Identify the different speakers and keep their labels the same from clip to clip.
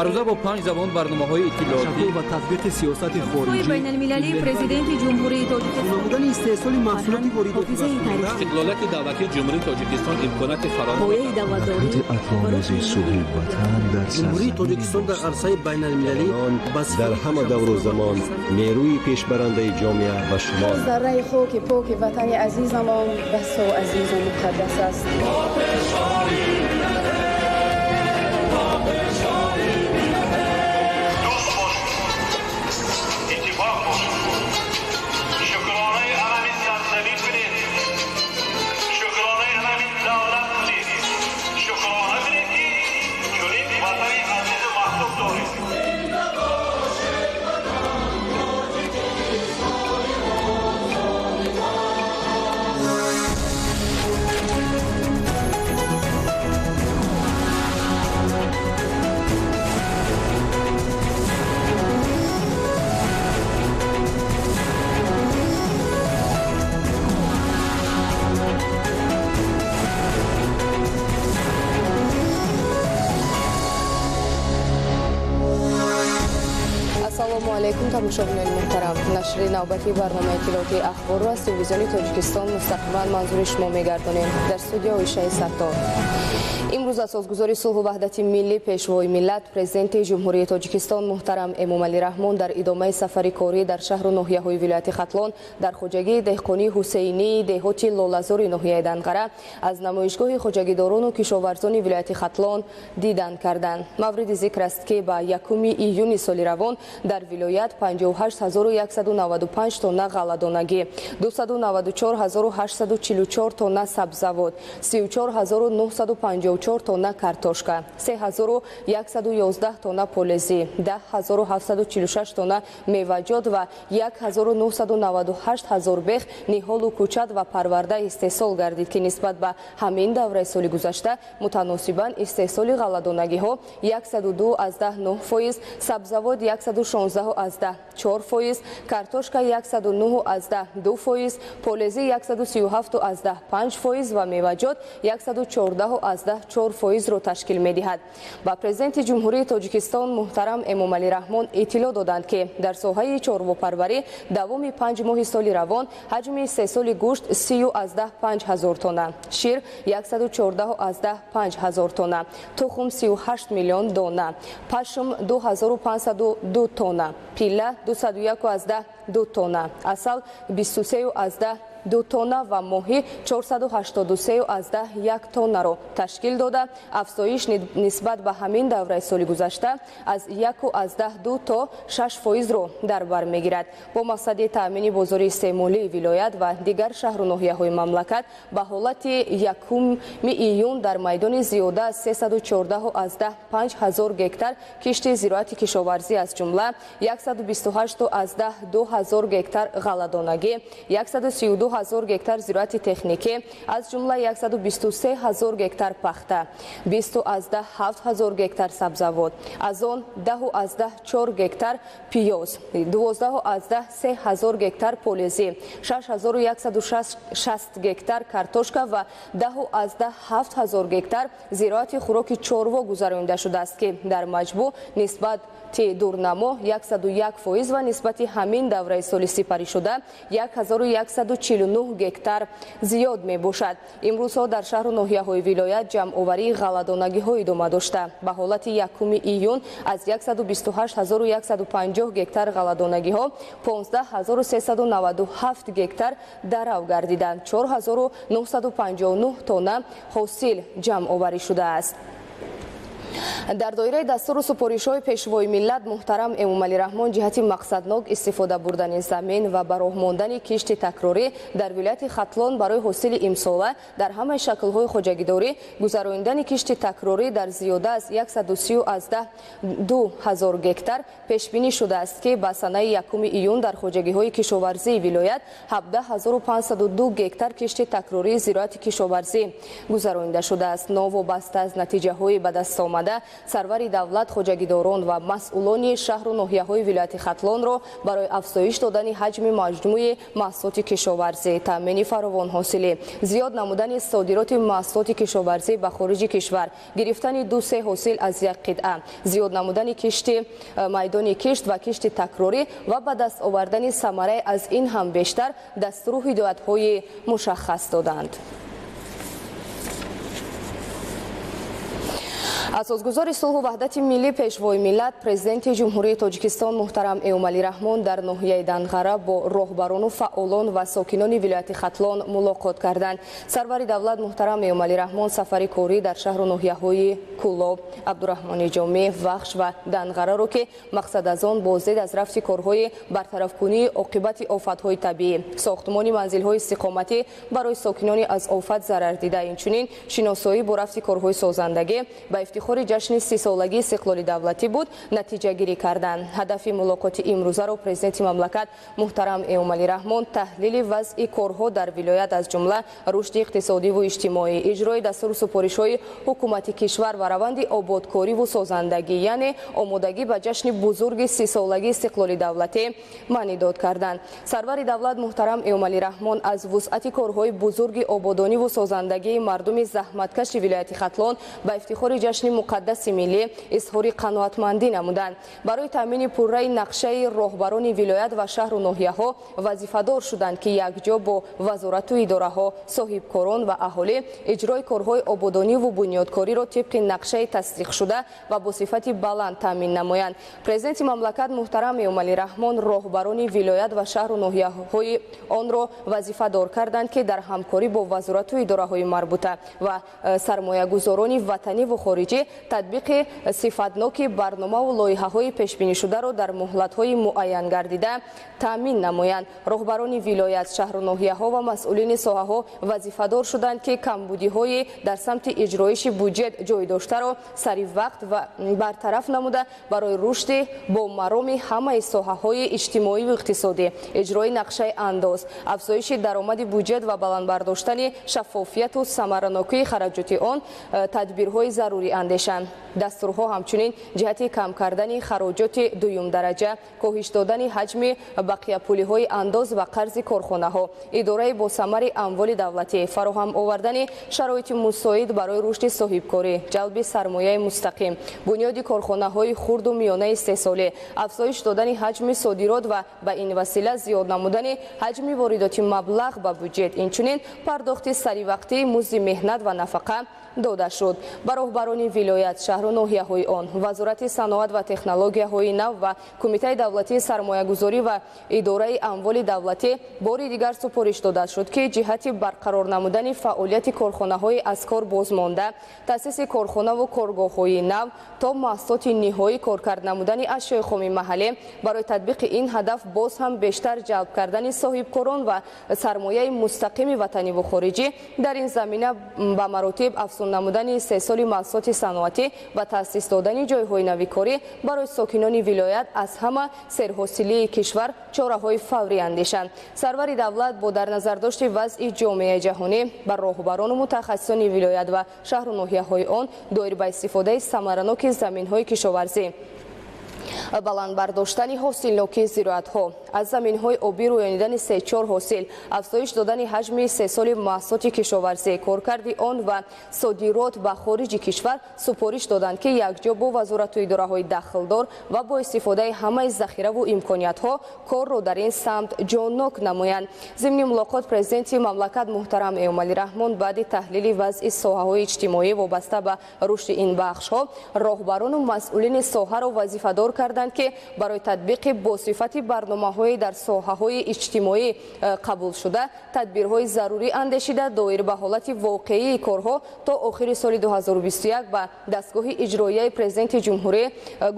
Speaker 1: Ҳамарӯза бо 5 забон барномаҳои иттилоотӣ
Speaker 2: ва татбиқи сиёсати хориҷӣ,
Speaker 3: байналмилалии Президенти Ҷумҳурии Тоҷикистон,
Speaker 2: намудани истеҳсоли маҳсулоти воридотӣ,
Speaker 1: истиқлолияти давлатии Ҷумҳурии Тоҷикистон имконияти фароҳам
Speaker 3: пояи давлатдорӣ,
Speaker 4: атломези сулҳи ватан дар
Speaker 2: Ҷумҳурии Тоҷикистон дар арсаи байналмилалӣ
Speaker 5: дар ҳама давру замон нерӯи пешбарандаи ҷомеа ба шумор.
Speaker 6: Зарраи хоки поки ватани азизамон басо азизу муқаддас аст. Ассалому алайкум, тамошобинони муҳтарам. Нашри навбатии барномаи иттилоотии Ахборро аз телевизиони Тоҷикистон мустақиман манзури шумо мегардонем. Дар студия Оишаи Саттор. Имрӯз асосгузори сулҳу ваҳдати миллӣ, Пешвои миллат, Президенти Ҷумҳурии Тоҷикистон муҳтарам Эмомалӣ Раҳмон дар идомаи сафари корӣ дар шаҳру ноҳияҳои вилояти Хатлон дар хоҷагии деҳқонии Ҳусейнии деҳоти Лолазори ноҳияи Данғара аз намоишгоҳи хоҷагидорону кишоварзони вилояти Хатлон дидан карданд. Мавриди зикр аст, ки ба 1 июни соли равон дар вилоят 58195 тонна ғалладонагӣ, 294844 тонна сабзавот, 34954 тонна картошка, 3111 тонна полезӣ, 10746 тонна меваҷот ва 1998 ҳазор бех ниҳолу кӯчат ва парварда истеҳсол гардид, ки нисбат ба ҳамин давраи соли гузашта мутаносибан истеҳсоли ғалладонагиҳо 102,9%, сабзавот 116,4%, картошка 109,2%, полезӣ 137,5% ва меваҷот 114,4%-ро ташкил медиҳад. Ба Президенти Ҷумҳурии Тоҷикистон муҳтарам Эмомалӣ Раҳмон иттилоъ доданд, ки дар соҳаи чорвопарварӣ давоми 5 моҳи соли равон ҳаҷми истеҳсоли гӯшт 30,5 ҳазор тонна, шир 114,5 ҳазор тонна, тухм 38 миллион дона, пашм 2502 тонна, пилла 201,2 тонна, асал 23,2 тонна ва моҳӣ 483,1 тоннаро ташкил дода, афзоиш нисбат ба ҳамин давраи соли гузашта аз 1,2 то 6%-ро дар бар мегирад. Бо мақсади таъмини бозори истеъмолии вилоят ва дигар шаҳру ноҳияҳои мамлакат ба ҳолати 1 июн дар майдони зиёда аз 314,5 ҳазор гектар кишти зироати кишоварзӣ, аз ҷумла 128,2 ҳазор гектар ғалладонагӣ, 132 ҳазор гектар зироати техникӣ, аз ҷумла 123 ҳазор гектар пахта, 20,7 ҳазор гектар сабзавот, аз он 10,4 гектар пиёз, 12,3 ҳазор гектар полезӣ, 6160 гектар картошка ва 10,7 ҳазор гектар зироати хӯроки чорво гузаронида шудааст, ки дар маҷмӯъ нисбати дурнамо 101% ва нисбати ҳамин давраи соли сипаришуда 1149 гектар зиёд мебошад. Имрӯзҳо дар шаҳру ноҳияҳои вилоят ҷамъоварии ғалладонагиҳо идома дошта, ба ҳолати 1 июн аз 128150 гектар ғалладонагиҳо 15397 гектар дарав гардиданд, 4959 тонна ҳосил ҷамъоварӣ шудааст. Дар доираи дастуру супоришҳои Пешвои миллат муҳтарам Эмомалӣ Раҳмон ҷиҳати мақсаднок истифода бурдани замин ва ба роҳ мондани кишти такрорӣ дар вилояти Хатлон барои ҳосили имсола дар ҳамаи шаклҳои хоҷагидорӣ гузаронидани кишти такрорӣ дар зиёда аз 130,2 ҳазор гектар пешбинӣ шудааст, ки ба санаи 1 июн дар хоҷагиҳои кишоварзии вилоят 17502 гектар кишти такрории зироати кишоварзӣ гузаронида шудааст. Новобаста аз натиҷаҳои ба даст омада омада, сарвари давлат хоҷагидорон ва масъулони шаҳру ноҳияҳои вилояти Хатлонро барои афзоиш додани ҳаҷми маҷмӯи маҳсулоти кишоварзӣ, таъмини фаровонҳосилӣ, зиёд намудани содироти маҳсулоти кишоварзӣ ба хориҷи кишвар, гирифтани 2-3 ҳосил аз як қитъа, зиёд намудани кишти майдони кишт ва кишти такрорӣ ва ба даст овардани самараи аз ин ҳам бештар дастуру ҳидоятҳои мушаххас доданд. Асосгузори сулҳу ваҳдати миллӣ, Пешвои миллат, Президенти Ҷумҳурии Тоҷикистон муҳтарам Эмомалӣ Раҳмон дар ноҳияи Данғара бо роҳбарону фаъолон ва сокинони вилояти Хатлон мулоқот карданд. Сарвари давлат муҳтарам Эмомалӣ Раҳмон сафари корӣ дар шаҳру ноҳияҳои Кӯлоб, Абдураҳмони Ҷомӣ, Вахш ва Данғараро, ки мақсад аз он боздид аз рафти корҳои бартарафкунии оқибати офатҳои табиӣ, сохтмони манзилҳои истиқоматӣ барои сокинони аз офат зарардида, инчунин шиносоӣ бо рафти корҳои созандагӣ ба ифтихори ҷашни 30-солагии истиқлоли давлатӣ буд, натиҷагирӣ карданд. Ҳадафи мулоқоти имрӯзаро президенти мамлакат муҳтарам Эмомалӣ Раҳмон таҳлили вазъи корҳо дар вилоят, аз ҷумла рушди иқтисодиву иҷтимоӣ, иҷрои дастуру супоришҳои ҳукумати кишвар ва раванди ободкориву созандагӣ, яъне омодагӣ ба ҷашни бузурги 30-солагии истиқлоли давлатӣ маънидод карданд. Сарвари давлат муҳтарам Эмомалӣ Раҳмон аз вусъати корҳои бузурги ободониву созандагии мардуми заҳматкаши вилояти Хатлон ба ифтихори ҷашни муқаддаси миллӣ изҳори қаноатмандӣ намуданд. Барои таъмини пурраи нақшаи роҳбарони вилоят ва шаҳру ноҳияҳо вазифадор шуданд, ки якҷо бо вазорату идораҳо, соҳибкорон ва аҳолӣ иҷрои корҳои ободониву бунёдкориро тибқи нақшаи тасдиқшуда ва бо сифати баланд таъмин намоянд. Президенти мамлакат муҳтарам Эмомалӣ Раҳмон роҳбарони вилоят ва шаҳру ноҳияҳои онро вазифадор карданд, ки дар ҳамкорӣ бо вазорату идораҳои марбута ва сармоягузорони ватаниву хориҷӣ татбиқи сифатноки барномаву лоиҳаҳои пешбинишударо дар муҳлатҳои муайянгардида таъмин намоянд. Роҳбарони вилоят, шаҳру ноҳияҳо ва масъулини соҳаҳо вазифадор шуданд, ки камбудиҳои дар самти иҷроиши буҷет ҷой доштаро сари вақт ва бартараф намуда, барои рушди бо мароми ҳамаи соҳаҳои иҷтимоиву иқтисодӣ, иҷрои нақшаи андоз, афзоиши даромади буҷет ва баланд бардоштани шаффофияту самаранокии хараҷоти он тадбирҳои зарурӣ андешанд. Дастурҳо ҳамчунин ҷиҳати кам кардани хароҷоти дуюмдараҷа, коҳиш додани ҳаҷми бақияпулиҳои андоз ва қарзи корхонаҳо, идораи босамари амволи давлатӣ, фароҳам овардани шароити мусоид барои рушди соҳибкорӣ, ҷалби сармояи мустақим, бунёди корхонаҳои хурду миёнаи истеҳсолӣ, афзоиш додани ҳаҷми содирот ва ба ин васила зиёд намудани ҳаҷми воридоти маблағ ба буҷет, инчунин пардохти саривақтии музди меҳнат ва нафақа дода шуд. Ба роҳбарони вилоят, шаҳру ноҳияҳои он, Вазорати саноат ва технологияҳои нав ва Кумитаи давлатии сармоягузорӣ ва идораи амволи давлатӣ бори дигар супориш дода шуд, ки ҷиҳати барқарор намудани фаъолияти корхонаҳои аз кор бозмонда, таъсиси корхонаву коргоҳҳои нав то маҳсулоти ниҳоӣ коркард намудани ашёи хоми маҳаллӣ, барои татбиқи ин ҳадаф боз ҳам бештар ҷалб кардани соҳибкорон ва сармояи мустақими ватаниву хориҷӣ дар ин замина ба маротиб афзун намудани истеҳсоли маҳсулоти саноатӣ ва таъсис додани ҷойҳои нави корӣ барои сокинони вилоят аз ҳама серҳосилии кишвар чораҳои фаврӣ андешанд. Сарвари давлат бо дар назардошти вазъи ҷомеаи ҷаҳонӣ ба роҳбарону мутахассисони вилоят ва шаҳру ноҳияҳои он доир ба истифодаи самараноки заминҳои кишоварзӣ, баланд бардоштани ҳосилнокии зироатҳо, аз заминҳои обӣ рӯёнидани 3-4 ҳосил, афзоиш додани ҳаҷми истеҳсоли маҳсулоти кишоварзӣ, коркарди он ва содирот ба хориҷи кишвар супориш доданд, ки якҷо бо вазорату идораҳои дахлдор ва бо истифодаи ҳамаи захираву имкониятҳо корро дар ин самт ҷоннок намоянд. Зимни мулоқот президенти мамлакат муҳтарам Эмомалӣ Раҳмон баъди таҳлили вазъи соҳаҳои иҷтимоӣ вобаста ба рушди ин бахшҳо роҳбарону масъулини соҳаро вазифадор карданд, ки барои татбиқи босифати барномаҳои дар соҳаҳои иҷтимоӣ қабулшуда тадбирҳои зарурӣ андешида, доир ба ҳолати воқеии корҳо то охири соли 2021 ба дастгоҳи иҷроияи президенти ҷумҳурӣ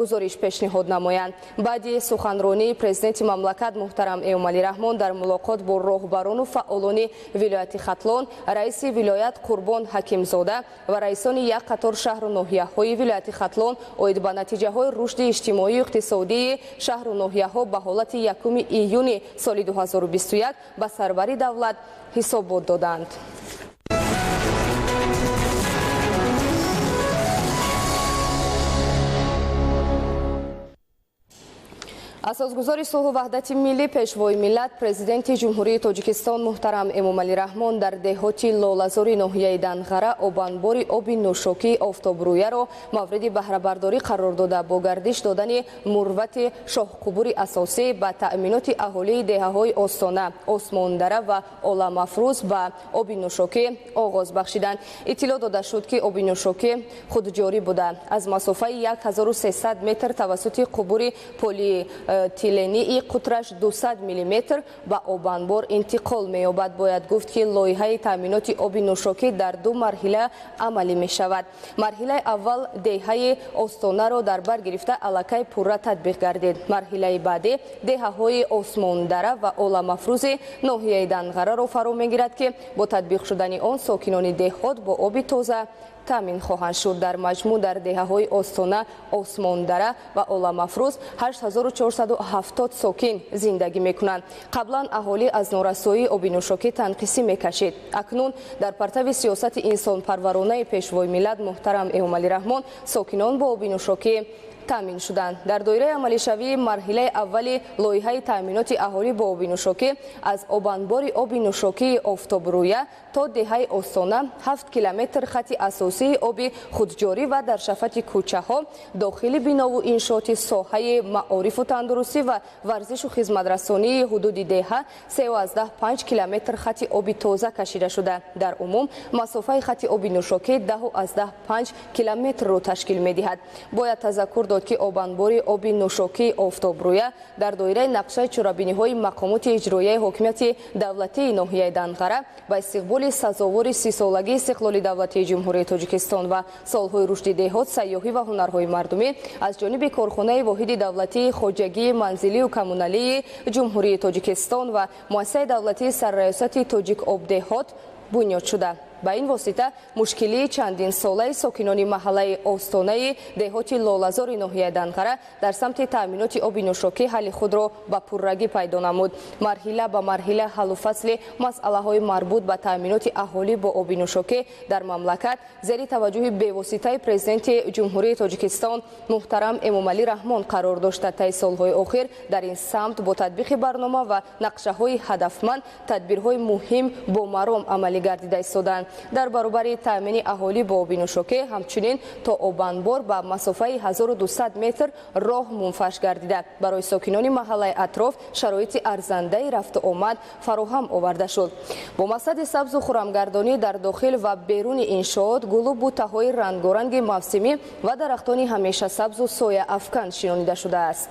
Speaker 6: гузориш пешниҳод намоянд. Баъди суханронии президенти мамлакат муҳтарам Эмомалӣ Раҳмон дар мулоқот бо роҳбарону фаъолони вилояти Хатлон, раиси вилоят Қурбон Ҳакимзода ва раисони як қатор шаҳру ноҳияҳои вилояти Хатлон оид ба натиҷаҳои рушди иҷтимоию иқтисодии шаҳру ноҳияҳо ба ҳолати 1 июни соли 2021 ба сарвари давлат ҳисобот доданд. Асосгузори сулҳу ваҳдати миллӣ, Пешвои миллат, Президенти Ҷумҳурии Тоҷикистон муҳтарам Эмомалӣ Раҳмон дар деҳоти Лолазори ноҳияи Данғара обанбори оби нӯшокии Офтобрӯяро мавриди баҳрабардорӣ қарор дода, бо гардиш додани мурвати шоҳқубури асосӣ ба таъминоти аҳолии деҳаҳои Остона, Осмондара ва Оламафрӯз ба оби нӯшокӣ оғоз бахшиданд. Иттилоъ дода шуд, ки оби нӯшокӣ худҷорӣ буда, аз масофаи 1300 метр тавассути қубури полиэтилении қутраш 200 мм ба обанбор интиқол меёбад. Бояд гуфт, ки лоиҳаи таъминоти оби нӯшокӣ дар ду марҳила амалӣ мешавад. Марҳилаи аввал деҳаи Остонаро дар бар гирифта аллакай пурра татбиқ гардид. Марҳилаи баъдӣ деҳаҳои Осмондара ва Оламафрӯзи ноҳияи Данғараро фаро мегирад, ки бо татбиқ шудани он сокинони деҳот бо оби тоза таъмин хоҳанд шуд. Дар маҷмӯъ дар деҳаҳои Остона, Осмондара ва Оламафрӯз 8470 сокин зиндагӣ мекунанд. Қаблан аҳолӣ аз норасоии оби нӯшокӣ танқисӣ мекашид. Акнун дар партави сиёсати инсонпарваронаи Пешвои миллат муҳтарам Эмомалӣ Раҳмон сокинон бо оби нӯшокӣ таъмин шуданд. Дар доираи амалишавии марҳилаи аввали лоиҳаи таъминоти аҳолӣ бо оби нӯшокӣ аз обанбори оби нӯшокии Офтобрӯя то деҳаи Остона 7 километр хати асосии оби худҷорӣ ва дар шафати кӯчаҳо, дохили бинову иншооти соҳаи маорифу тандурустӣ ва варзишу хизматрасонии ҳудуди деҳа 3,5 километр хати оби тоза кашида шуда. Дар умум масофаи хати оби нӯшокӣ 10,5 километрро ташкил медиҳад. Бояд тазаккур дод, ки обанбори оби нӯшокии Офтобрӯя дар доираи нақшаи чорабиниҳои мақомоти иҷроияи ҳокимияти давлатии ноҳияи Данғара ба истиқболи сазовори 30-солагии истиқлоли давлатии Ҷумҳурии Тоҷикистон ва солҳои рушди деҳот, сайёҳӣ ва ҳунарҳои мардумӣ аз ҷониби корхонаи воҳиди давлатии хоҷагии манзилию коммуналии Ҷумҳурии Тоҷикистон ва муассисаи давлатии сарраёсати Тоҷикобдеҳот бунёд шуда. Ба ин восита мушкилии чандинсолаи сокинони маҳаллаи Остонаи деҳоти Лолазори ноҳияи Данғара дар самти таъминоти оби нӯшокӣ ҳалли худро ба пуррагӣ пайдо намуд. Марҳила ба марҳила ҳаллу фасли масъалаҳои марбут ба таъминоти аҳолӣ бо оби нӯшокӣ дар мамлакат зери таваҷҷӯҳи бевоситаи Президенти Ҷумҳурии Тоҷикистон муҳтарам Эмомалӣ Раҳмон қарор дошта. Таи солҳои охир дар ин самт бо татбиқи барнома ва нақшаҳои ҳадафманд тадбирҳои муҳим бо маром амалӣ гардида истоданд. Дар баробари таъмини аҳолӣ бо оби нӯшокӣ ҳамчунин то обанбор ба масофаи 1200 метр роҳ мунфаш гардида, барои сокинони маҳаллаи атроф шароити арзандаи рафту омад фароҳам оварда шуд. Бо мақсади сабзу хурамгардонӣ дар дохил ва беруни иншоот гулу бутаҳои рангоранги мавсимӣ ва дарахтони ҳамешасабзу сояафкан шинонида шудааст.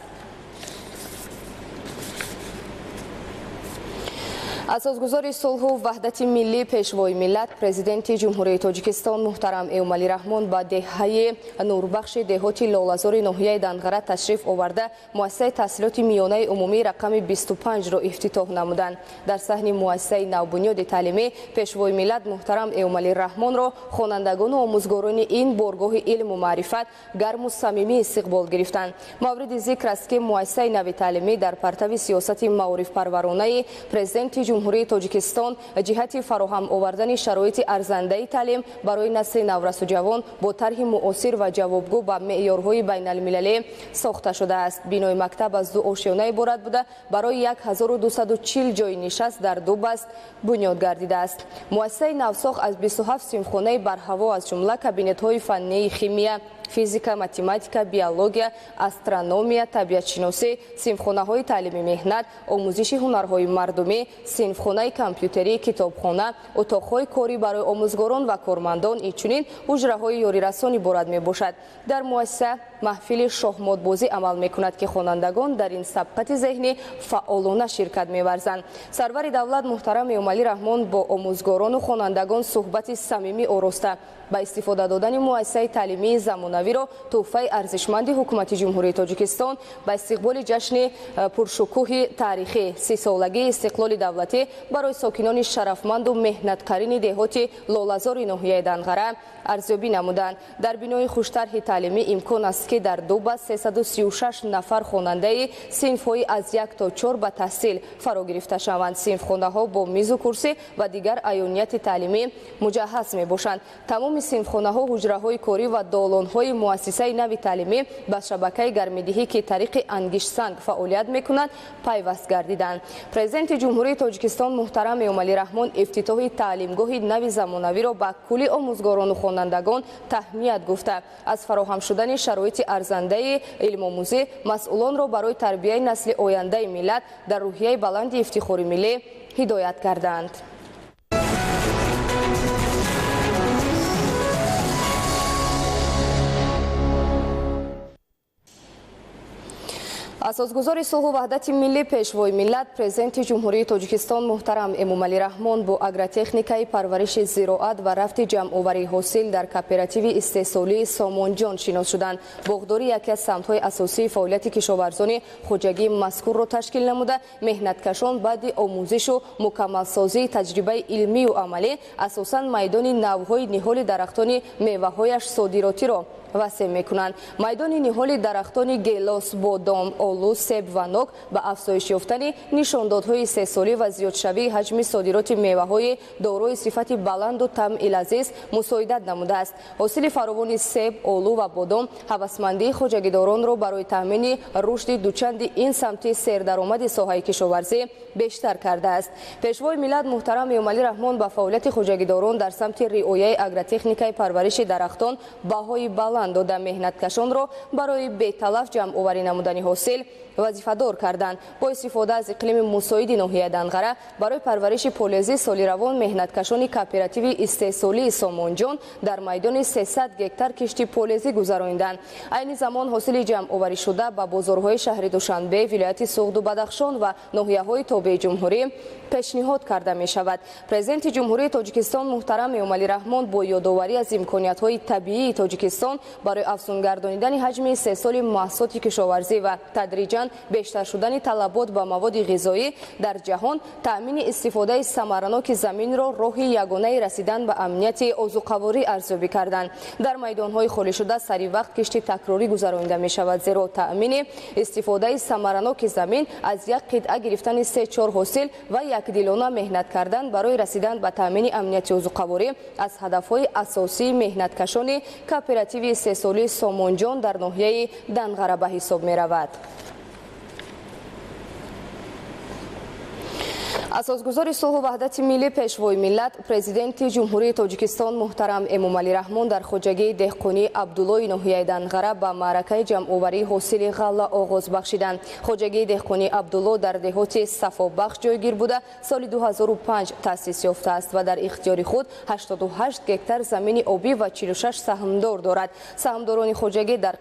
Speaker 6: Асосгузори сулҳу ваҳдати миллӣ, Пешвои миллат, Президенти Ҷумҳурии Тоҷикистон муҳтарам Эмомалӣ Раҳмон ба деҳаи Нурбахши деҳоти Лолазори ноҳияи Данғара ташриф оварда, муассисаи таҳсилоти миёнаи умумии рақами 25-ро ифтитоҳ намуданд. Дар саҳни муассисаи навбунёди таълимӣ Пешвои миллат муҳтарам Эмомалӣ Раҳмонро хонандагону омӯзгорони ин боргоҳи илму маърифат гарму самимӣ истиқбол гирифтанд. Мавриди зикр аст, ки муассисаи нави таълимӣ дар партави сиёсати маорифпарваронаи Президенти Ҷумҳурии Тоҷикистон ҷиҳати фароҳам овардани шароити арзандаи таълим барои насли наврасу ҷавон бо тарҳи муосир ва ҷавобгӯ ба меъёрҳои байналмилалӣ сохта шудааст. Бинои мактаб аз ду ошёна иборат буда, барои 1240 ҷойи нишаст дар ду баст бунёд гардидааст. Муассисаи навсохт аз 27 синфхонаи барҳаво, аз ҷумла кабинетҳои фаннии химия, физика, математика, биология, астрономия, табиатшиносӣ, синфхонаҳои таълими меҳнат, омӯзиши ҳунарҳои мардумӣ, синфхонаи компютерӣ, китобхона, утоқҳои корӣ барои омӯзгорон ва кормандон, инчунин ҳуҷраҳои ёрирасон иборат мебошад. Дар муассиса маҳфили шоҳмотбозӣ амал мекунад, ки хонандагон дар ин сабқати зеҳнӣ фаъолона ширкат меварзанд. Сарвари давлат муҳтарам Эмомалӣ Раҳмон бо омӯзгорону хонандагон суҳбати самимӣ ороста, ба истифода додани муассисаи таълимии замонавиро тӯҳфаи арзишманди ҳукумати Ҷумҳурии Тоҷикистон ба истиқболи ҷашни пуршукӯҳи таърихӣ 30-солагии истиқлоли давлатӣ барои сокинони шарафманду меҳнатқарини деҳоти Лолазори ноҳияи Данғара арзёбӣ намуданд. Дар бинои хуштарҳи таълимӣ имкон аст, ки дар ду баст 336 нафар хонандаи синфҳои аз 1 то 4 ба таҳсил фаро гирифта шаванд. Синфхонаҳо бо мизу курсӣ ва дигар аёнияти таълимӣ муҷаҳҳаз мебошанд. Тамоми синфхонаҳо ҳуҷраҳои корӣ ва долонҳои ҳуҷраҳои муассисаи нави таълимӣ ба шабакаи гармидиҳӣ, ки тариқи ангиштсанг фаъолият мекунад, пайваст гардиданд. Президенти Ҷумҳурии Тоҷикистон муҳтарам Эмомалӣ Раҳмон ифтитоҳи таълимгоҳи нави замонавиро ба кулли омӯзгорону хонандагон таҳният гуфта, аз фароҳам шудани шароити арзандаи илмомӯзӣ масъулонро барои тарбияи насли ояндаи миллат дар рӯҳияи баланди ифтихори миллӣ ҳидоят карданд. Асосгузори сулҳу ваҳдати миллӣ, Пешвои миллат, Президенти Ҷумҳурии Тоҷикистон муҳтарам Эмомалӣ Раҳмон бо агротехникаи парвариши зироат ва рафти ҷамъоварии ҳосил дар кооперативи истеҳсолии Сомонҷон шинос шуданд. Боғдорӣ яке аз самтҳои асосии фаъолияти кишоварзони хоҷагии мазкурро ташкил намуда, меҳнаткашон баъди омӯзишу мукаммалсозии таҷрибаи илмию амалӣ асосан майдони навъҳои ниҳоли дарахтони меваҳояш содиротиро васеъ мекунанд. Майдони ниҳоли дарахтони гелос, бодом, олу, себ ва нок ба афзоиш ёфтани нишондодҳои истеҳсолӣ ва зиёдшавии ҳаҷми содироти меваҳои дорои сифати баланду таъми лазиз мусоидат намудааст. Ҳосили фаровони себ, олу ва бодом ҳавасмандии хоҷагидоронро барои таъмини рушди дучанди ин самти сердаромади соҳаи кишоварзӣ бештар кардааст. Пешвои миллат муҳтарам Эмомалӣ Раҳмон ба фаъолияти хоҷагидорон дар самти риояи агротехникаи парвариши дарахтон баҳои баланд дода, меҳнаткашонро барои беталаф ҷамъоварӣ намудани ҳосил вазифадор карданд. Бо истифода аз иқлими мусоиди ноҳияи Данғара барои парвариши полезӣ соли равон меҳнаткашони кооперативи истеҳсолии Сомонҷон дар майдони 300 гектар кишти полезӣ гузарониданд. Айни замон ҳосили ҷамъоварӣшуда ба бозорҳои шаҳри Душанбе, вилояти Суғду Бадахшон ва ноҳияҳои тобеи ҷумҳурӣ пешниҳод карда мешавад. Президенти Ҷумҳурии Тоҷикистон муҳтарам Эмомалӣ Раҳмон бо ёдоварӣ аз имкониятҳои табиии Тоҷикистон барои афзунгардонидани ҳаҷми истеҳсоли маҳсулоти кишоварзӣ ва тадриҷан бештар шудани талабот ба маводи ғизоӣ дар ҷаҳон, таъмини истифодаи самараноки заминро роҳи ягонаи расидан ба амнияти озуқаворӣ арзёбӣ карданд. Дар майдонҳои холишуда сари вақт кишти такрорӣ гузаронида мешавад, зеро таъмини истифодаи самараноки замин аз як қитъа гирифтани 3-4 ҳосил ва якдилона меҳнат кардан барои расидан ба таъмини амнияти озуқаворӣ аз ҳадафҳои асосии меҳнаткашони кооперативи истеҳсолии Сомонҷон дар ноҳияи Данғара ба ҳисоб меравад. Асосгузори сулҳу ваҳдати миллӣ, Пешвои миллат, Президенти Ҷумҳурии Тоҷикистон муҳтарам Эмомалӣ Раҳмон дар хоҷагии деҳқонии Абдуллои ноҳияи Данғара ба маъракаи ҷамъоварии ҳосили ғалла оғоз бахшиданд. Хоҷагии деҳқонии Абдулло дар деҳоти Сафобахш ҷойгир буда, соли 2005 таъсис ёфтааст ва дар ихтиёри худ 88 гектар замини обӣ ва 46 саҳмдор дорад. Саҳмдорони хоҷагӣ дар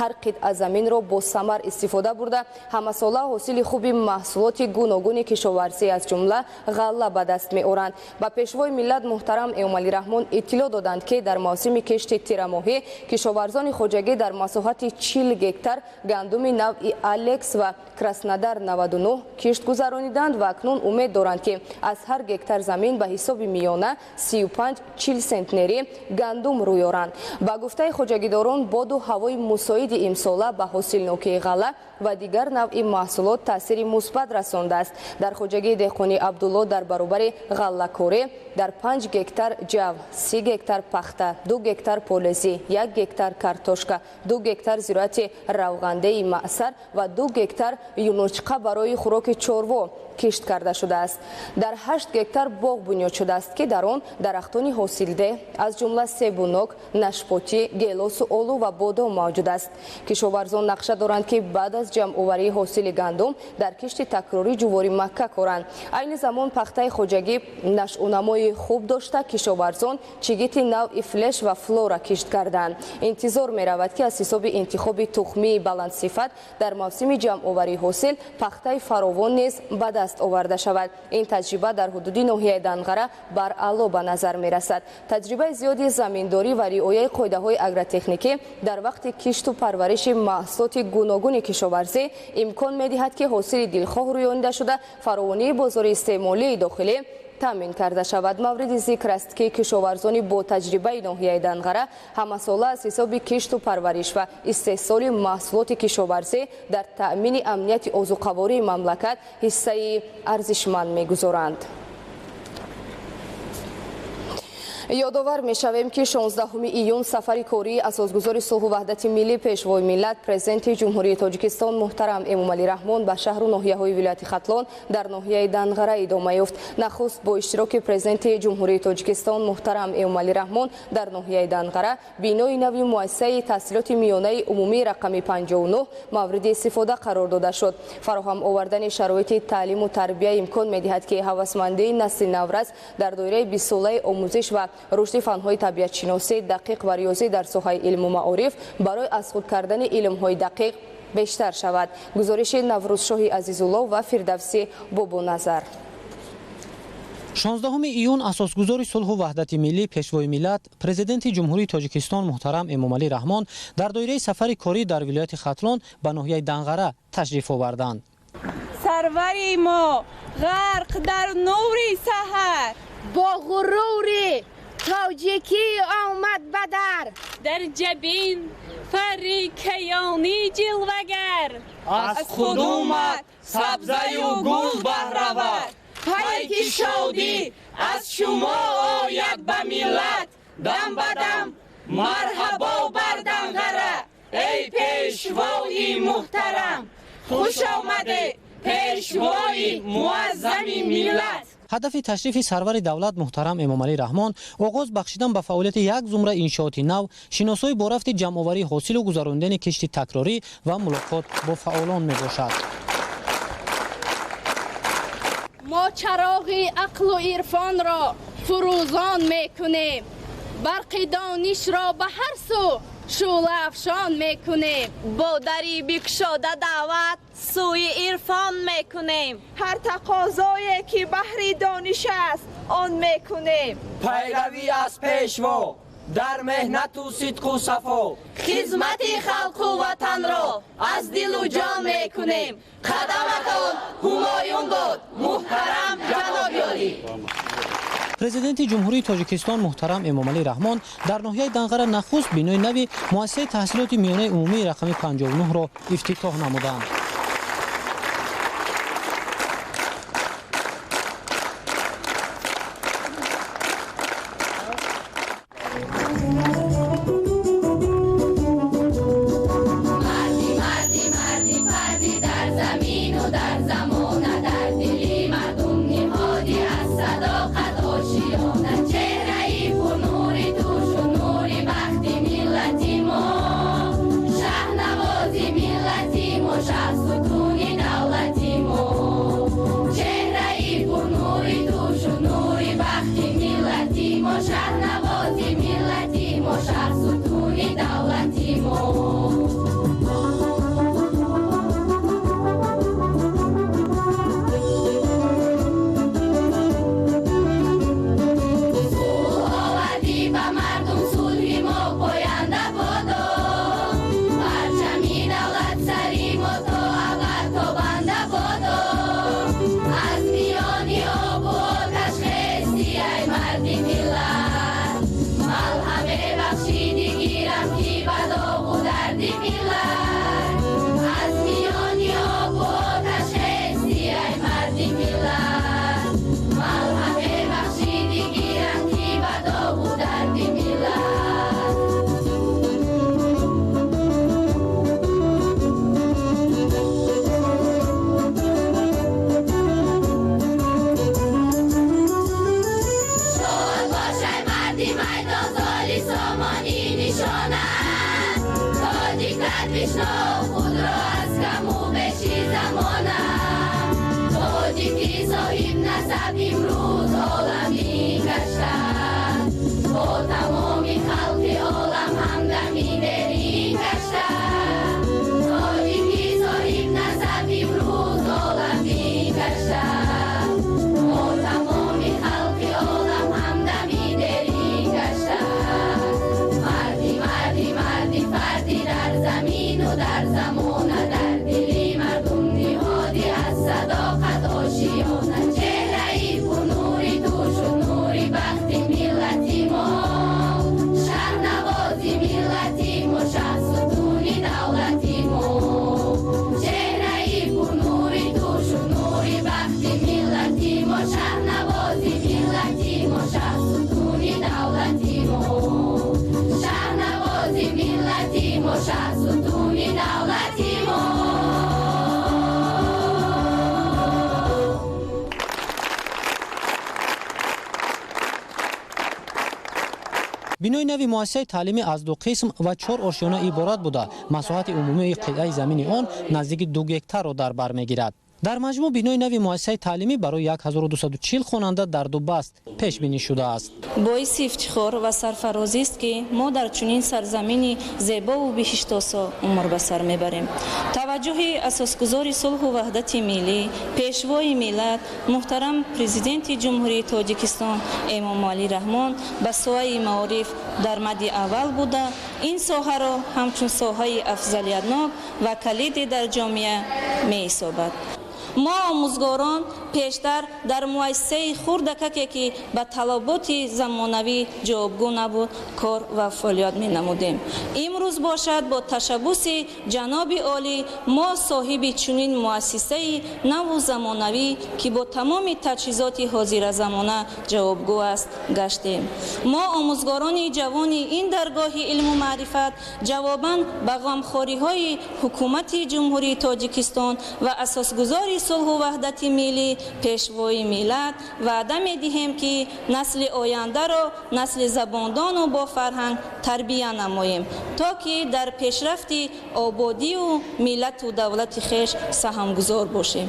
Speaker 6: ҳар қитъа заминро бо самар истифода бурда, ҳамасола ҳосили хуби маҳсулоти гуногуни кишоварзӣ аз ҷумла ғалла ба даст меоранд. Ба Пешвои миллат муҳтарам Эмомалӣ Раҳмон иттилоъ доданд, ки дар мавсими кишти тирамоҳӣ кишоварзони хоҷагӣ дар масоҳати 40 гектар гандуми навъи Алекс ва Краснодар 99 кишт гузарониданд ва акнун умед доранд, ки аз ҳар гектар замин ба ҳисоби миёна 35-40 сентнери гандум рӯёранд. Ба гуфтаи хоҷагидорон, боду ҳавои мусоиди имсола ба ҳосилнокии ғалла ва дигар навъи маҳсулот таъсири мусбат расондааст. Дар хоҷагии деҳқонии Абдулло дар баробари ғаллакорӣ дар 5 гектар ҷав, 30 гектар пахта, 2 гектар полезӣ, 1 гектар картошка, 2 гектар зироати равғандаи маъсар ва 2 гектар юнучқа барои хӯроки чорво кишт карда шудааст. Дар 8 гектар боғ бунёд шудааст, ки дар он дарахтони ҳосилдеҳ аз ҷумла себу нок, нашпотӣ, гелосу олу ва бодом мавҷуд аст. Кишоварзон нақша доранд, ки баъд аз ҷамъоварии ҳосили гандум дар кишти такрорӣ ҷувори макка коранд. Айни замон пахтаи хоҷагӣ нашъунамои хуб дошта, кишоварзон чигити навъи флеш ва флора кишт карданд. Интизор меравад, ки аз ҳисоби интихоби тухмии баландсифат дар мавсими ҷамъоварии ҳосил пахтаи фаровон низ ба даст оварда шавад. Ин таҷриба дар ҳудуди ноҳияи Данғара баръало ба назар мерасад. Таҷрибаи зиёди заминдорӣ ва риояи қоидаҳои агротехникӣ дар вақти кишту парвариши маҳсулоти гуногуни кишоварзӣ имкон медиҳад, ки ҳосили дилхоҳ рӯёнида шуда, фаровонии бозори истеъмолии дохилӣ таъмин карда шавад. Мавриди зикр аст, ки кишоварзони бо таҷрибаи ноҳияи Данғара ҳамасола аз ҳисоби кишту парвариш ва истеҳсоли маҳсулоти кишоварзӣ дар таъмини амнияти озуқавории мамлакат ҳиссаи арзишманд мегузоранд. Ёдовар мешавем, ки 16 июн сафари кории асосгузори сулҳу ваҳдати миллӣ, пешвои миллат, президенти Ҷумҳурии Тоҷикистон муҳтарам Эмомалӣ Раҳмон ба шаҳру ноҳияҳои вилояти Хатлон дар ноҳияи Данғара идома ёфт. Нахуст бо иштироки президенти Ҷумҳурии Тоҷикистон муҳтарам Эмомалӣ Раҳмон дар ноҳияи Данғара бинои нави муассисаи таҳсилоти миёнаи умумии рақами 59 мавриди истифода қарор дода шуд. Фароҳам овардани шароити таълиму тарбия имкон медиҳад, ки ҳавасмандии насли наврас дар доираи бистсолаи омӯзиш ва рушди фанҳои табиатшиносӣ, дақиқ ва риёзӣ дар соҳаи илму маориф барои аз худ кардани илмҳои дақиқ бештар шавад. Гузориши Наврӯзшоҳи Азизулло ва Фирдавсӣ Бобоназар.
Speaker 7: 16 июн асосгузори сулҳу ваҳдати миллӣ, пешвои миллат, президенти Ҷумҳурии Тоҷикистон муҳтарам Эмомалӣ Раҳмон дар доираи сафари корӣ дар вилояти Хатлон ба ноҳияи Данғара ташриф оварданд.
Speaker 8: Сарвари мо ғарқ дар нури саҳар,
Speaker 9: бо ғурури тоҷикӣ омад ба дар,
Speaker 8: дар ҷабин фарри каёнӣ ҷилвагар,
Speaker 10: аз худумат сабзаю гул баҳравар, пайки шодӣ аз шумо ояд ба миллат, дам ба дам марҳабо бар Данғара, эй пешвои муҳтарам, хуш омадед пешвои муаззами миллат.
Speaker 7: Ҳадафи ташрифи сарвари давлат муҳтарам Эмомалӣ Раҳмон оғоз бахшидан ба фаъолияти як зумра иншооти нав, шиносоӣ бо рафти ҷамъоварии ҳосилу гузарондани кишти такрорӣ ва мулоқот бо фаъолон мебошад.
Speaker 9: Мо чароғи ақлу ирфонро фурӯзон мекунем, барқи донишро ба ҳар сӯ шӯълаафшон мекунем,
Speaker 8: бо дари бикушода даъват сӯи ирфон мекунем,
Speaker 11: ҳар тақозое ки баҳри дониш аст он мекунем,
Speaker 10: пайравӣ аз пешво дар меҳнату сидқу сафо,
Speaker 8: хизмати халқу ватанро аз дилу ҷон мекунем. Қадаматон ҳумоюн бод, муҳтарам ҷаноби олӣ.
Speaker 7: Президенти Ҷумҳурии Тоҷикистон муҳтарам Эмомалӣ Раҳмон дар ноҳияи Данғара нахуст бинои нави муассисаи таҳсилоти миёнаи умумии рақами 59-ро ифтитоҳ намуданд.
Speaker 8: Чеҳраи пурнури ту
Speaker 7: Бинои нави муассисаи таълимӣ аз 2 қисм ва 4 ошёна иборат буда, масоҳати умумии қитъаи замини он наздики 2 гектарро дар бар мегирад. Дар маҷмӯъ бинои нави муассисаи таълимӣ барои 1240 хонанда дар 2 баст пешбинӣ шудааст.
Speaker 12: Боиси ифтихор ва сарфарозист, ки мо дар чунин сарзамини зебову биҳиштосо умр ба сар мебарем. Таваҷҷӯҳи асосгузори сулҳу ваҳдати миллӣ, пешвои миллат, муҳтарам Президенти Ҷумҳурии Тоҷикистон Эмомалӣ Раҳмон ба соҳаи маориф дар мадди аввал буда, ин соҳаро ҳамчун соҳаи афзалиятнок ва калидӣ дар ҷомеа меҳисобад. Мо омӯзгорон пештар дар муассисаи хурдакаке, ки ба талаботи замонавӣ ҷавобгӯ набуд, кор ва фаъолият менамудем. Имрӯз бошад, бо ташаббуси ҷаноби олӣ мо соҳиби чунин муассисаи наву замонавӣ, ки бо тамоми таҷҳизоти ҳозиразамона ҷавобгӯ аст, гаштем. Мо омӯзгорони ҷавони ин даргоҳи илму маърифат ҷавобан ба ғамхориҳои ҳукумати Ҷумҳурии Тоҷикистон ва асосгузори сулҳу ваҳдати миллӣ, пешвои миллат ваъда медиҳем, ки насли ояндаро насли забондону бофарҳанг тарбия намоем, то ки дар пешрафти ободию миллату давлати хеш саҳмгузор бошем.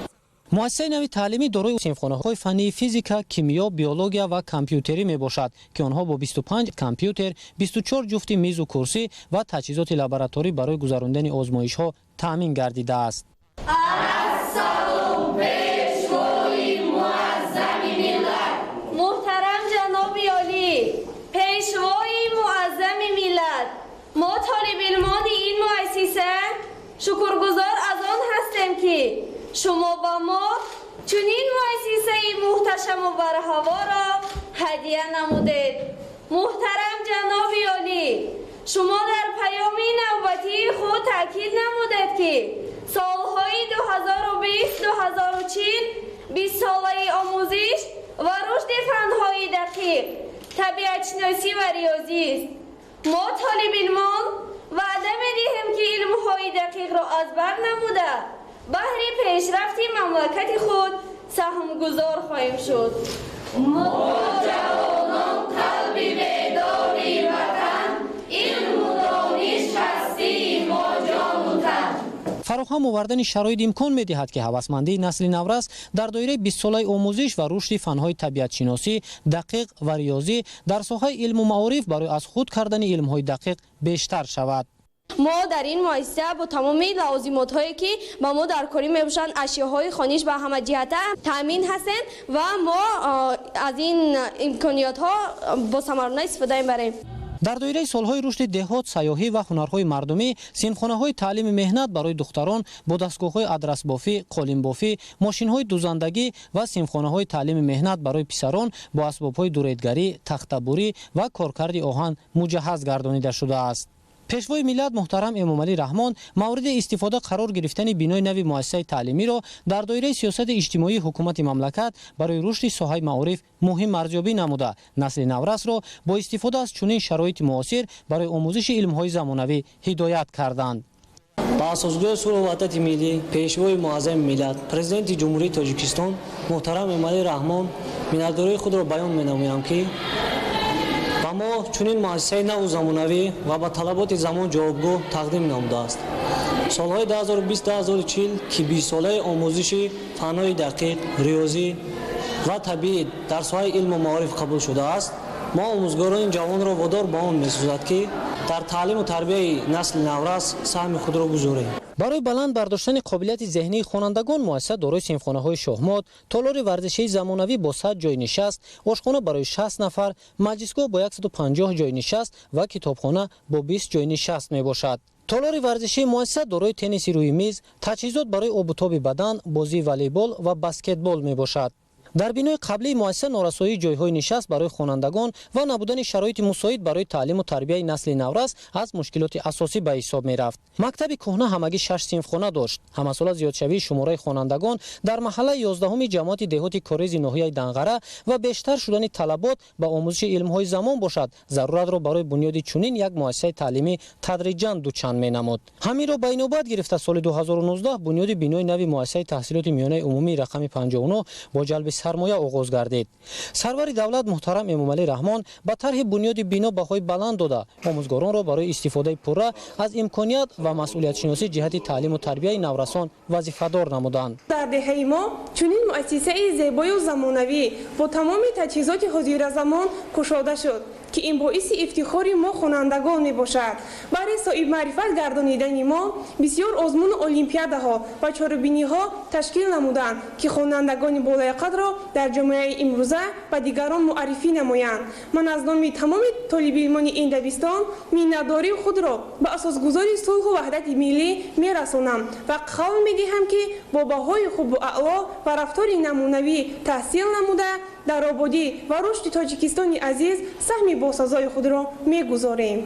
Speaker 7: Муассисаи нави таълимӣ дорои синфхонаҳои фаннии физика, кимиё, биология ва компютерӣ мебошад, ки онҳо бо 25 компютер, 24 ҷуфти мизу курсӣ ва таҷҳизоти лабораторӣ барои гузарондани озмоишҳо таъмин гардидааст.
Speaker 9: Муҳтарам ҷаноби олӣ, пешвои муаззами миллат, мо толибилмони ин муассиса шукргузор аз он ҳастем, ки шумо ба мо чунин муассисаи муҳташаму барҳаворо ҳадия намудед. Муҳтарам ҷаноби олӣ, шумо дар паёми навбатии худ таъкид намудед, ки солҳои 2020-2040 бистсолаи омӯзиш ва рушди фанҳои дақиқ, табиатшиносӣ ва риёзист. Мо толибилмон ваъда медиҳем, ки илмҳои дақиқро аз бар намуда, баҳри пешрафти мамлакати худ саҳмгузор хоҳем шуд.
Speaker 13: Мо ҷавонон қалби бедори ватан, илму дониш ҳастии мо ҷону тан.
Speaker 7: Фароҳам овардани шароит имкон медиҳад, ки ҳавасмандии насли наврас дар доираи 20-солаи омӯзиш ва рушди фанҳои табиатшиносӣ, дақиқ ва риёзӣ дар соҳаи илму маориф барои аз худ кардани илмҳои дақиқ бештар шавад.
Speaker 9: Мо дар ин муассиса бо тамоми лавозимотҳое, ки ба мо дар корӣ мебошанд, ашёҳои хониш ба ҳамаҷиҳата таъмин ҳастем ва мо аз ин имкониятҳо бо самарона истифода мебарем.
Speaker 7: Дар доираи солҳои рушди деҳот, сайёҳӣ ва ҳунарҳои мардумӣ синфхонаҳои таълими меҳнат барои духтарон бо дастгоҳҳои адрасбофӣ, қолинбофӣ, мошинҳои дузандагӣ ва синфхонаҳои таълими меҳнат барои писарон бо асбобҳои дуредгарӣ, тахтабурӣ ва коркарди оҳан муҷаҳҳаз гардонида шудааст. Пешвои миллат муҳтарам Эмомалӣ Раҳмон мавриди истифода қарор гирифтани бинои нави муассисаи таълимиро дар доираи сиёсати иҷтимоии ҳукумати мамлакат барои рушди соҳаи маориф муҳим арзёбӣ намуда, насли наврасро бо истифода аз чунин шароити муосир барои омӯзиши илмҳои замонавӣ ҳидоят карданд.
Speaker 14: Ба асосгузори сулҳу ваҳдати миллӣ, пешвои муаззами миллат, Президенти Ҷумҳурии Тоҷикистон муҳтарам Эмомалӣ Раҳмон миннатдории худро баён менамоям, ки ба мо чунин муассисаи наву замонавӣ ва ба талаботи замон ҷавобгӯ тақдим намудааст. Солҳои 2020-2040, ки бистсолаи омӯзиши фанҳои дақиқ, риёзӣ ва табиӣ дар соҳаи илму маориф қабул шудааст, мо омӯзгорони ҷавонро водор ба он месозад, ки дар таълиму тарбияи насли наврас саҳми худро гузорем.
Speaker 7: Барои баланд бардоштани қобилияти зеҳнии хонандагон муассиса дорои синфхонаҳои шоҳмот, толори варзишии замонавӣ бо 100 ҷойи нишаст, ошхона барои 60 нафар, маҷлисгоҳ бо 150 ҷойи нишаст ва китобхона бо 20 ҷойи нишаст мебошад. Толори варзишии муассиса дорои тенниси рӯи миз, таҷҳизот барои обутоби бадан, бозии волейбол ва баскетбол мебошад. Дар бинои қаблии муассиса норасоии ҷойҳои нишаст барои хонандагон ва набудани шароити мусоид барои таълиму тарбияи насли наврас аз мушкилоти асосӣ ба ҳисоб мерафт. Мактаби кӯҳна ҳамагӣ 6 синфхона дошт. Ҳамасола зиёдшавии шумораи хонандагон дар маҳаллаи 11-уми ҷамоати деҳоти Корези ноҳияи Данғара ва бештар шудани талабот ба омӯзиши илмҳои замон бошад, заруратро барои бунёди чунин як муассисаи таълимӣ тадриҷан дучанд менамуд. Ҳаминро ба инобат гирифта соли 2019 бунёди бинои нави муассисаи таҳсилоти миёнаи умумии рақами 59 бо ҷалби сармоя оғоз гардид. Сарвари давлат муҳтарам Эмомалӣ Раҳмон ба тарҳи бунёди бино баҳои баланд дода, омӯзгоронро барои истифодаи пурра аз имконият ва масъулиятшиносӣ ҷиҳати таълиму тарбияи наврасон вазифадор намуданд.
Speaker 15: Дар деҳаи мо чунин муассисаи зебою замонавӣ бо тамоми таҷҳизоти ҳозиразамон кушода шуд, ки ин боиси ифтихори мо хонандагон мебошад. Барои соҳибмаърифат гардонидани мо бисёр озмуну олимпиадаҳо ва чорабиниҳо ташкил намуданд, ки хонандагони болаёқатро дар ҷомеаи имрӯза ба дигарон муаррифӣ намоянд. Ман аз номи тамоми толибилмони ин дабистон миннатдории худро ба асосгузори сулҳу ваҳдати миллӣ мерасонам ва қавл медиҳам, ки бо баҳои хубу аъло ва рафтори намунавӣ таҳсил намуда, дар ободӣ ва рушди Тоҷикистони азиз саҳми босазои худро мегузорем.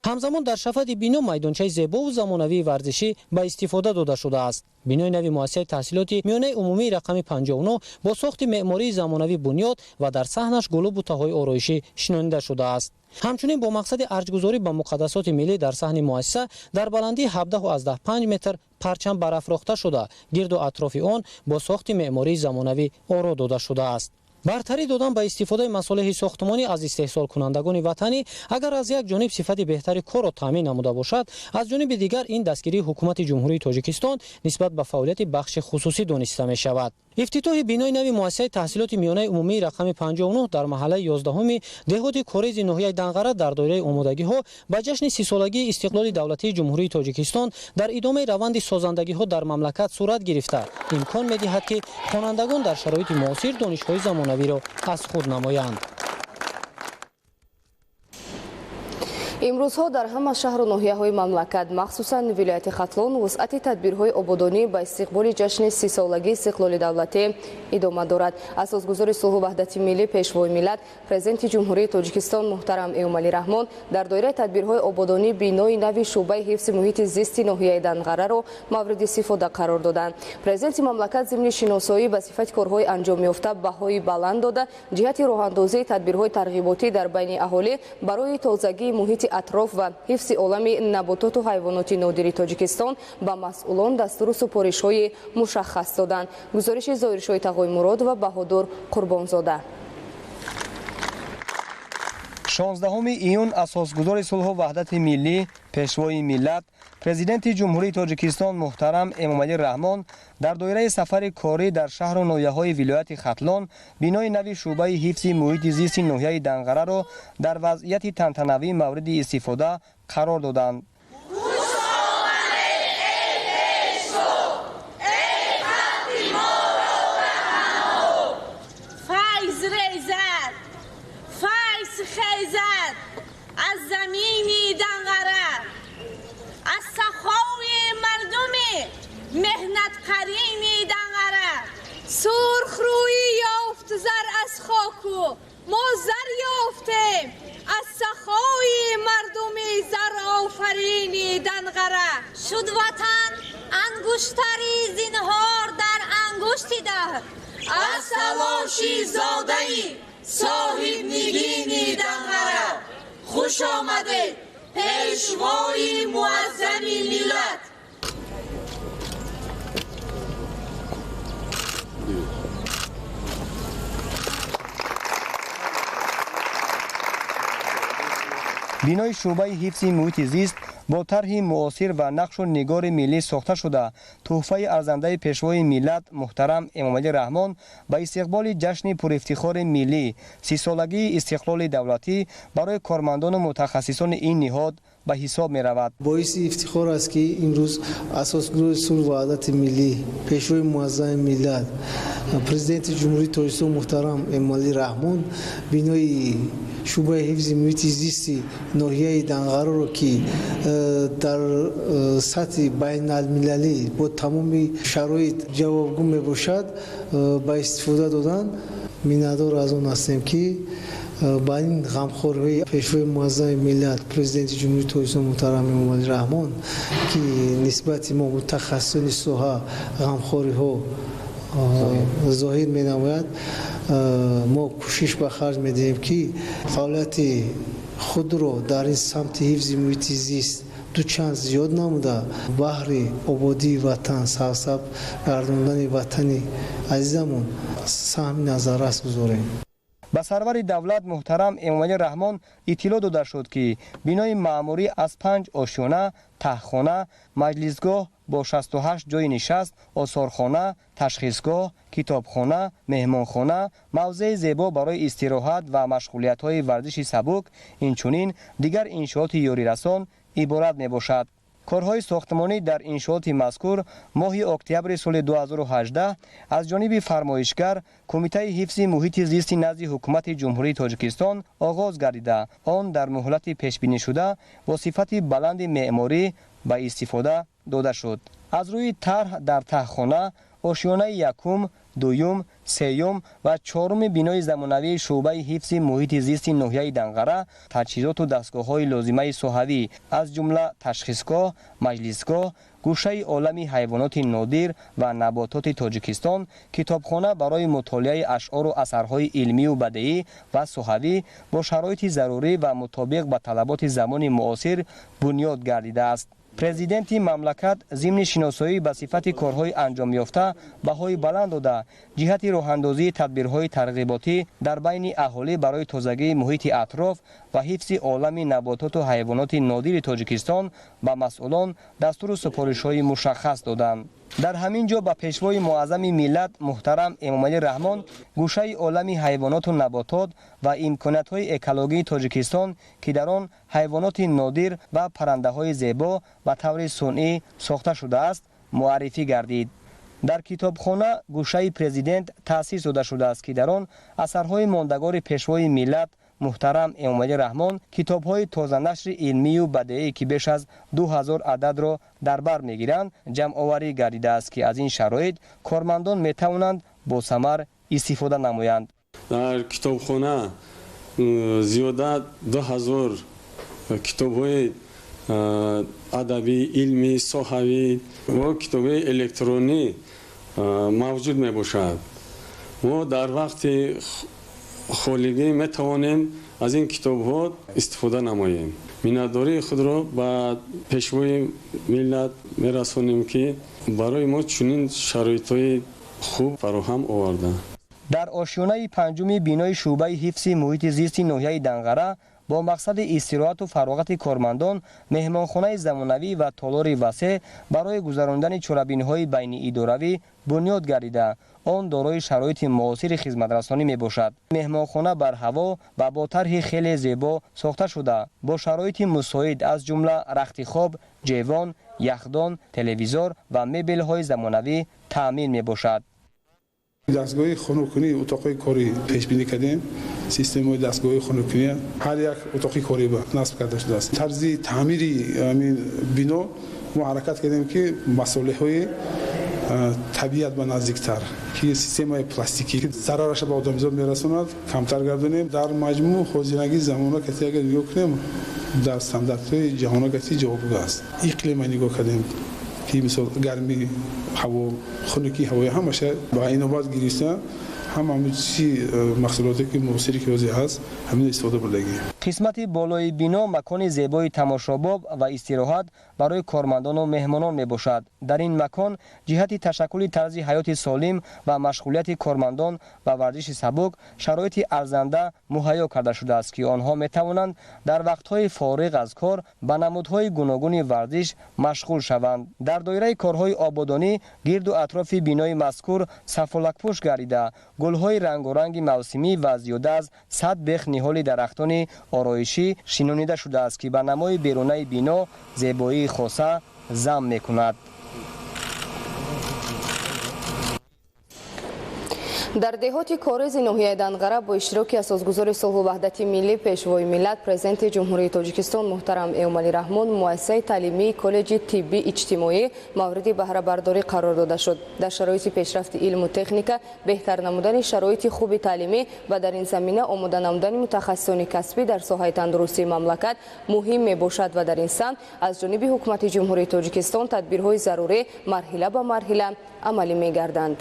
Speaker 7: Ҳамзамон дар шафати бино майдончаи зебову замонавии варзишӣ ба истифода дода шудааст. Бинои нави муассисаи таҳсилоти миёнаи умумии рақами 59 бо сохти меъмории замонавӣ бунёд ва дар саҳнаш гулу бутаҳои ороишӣ шинонида шудааст. Ҳамчунин бо мақсади арҷгузорӣ ба муқаддасоти миллӣ дар саҳни муассиса дар баландии 17,5 метр парчам барафрохта шуда, гирду атрофи он бо сохти меъмории замонавӣ оро дода шудааст. Бартарӣ додан ба истифодаи масолеҳи сохтмонӣ аз истеҳсолкунандагони ватанӣ агар аз як ҷониб сифати беҳтари корро таъмин намуда бошад, аз ҷониби дигар ин дастгирии ҳукумати Ҷумҳурии Тоҷикистон нисбат ба фаъолияти бахши хусусӣ дониста мешавад. Ифтитоҳи бинои нави муассисаи таҳсилоти миёнаи умумии рақами 59 дар маҳаллаи 11 деҳоти Корези ноҳияи Данғара дар доираи омодагиҳо ба ҷашни 30-солагии истиқлоли давлатии Ҷумҳурии Тоҷикистон дар идомаи раванди созандагиҳо дар мамлакат сурат гирифта, имкон медиҳад, ки хонандагон дар шароити муосир донишҳои замонавиро аз худ намоянд.
Speaker 6: Имрӯзҳо дар ҳама шаҳру ноҳияҳои мамлакат, махсусан вилояти Хатлон, вусъати тадбирҳои ободонӣ ба истиқболи ҷашни 30-солагии истиқлоли давлатӣ идома дорад. Асосгузори сулҳу ваҳдати миллӣ, Пешвои миллат, Президенти Ҷумҳурии Тоҷикистон муҳтарам Эмомалӣ Раҳмон дар доираи тадбирҳои ободонӣ бинои нави шӯъбаи ҳифзи муҳити зисти ноҳияи Данғараро мавриди истифода қарор доданд. Президенти мамлакат зимни шиносоӣ ба сифати корҳои анҷомёфта баҳои баланд дода, ҷиҳати роҳандозии тадбирҳои тарғиботӣ дар байни аҳолӣ барои тозагии муҳити атроф ва ҳифзи олами набототу ҳайвоноти нодири Тоҷикистон ба масъулон дастуру супоришҳои мушаххас доданд. Гузориши Зоҳиршоҳи Тағоймурод ва Баҳодур Қурбонзода.
Speaker 16: 16 июн асосгузори сулҳу ваҳдати миллӣ, Пешвои миллат, Президенти Ҷумҳурии Тоҷикистон муҳтарам Эмомалӣ Раҳмон дар доираи сафари корӣ дар шаҳру ноҳияҳои вилояти Хатлон бинои нави шӯъбаи ҳифзи муҳити зисти ноҳияи Данғараро дар вазъияти тантанавӣ мавриди истифода қарор доданд.
Speaker 8: Аз замини Данғара, аз сахови мардуми меҳнатқарини Данғара.
Speaker 9: Сурхрӯӣ ёфт зар аз хоку мо зар ёфтем аз сахои мардуми зарофарини Данғара.
Speaker 8: Шуд ватан ангуштари зинҳор дар ангушти даҳр, аз талоши зодаи соҳибнигини Данғара. Хуш омадед, Пешвои муаззами миллат!
Speaker 16: Бинои шӯъбаи ҳифзи муҳити зист бо тарҳи муосир ва нақшу нигори миллӣ сохта шуда, тӯҳфаи арзандаи Пешвои миллат муҳтарам Эмомалӣ Раҳмон ба истиқболи ҷашни пурифтихори миллӣ 30-солагии истиқлоли давлатӣ барои кормандону мутахассисони ин ниҳод ба ҳисоб меравад.
Speaker 17: Боиси ифтихор аст, ки имрӯз асосгузори сулҳу ваҳдати миллӣ, Пешвои муаззами миллат, Президенти Ҷумҳурии Тоҷикистон муҳтарам Эмомалӣ Раҳмон бинои шӯъбаи ҳифзи муҳити зисти ноҳияи Данғараро, ки дар сатҳи байналмилалӣ бо тамоми шароит ҷавобгӯ мебошад, ба истифода доданд. Миннатдор аз он ҳастем, ки ба ин ғамхориҳои Пешвои муаззами миллат, Президенти Ҷумҳурии Тоҷикистон муҳтарам Эмомалӣ Раҳмон, ки нисбати мо мутахассисони соҳа ғамхориҳо зоҳир менамояд, мо кӯшиш ба харҷ медиҳем, ки фаъолияти худро дар ин самти ҳифзи муҳити зист дучанд зиёд намуда, баҳри ободии ватан, сарсабз гардондани ватани азизамон саҳми назаррас гузорем.
Speaker 16: Ба сарвари давлат муҳтарам Эмомалӣ Раҳмон иттилоъ дода шуд, ки бинои маъмурӣ аз 5 ошёна, таҳхона, маҷлисгоҳ бо 68 ҷойи нишаст, осорхона, ташхисгоҳ, китобхона, меҳмонхона, мавзеи зебо барои истироҳат ва машғулиятҳои варзиши сабук, инчунин дигар иншооти ёрирасон иборат мебошад. Корҳои сохтмонӣ дар иншооти мазкур моҳи октябри соли 2018 аз ҷониби фармоишгар Кумитаи ҳифзи муҳити зисти назди Ҳукумати Ҷумҳурии Тоҷикистон оғоз гардида, он дар муҳлати пешбинишуда бо сифати баланди меъморӣ ба истифода дода шуд. Аз рӯи тарҳ дар таҳхона ошёнаи якум, дуюм, сеюм ва чоруми бинои замонавии шӯъбаи ҳифзи муҳити зисти ноҳияи Данғара таҷҳизоту дастгоҳҳои лозимаи соҳавӣ, аз ҷумла ташхисгоҳ, маҷлисгоҳ, гӯшаи олами ҳайвоноти нодир ва набототи Тоҷикистон, китобхона барои мутолиаи ашъору асарҳои илмию бадеӣ ва соҳавӣ бо шароити зарурӣ ва мутобиқ ба талаботи замони муосир бунёд гардидааст. Президенти мамлакат зимни шиносоӣ ба сифати корҳои анҷомёфта баҳои баланд дода, ҷиҳати роҳандозии тадбирҳои тарғиботӣ дар байни аҳолӣ барои тозагии муҳити атроф ва ҳифзи олами набототу ҳайвоноти нодири Тоҷикистон ба масъулон дастуру супоришҳои мушаххас доданд. Дар ҳамин ҷо ба пешвои муаззами миллат муҳтарам Эмомалӣ Раҳмон гӯшаи олами ҳайвоноту наботот ва имкониятҳои экологии Тоҷикистон, ки дар он ҳайвоноти нодир ва паррандаҳои зебо ба таври сунъӣ сохта шудааст, муаррифӣ гардид. Дар китобхона гӯшаи президент таъсис дода шудааст, ки дар он асарҳои мондагори пешвои миллат муҳтарам Эмомалӣ Раҳмон, китобҳои тозанашри илмию бадеӣ, ки беш аз 2000 ададро дар бар мегиранд, ҷамъоварӣ гардидааст, ки аз ин шароит кормандон метавонанд босамар истифода намоянд.
Speaker 18: Дар китобхона зиёда 2000 китобҳои адабӣ, илмӣ, соҳавӣ ва китобҳои электронӣ мавҷуд мебошад. Мо дар вақти холигӣ метавонем аз ин китобҳо истифода намоем. Миннатдории худро ба пешвои миллат мерасонем, ки барои мо чунин шароитҳои хуб фароҳам оварда.
Speaker 16: Дар ошёнаи панҷуми бинои шӯъбаи ҳифзи муҳити зисти ноҳияи Данғара бо мақсади истироҳату фароғати кормандон меҳмонхонаи замонавӣ ва толори васеъ барои гузарондани чорабиниҳои байниидоравӣ бунёд гардида, он дорои шароити муосири хизматрасонӣ мебошад. Меҳмонхона барҳаво ва бо тарҳи хеле зебо сохта шуда, бо шароити мусоид аз ҷумла рахти хоб, ҷевон, яхдон, телевизор ва мебелҳои замонавӣ таъмин мебошад.
Speaker 19: Дастгоҳи хунуккунӣ утоқҳои корӣ пешбинӣ кардем. Системаи дастгоҳи хунуккунӣ ҳар як утоқи корӣ насб карда шудааст. Тарзи таъмири ҳамин бино мо ҳаракат кардем, ки масолеҳои табиат ба наздиктар, ки системаи пластикӣ зарараша ба одамизод мерасонад, камтар гардонем. Дар маҷмӯъ ҳозирагии замона кати агар нигоҳ кунем, дар стандартҳои ҷаҳона кати ҷавобгӯ аст. Иқлима нигоҳ кардем, ки мисол гармии ҳаво, хунукии ҳавои ҳамаша ба инобат гирифта, ҳама чи маҳсулоте ки муосире ки ҳозир ҳаст, ҳамин истифода бурдагӣ.
Speaker 16: Қисмати болои бино макони зебои тамошобоб ва истироҳат барои кормандону меҳмонон мебошад. Дар ин макон ҷиҳати ташаккули тарзи ҳаёти солим ва машғулияти кормандон ба варзиши сабук шароити арзанда муҳайё карда шудааст, ки онҳо метавонанд дар вақтҳои фориғ аз кор ба намудҳои гуногуни варзиш машғул шаванд. Дар доираи корҳои ободонӣ гирду атрофи бинои мазкур сафолакпӯш гардида, гулҳои рангоранги мавсимӣ ва зиёда аз 100 бех ниҳоли дарахтони ороишӣ шинонида шудааст, ки ба намои берунаи бино зебоии хоса зам мекунад.
Speaker 6: Дар деҳоти Корези ноҳияи Данғара бо иштироки асосгузори сулҳу ваҳдати миллӣ, пешвои миллат, президенти Ҷумҳурии Тоҷикистон муҳтарам Эмомалӣ Раҳмон муассисаи таълимии коллеҷи тиббӣ иҷтимоӣ мавриди баҳрабардорӣ қарор дода шуд. Дар шароити пешрафти илму техника, беҳтар намудани шароити хуби таълимӣ ва дар ин замина омода намудани мутахассисони касбӣ дар соҳаи тандурустии мамлакат муҳим мебошад ва дар ин самт аз ҷониби ҳукумати Ҷумҳурии Тоҷикистон тадбирҳои зарурӣ марҳила ба марҳила амалӣ мегарданд.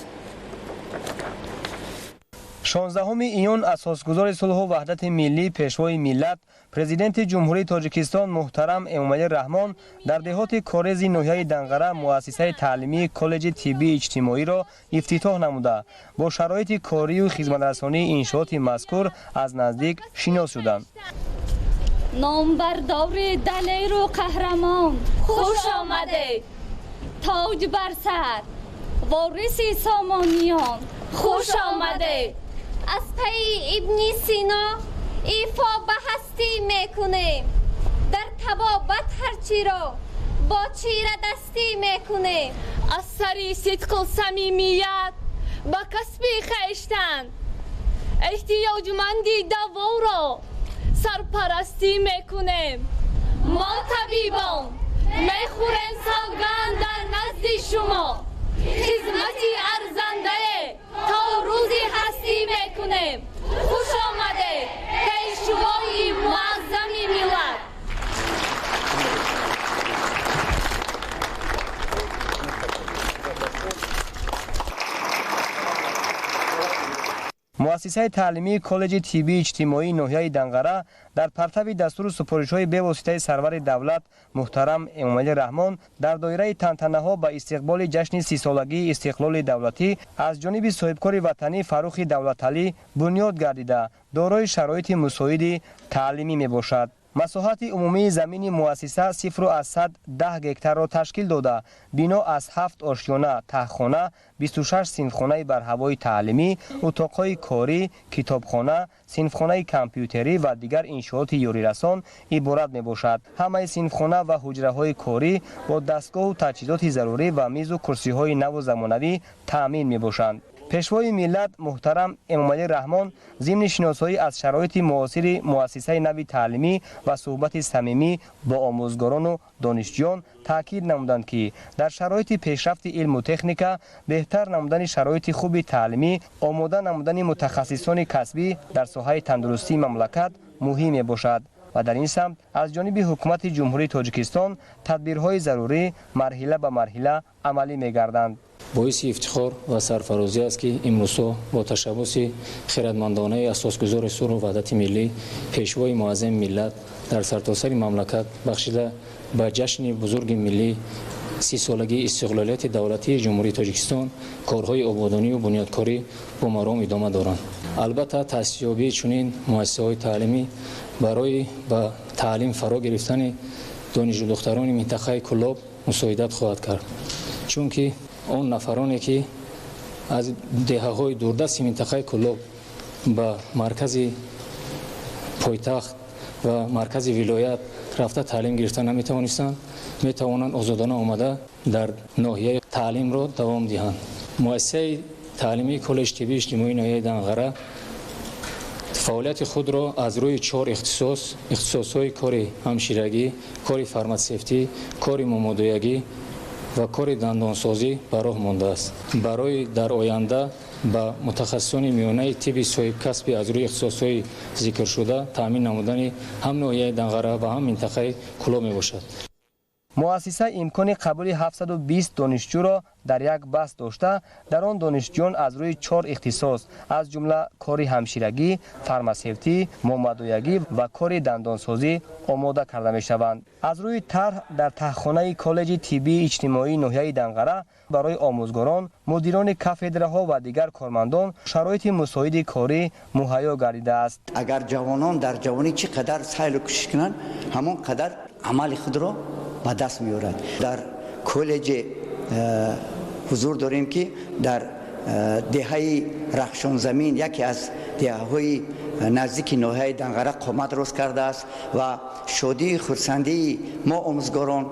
Speaker 16: 16 июн асосгузори сулҳу ваҳдати миллӣ, пешвои миллат, президенти Ҷумҳурии Тоҷикистон муҳтарам Эмомалӣ Раҳмон дар деҳоти Корези ноҳияи Данғара муассисаи таълимии коллеҷи тиббии иҷтимоиро ифтитоҳ намуда, бо шароити корию хизматрасонии иншооти мазкур аз наздик шинос шуданд.
Speaker 13: Номбардори далеру қаҳрамон, хуш омадед! Тоҷ бар сар, вориси Сомониён, хуш омадед!
Speaker 9: Аз пайи Ибни Сино ифо ба ҳастӣ мекунем, дар табобат ҳарчиро бо чирадастӣ мекунем.
Speaker 13: Аз сари сидқу самимият ба касби хештан, эҳтиёҷманди даворо сарпарастӣ мекунем. Мо табибон мехӯрем савганд дар назди шумо, хизмати арзандае то рӯзи ҳастӣ мекунем. Хуш омадед, пешвои муаззами миллат!
Speaker 16: Муассисаи таълимии коллеҷи тиббии иҷтимоии ноҳияи Данғара дар партави дастуру супоришҳои бевоситаи сарвари давлат муҳтарам Эмомалӣ Раҳмон дар доираи тантанаҳо ба истиқболи ҷашни 30-солагии истиқлоли давлатӣ аз ҷониби соҳибкори ватанӣ Фаррухи Давлаталӣ бунёд гардида, дорои шароити мусоиди таълимӣ мебошад. Масоҳати умумии замини муассиса 0,10 гектарро ташкил дода, бино аз 7 ошёна, таҳхона, 26 синфхонаи барҳавои таълимӣ, утоқҳои корӣ, китобхона, синфхонаи компютерӣ ва дигар иншооти ёрирасон иборат мебошад. Ҳамаи синфхона ва ҳуҷраҳои корӣ бо дастгоҳу таҷҳизоти зарурӣ ва мизу курсиҳои наву замонавӣ таъмин мебошанд. Пешвои миллат муҳтарам Эмомалӣ Раҳмон зимни шиносоӣ аз шароити муосири муассисаи нави таълимӣ ва суҳбати самимӣ бо омӯзгорону донишҷӯён таъкид намуданд, ки дар шароити пешрафти илму техника, беҳтар намудани шароити хуби таълимӣ, омода намудани мутахассисони касбӣ дар соҳаи тандурустии мамлакат муҳим мебошад ва дар ин самт аз ҷониби ҳукумати Ҷумҳурии Тоҷикистон тадбирҳои зарурӣ марҳила ба марҳила амалӣ мегарданд.
Speaker 20: Боиси ифтихор ва сарфарозӣ аст, ки имрӯзҳо бо ташаббуси хиратмандонаи асосгузори сулҳу ваҳдати миллӣ, пешвои муаззами миллат дар сартосари мамлакат бахшида ба ҷашни бузурги миллӣ 30-солагии истиқлолияти давлатии Ҷумҳурии Тоҷикистон корҳои ободонию бунёдкорӣ бо маром идома доранд. Албатта, таъсисёбии чунин муассисаҳои таълимӣ барои ба таълим фаро гирифтани донишҷӯдухтарони минтақаи Кӯлоб мусоидат хоҳад кард, чунки он нафароне ки аз деҳаҳои дурдасти минтақаи Кӯлоб ба маркази пойтахт ва маркази вилоят рафта таълим гирифта наметавонистанд, метавонанд озодона омада дар ноҳияи таълимро давом диҳанд. Муассисаи таълимии коллеҷи тиббии иҷтимоии ноҳияи Данғара фаъолияти худро аз рӯи 4 ихтисос, ихтисосҳои кори ҳамширагӣ, кори фарматсевтӣ, кори момодоягӣ ва кори дандонсозӣ ба роҳ мондааст. Барои дар оянда ба мутахассисони миёнаи тибби соҳибкасби аз рӯи ихтисосҳои зикршуда таъмин намудани ҳам ноҳияи Данғара ва ҳам минтақаи Кӯлоб мебошад.
Speaker 16: Муассиса имкони қабули 720 донишҷӯро дар як баст дошта, дар он донишҷӯён аз рӯи 4 ихтисос, аз ҷумла кори ҳамширагӣ, фармасевтӣ, момадоягӣ ва кори дандонсозӣ омода карда мешаванд. Аз рӯи тарҳ дар таҳхонаи коллеҷи тиббии иҷтимоии ноҳияи Данғара барои омӯзгорон, мудирони кафедраҳо ва дигар кормандон шароити мусоиди корӣ муҳайё гардидааст.
Speaker 21: Агар ҷавонон дар ҷавонӣ чӣ қадар сайру кӯшиш кунанд, ҳамон қадар амали худро ба даст меорад. Дар коллеҷе ҳузур дорем, ки дар деҳаи Рахшонзамин, яке аз деҳаҳои наздики ноҳияи Данғара қомат рост кардааст ва шодии хурсандии мо омӯзгорон,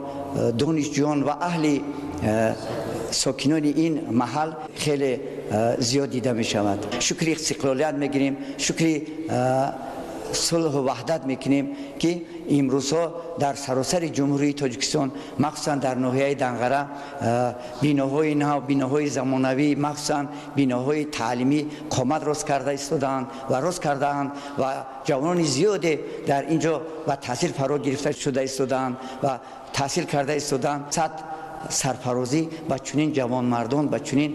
Speaker 21: донишҷӯён ва аҳли сокинони ин маҳал хеле зиёд дида мешавад. Шукри истиқлолият мегирем, шукри сулҳу ваҳдат мекунем, ки имрӯзҳо дар саросари Ҷумҳурии Тоҷикистон, махсусан дар ноҳияи Данғара, биноҳои нав, биноҳои замонавӣ, махсусан биноҳои таълимӣ қомат рост карда истодаанд ва рост кардаанд ва ҷавонони зиёде дар ин ҷо ба таҳсил фаро гирифта шуда истодаанд ва таҳсил карда истодаанд. Сад сарфарозӣ ба чунин ҷавонмардон, ба чунин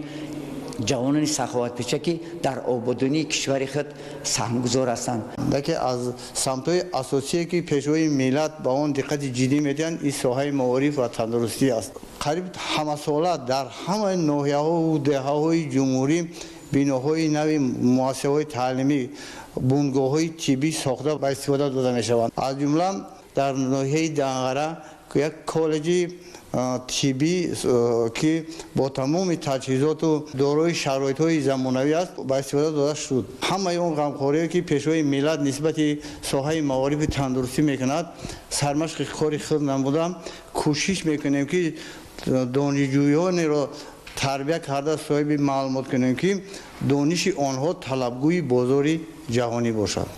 Speaker 21: Ҷавонони саховатпеша, ки дар ободонии кишвари худ саҳмгузор ҳастанд.
Speaker 1: Яке аз самтҳои асосие, ки Пешвои миллат ба он диққати ҷиддӣ медиҳанд, ин соҳаи маориф ва тандурустӣ аст. Қариб ҳамасола дар ҳамаи ноҳияҳову деҳаҳои ҷумҳурӣ биноҳои нави муассисаҳои таълимӣ, бунгоҳҳои тиббӣ сохта ба истифода дода мешаванд. Аз ҷумла дар ноҳияи Данғара як коллеҷи тиббӣ, ки бо тамоми таҷҳизоту дорои шароитҳои замонавӣ аст, ба истифода дода шуд. Ҳамаи он ғамхориё, ки Пешвои миллат нисбати соҳаи маорифи тандурустӣ мекунад, сармашқи кори худ намуда, кӯшиш мекунем, ки донишҷӯёнеро тарбия карда, соҳиби маълумот кунем, ки дониши онҳо талабгӯи бозори ҷаҳонӣ бошад.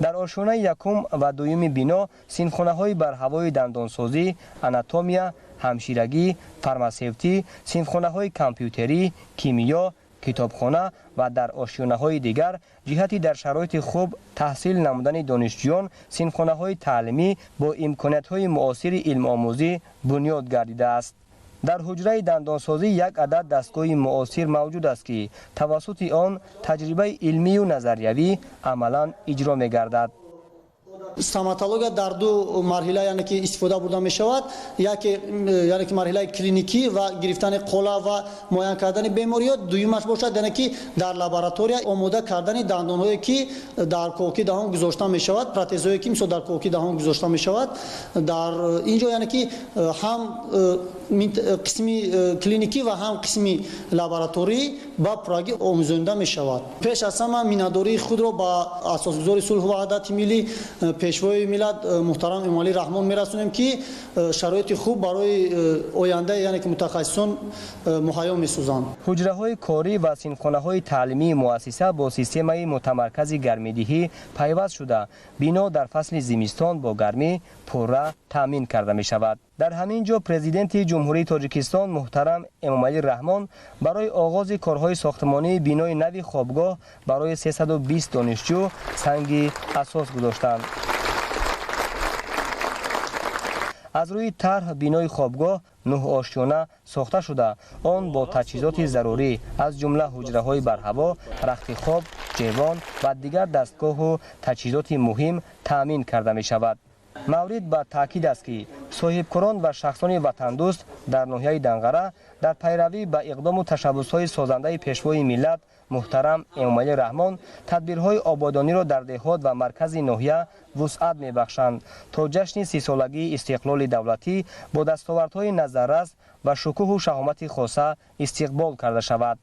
Speaker 16: Дар ошёнаи якум ва дуюми бино синфхонаҳои барҳавои дандонсозӣ, анатомия, ҳамширагӣ, фармасевтӣ, синфхонаҳои компютерӣ, кимиё, китобхона ва дар ошёнаҳои дигар ҷиҳати дар шароити хуб таҳсил намудани донишҷӯён синфхонаҳои таълимӣ бо имкониятҳои муосири илмомӯзӣ бунёд гардидааст. Дар ҳуҷраи дандонсозӣ як адад дастгоҳи муосир мавҷуд аст, ки тавассути он таҷрибаи илмию назариявӣ амалан иҷро мегардад.
Speaker 22: Стоматология дар ду марҳила, яъне ки истифода бурда мешавад: яке, яъне ки марҳилаи клиникӣ ва гирифтани қола ва муайян кардани бемориҳо, дуюмаш бошад, яъне ки дар лаборатория омода кардани дандонҳое, ки дар коки даҳон гузошта мешавад, протезҳое, ки мисол дар коки даҳон гузошта мешавад. Дар ин ҷо, яъне ки ҳам қисми клиникӣ ва ҳам қисми лабораторӣ ба пуррагӣ омӯзонида мешавад. Пеш аз ҳама миннатдории худро ба асосгузори сулҳу ваҳдати миллӣ, Пешвои миллат муҳтарам Эмомалӣ Раҳмон мерасонем, ки шароити хуб барои оянда, яъне ки мутахассисон муҳайё месозанд.
Speaker 16: Ҳуҷраҳои корӣ ва синфхонаҳои таълимии муассиса бо системаи мутамаркази гармидиҳӣ пайваст шуда, бино дар фасли зимистон бо гармӣ пурра таъмин карда мешавад. Дар ҳамин ҷо Президенти Ҷумҳурии Тоҷикистон муҳтарам Эмомалӣ Раҳмон барои оғози корҳои сохтмонии бинои нави хобгоҳ барои 320 донишҷӯ санги асос гузоштанд. Аз рӯи тарҳ бинои хобгоҳ нӯҳошёна сохта шуда, он бо таҷҳизоти зарурӣ, аз ҷумла ҳуҷраҳои барҳаво, рахти хоб, ҷевон ва дигар дастгоҳу таҷҳизоти муҳим таъмин карда мешавад. Маврид ба таъкид аст, ки соҳибкорон ва шахсони ватандӯст дар ноҳияи Данғара дар пайравӣ ба иқдому ташаббусҳои созандаи Пешвои миллат муҳтарам Эмомалӣ Раҳмон тадбирҳои ободониро дар деҳот ва маркази ноҳия вусъат мебахшанд, то ҷашни 30-солагии истиқлоли давлатӣ бо дастовардҳои назаррас ва шукӯҳу шаҳомати хоса истиқбол карда шавад.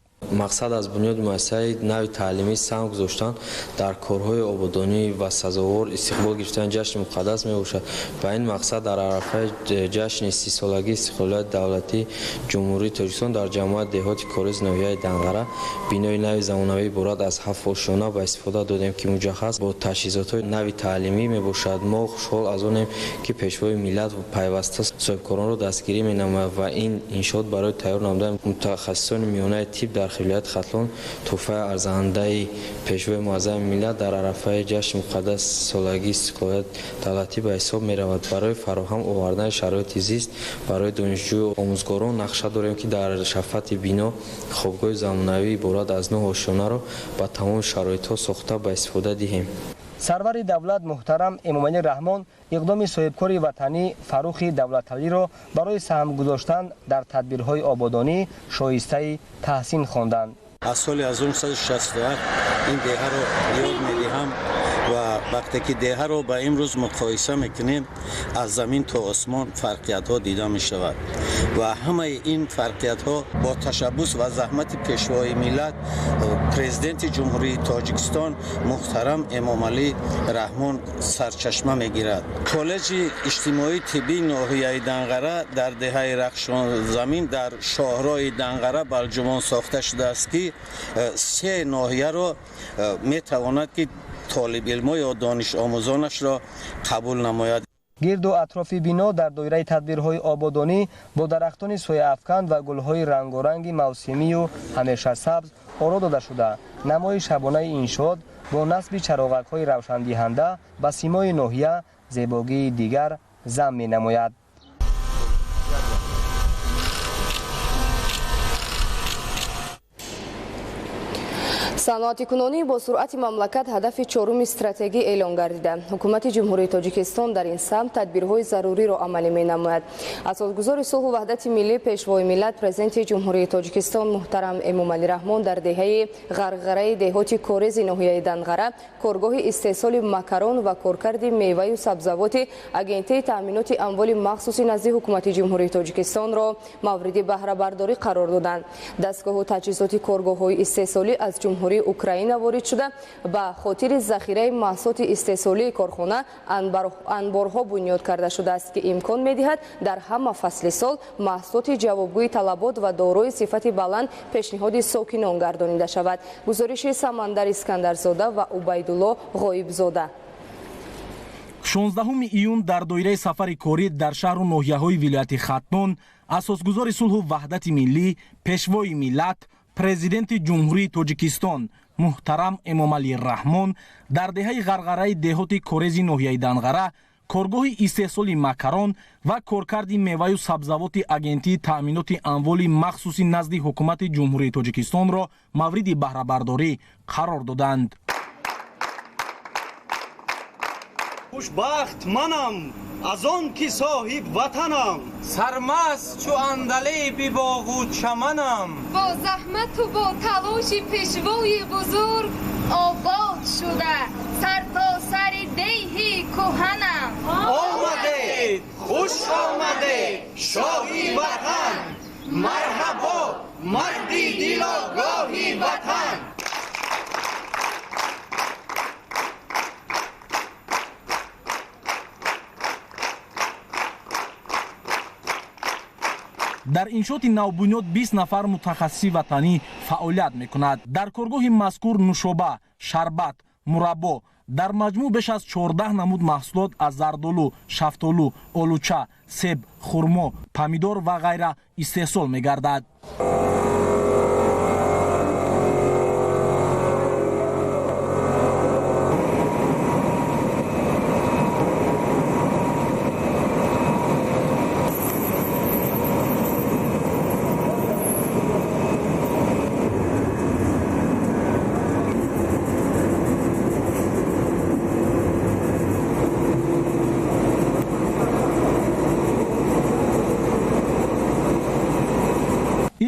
Speaker 23: Мақсад аз бунёди муассисаи нави таълимӣ саҳм гузоштан дар корҳои ободонӣ ва сазовор истиқбол гирифтани ҷашни муқаддас мебошад. Ба ин мақсад дар арафаи ҷашни 30-солагии истиқлолияти давлатии Ҷумҳурии Тоҷикистон дар ҷамоати деҳоти Корез ноҳияи Данғара бинои нави замонавӣ иборат аз 7 ошёна ба истифода додем, ки муҷаҳҳаз бо таҷҳизотҳои нави таълимӣ мебошад. Мо хушҳол аз онем, ки Пешвои миллат пайваста соҳибкоронро дастгирӣ менамояд ва ин иншоот барои тайёр намудани мутахассисони миёнаи тиб дар вилояти Хатлон тӯҳфаи арзандаи Пешвои муаззами миллат дар арафаи ҷашни муқаддас солагии истиқлолияти давлатӣ ба ҳисоб меравад. Барои фароҳам овардани шароити зист барои донишҷӯю омӯзгорон нақша дорем, ки дар шафати бино хобгоҳи замонавӣ иборат аз 9 ошёнаро ба тамоми шароитҳо сохта ба истифода диҳем.
Speaker 16: Сарвари давлат муҳтарам Эмомалӣ Раҳмон иқдоми соҳибкори ватанӣ Фаррухи Давлаталиро барои саҳм гузоштан дар тадбирҳои ободонӣ шоистаи таҳсин хонданд.
Speaker 24: Аз соли 1961 ин деҳаро ёд медиҳам ва вақте ки деҳаро ба имрӯз муқоиса мекунем, аз замин то осмон фарқиятҳо дида мешавад ва ҳамаи ин фарқиятҳо бо ташаббус ва заҳмати Пешвои миллат, Президенти Ҷумҳурии Тоҷикистон муҳтарам Эмомалӣ Раҳмон сарчашма мегирад. Коллеҷи иҷтимоии тиббии ноҳияи Данғара дар деҳаи Рахшонзамин дар шоҳроҳи Данғара Балҷумон сохта шудааст, ки се ноҳияро метавонад, ки толибилмо ё донишомӯзонашро қабул намояд.
Speaker 16: Гирду атрофи бино дар доираи тадбирҳои ободонӣ бо дарахтони сояафкан ва гулҳои рангоранги мавсимию ҳамешасабз оро дода шуда, намои шабонаи иншоот бо насби чароғакҳои равшандиҳанда ба симои ноҳия зебогии дигар зам менамояд.
Speaker 6: Саноатикунонӣ бо суръати мамлакат ҳадафи чоруми стратегӣ эълон гардида. Ҳукумати Ҷумҳурии Тоҷикистон дар ин самт тадбирҳои заруриро амалӣ менамояд. Асосгузори сулҳу ваҳдати миллӣ, Пешвои миллат, Президенти Ҷумҳурии Тоҷикистон муҳтарам Эмомалӣ Раҳмон дар деҳаи Ғарғараи деҳоти Корези ноҳияи Данғара коргоҳи истеҳсоли макарон ва коркарди меваю сабзавоти Агентии таъминоти амволи махсуси назди Ҳукумати Ҷумҳурии Тоҷикистонро мавриди баҳрабардорӣ қарор доданд. Дастгоҳу таҷҳизоти коргоҳҳои истеҳсолӣ аз Ҷумҳурии Украина ворид шуда, ба хотири захираи маҳсулоти истеҳсолии корхона анборҳо бунёд карда шудааст, ки имкон медиҳад дар ҳама фасли сол маҳсулоти ҷавобгӯи талабот ва дорои сифати баланд пешниҳоди сокинон гардонида шавад. Гузориши Самандар Искандарзода ва Убайдулло Ғоибзода.
Speaker 2: 16 июн дар доираи сафари корӣ дар шаҳру ноҳияҳои вилояти Хатлон асосгузори сулҳу ваҳдати миллӣ, Пешвои миллат, Президенти Ҷумҳурии Тоҷикистон муҳтарам Эмомалӣ Раҳмон дар деҳаи Ғарғараи деҳоти Корези ноҳияи Данғара коргоҳи истеҳсоли макарон ва коркарди меваю сабзавоти Агентии таъминоти амволи махсуси назди Ҳукумати Ҷумҳурии Тоҷикистонро мавриди баҳрабардорӣ қарор доданд.
Speaker 3: Хушбахт манам аз он ки соҳиб ватанам,
Speaker 4: сармаст чу андалеби боғу чаманам.
Speaker 13: Бо заҳмату бо талоши пешвои бузург обод шуда сартосари деҳи кӯҳанам.
Speaker 3: Омадед, хуш омадед, шоҳи ватан, марҳабо, марди дилогоҳи ватан.
Speaker 2: Дар иншооти навбунёд 20 нафар мутахассиси ватанӣ фаъолият мекунад. Дар коргоҳи мазкур нушоба, шарбат, мураббо, дар маҷмӯъ беш аз 14 намуд маҳсулот аз зардолу, шафтолу, олуча, себ, хурмо, помидор ва ғайра истеҳсол мегардад.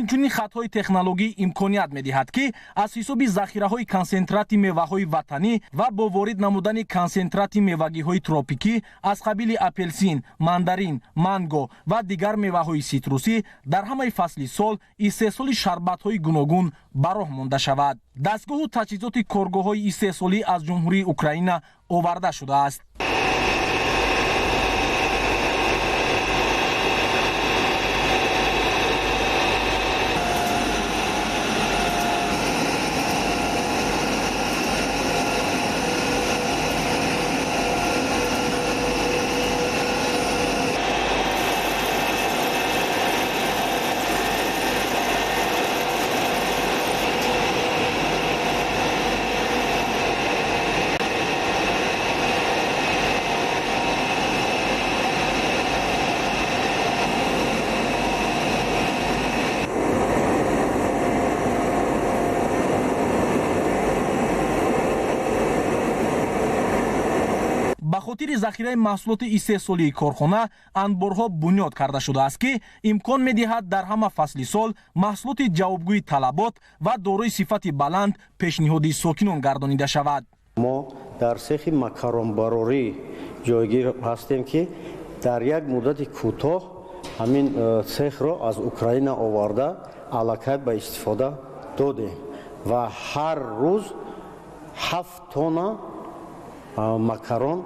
Speaker 2: Инчунин хатҳои технологӣ имконият медиҳад, ки аз ҳисоби захираҳои консентрати меваҳои ватанӣ ва бо ворид намудани консентрати мевагиҳои тропикӣ аз қабили апелсин, мандарин, манго ва дигар меваҳои ситрусӣ дар ҳамаи фасли сол истеҳсоли шарбатҳои гуногун ба роҳ монда шавад. Дастгоҳу таҷҳизоти коргоҳҳои истеҳсолӣ аз Ҷумҳурии Украина оварда шудааст. Ба хотири захираи маҳсулоти истеҳсолии корхона анборҳо бунёд карда шудааст, ки имкон медиҳад дар ҳама фасли сол маҳсулоти ҷавобгӯи талабот ва дорои сифати баланд пешниҳоди сокинон гардонида шавад.
Speaker 5: Мо дар сехи макаронбарорӣ ҷойгир ҳастем, ки дар як муддати кӯтоҳ ҳамин цехро аз Украина оварда аллакай ба истифода додем ва ҳар рӯз 7 тонна макарон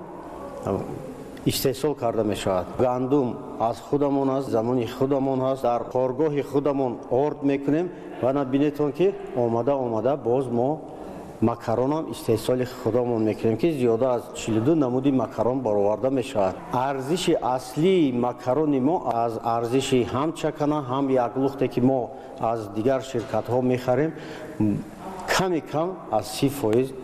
Speaker 5: истеҳсол карда мешавад. Гандум аз худамон аст, замони худамон ҳаст, дар коргоҳи худамон орд мекунем ва набинетон ки омада боз мо макаронам истеҳсоли худамон мекунем, ки зиёда аз 42 намуди макарон бароварда мешавад. Арзиши аслии макарони мо аз арзиши ҳам чакана, ҳам як лухте ки мо аз дигар ширкатҳо мехарем, ками кам аз 30%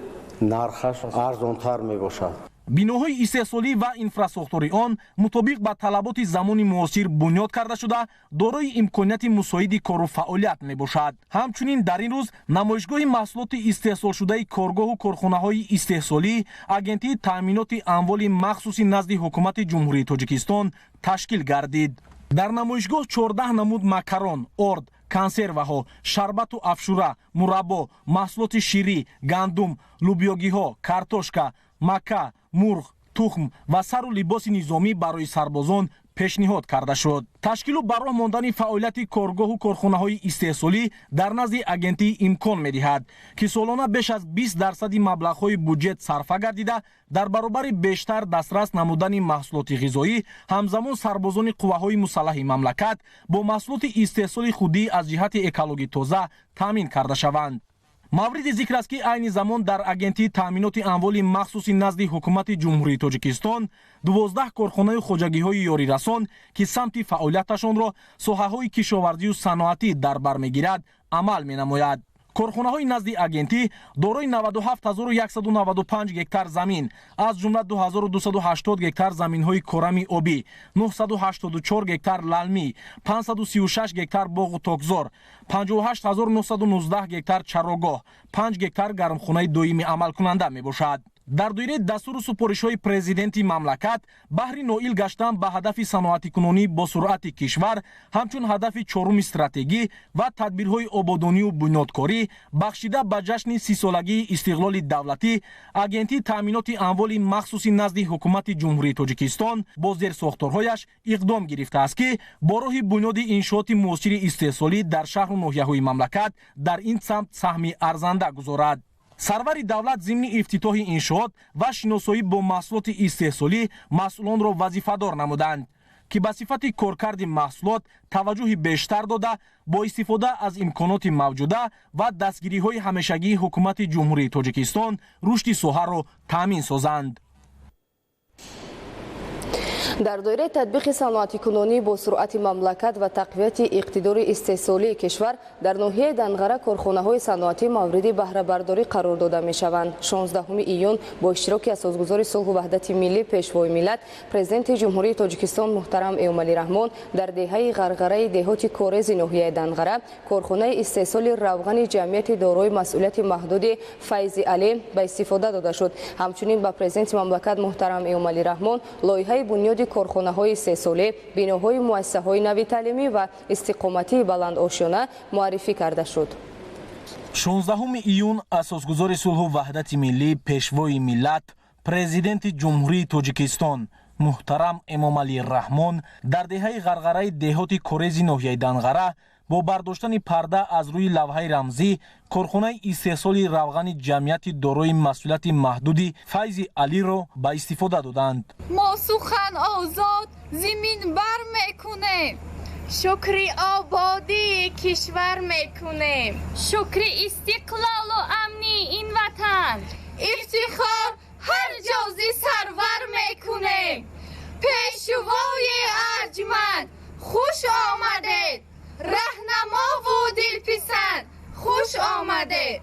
Speaker 5: нархаш арзонтар мебошад.
Speaker 2: Биноҳои истеҳсолӣ ва инфрасохтори он мутобиқ ба талаботи замони муосир бунёд карда шуда, дорои имконияти мусоиди кору фаъолият мебошад. Ҳамчунин дар ин рӯз намоишгоҳи маҳсулоти истеҳсолшудаи коргоҳу корхонаҳои истеҳсолӣ Агентии таъминоти амволи махсуси назди Ҳукумати Ҷумҳурии Тоҷикистон ташкил гардид. Дар намоишгоҳ 14 намуд макарон, орд, консерваҳо, шарбату афшура, мураббо, маҳсулоти ширӣ, гандум, лӯбиёгиҳо, картошка, мака, мурғ, тухм ва сару либоси низомӣ барои сарбозон пешниҳод карда шуд. Ташкилу ба роҳ мондани фаъолияти коргоҳу корхонаҳои истеҳсолӣ дар назди агентӣ имкон медиҳад, ки солона беш аз 20% маблағҳои буҷет сарфа гардида, дар баробари бештар дастрас намудани маҳсулоти ғизоӣ, ҳамзамон сарбозони қувваҳои мусаллаҳи мамлакат бо маҳсулоти истеҳсоли худӣ аз ҷиҳати экологӣ тоза таъмин карда шаванд. Мавриди зикр аст, ки айни замон дар Агентии таъминоти амволи махсуси назди Ҳукумати Ҷумҳурии Тоҷикистон 12 корхонаю хоҷагиҳои ёрирасон, ки самти фаъолияташонро соҳаҳои кишоварзию саноатӣ дар бар мегирад, амал менамояд. Корхонаҳои назди агентӣ дорои 97195 гектар замин, аз ҷумла 2280 гектар заминҳои корами обӣ, 984 гектар лалмӣ, 536 гектар боғу токзор, 58919 гектар чарогоҳ, 5 гектар гармхонаи доимӣ амалкунанда мебошад. Дар доираи дастуру супоришҳои президенти мамлакат баҳри ноил гаштан ба ҳадафи саноатикунонӣ бо суръати кишвар ҳамчун ҳадафи чоруми стратегӣ ва тадбирҳои ободонию бунёдкорӣ бахшида ба ҷашни 30-солагии истиқлоли давлатӣ, Агентии таъминоти амволи махсуси назди Ҳукумати Ҷумҳурии Тоҷикистон бо зерсохторҳояш иқдом гирифтааст, ки бо роҳи бунёди иншооти муосири истеҳсолӣ дар шаҳру ноҳияҳои мамлакат дар ин самт саҳми арзанда гузорад. Сарвари давлат зимни ифтитоҳи иншоот ва шиносоӣ бо маҳсулоти истеҳсолӣ масъулонро вазифадор намуданд, ки ба сифати коркарди маҳсулот таваҷҷӯҳи бештар дода, бо истифода аз имконоти мавҷуда ва дастгириҳои ҳамешагии Ҳукумати Ҷумҳурии Тоҷикистон рушди соҳаро таъмин созанд.
Speaker 6: Дар доираи татбиқи саноатикунонӣ бо суръати мамлакат ва тақвияти иқтидори истеҳсолии кишвар дар ноҳияи Данғара корхонаҳои саноатӣ мавриди баҳрабардорӣ қарор дода мешаванд. 16 июн бо иштироки асосгузори сулҳу ваҳдати миллӣ, Пешвои миллат, Президенти Ҷумҳурии Тоҷикистон муҳтарам Эмомалӣ Раҳмон дар деҳаи Ғарғараи деҳоти Корези ноҳияи Данғара корхонаи истеҳсоли равғани ҷамъияти дорои масъулияти маҳдуди Файзи Алӣ ба истифода дода шуд. Ҳамчунин ба президенти мамлакат муҳтарам Эмомалӣ Раҳмон лоиҳаи бунёди корхонаҳои истеҳсолӣ, биноҳои муассисаҳои нави таълимӣ ва истиқоматии баландошёна муаррифӣ карда шуд.
Speaker 2: 16 июн асосгузори сулҳу ваҳдати миллӣ, Пешвои миллат, Президенти Ҷумҳурии Тоҷикистон муҳтарам Эмомалӣ Раҳмон дар деҳаи Ғарғараи деҳоти Корези ноҳияи Данғара бо бардоштани парда аз рӯи лавҳаи рамзӣ корхонаи истеҳсоли равғани ҷамъияти дорои масъулияти маҳдуди Файзи Алиро ба истифода доданд.
Speaker 13: Мо сухан озод зимин бар мекунем, шукри ободии кишвар мекунем, шукри истиқлолу амни ин ватан, ифтихор ҳар ҷо зи сарвар мекунем. Пешвои арҷманд, хуш омадед, раҳнамову дилписанд, хуш омадед.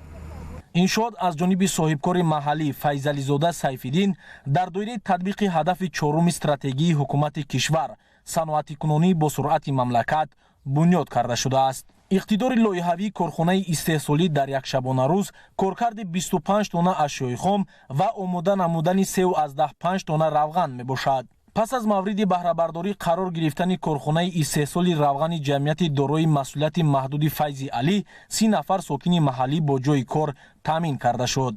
Speaker 2: Иншоот аз ҷониби соҳибкори маҳаллӣ Файзализода Сайфиддин дар доираи татбиқи ҳадафи чоруми стратегии ҳукумати кишвар саноатикунонӣ бо суръати мамлакат бунёд карда шудааст. Иқтидори лоиҳавии корхонаи истеҳсолӣ дар як шабонарӯз коркарди 25 тонна ашёи хом ва омода намудани 3,5 тонна равған мебошад. Пас аз мавриди баҳрабардорӣ қарор гирифтани корхонаи истеҳсоли равғани ҷамъияти дорои масъулияти маҳдуди Файзи Алӣ 30 нафар сокини маҳаллӣ бо ҷойи кор таъмин карда шуд.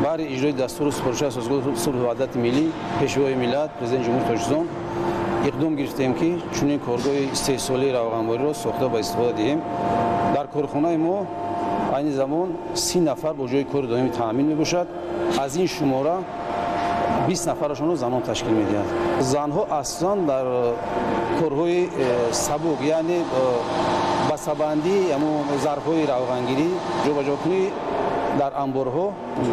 Speaker 10: Баҳри иҷрои дастуру супоришҳои асосгузори сулҳу ваҳдати миллӣ, Пешвои миллат, Президенти Ҷумҳурии Тоҷикистон иқдом гирифтем, ки чунин коргоҳи истеҳсолии равғанбориро сохта ба истифода диҳем. Дар корхонаи мо айни замон 30 нафар бо ҷойи кори доимӣ таъмин мебошад. Аз ин шумора 20 нафарашонро занон ташкил медиҳанд. Занҳо асосан дар корҳои сабук, яъне басабандӣ, ҳамон зарфҳои равғангирӣ, ҷобаҷокунии Дар анборҳо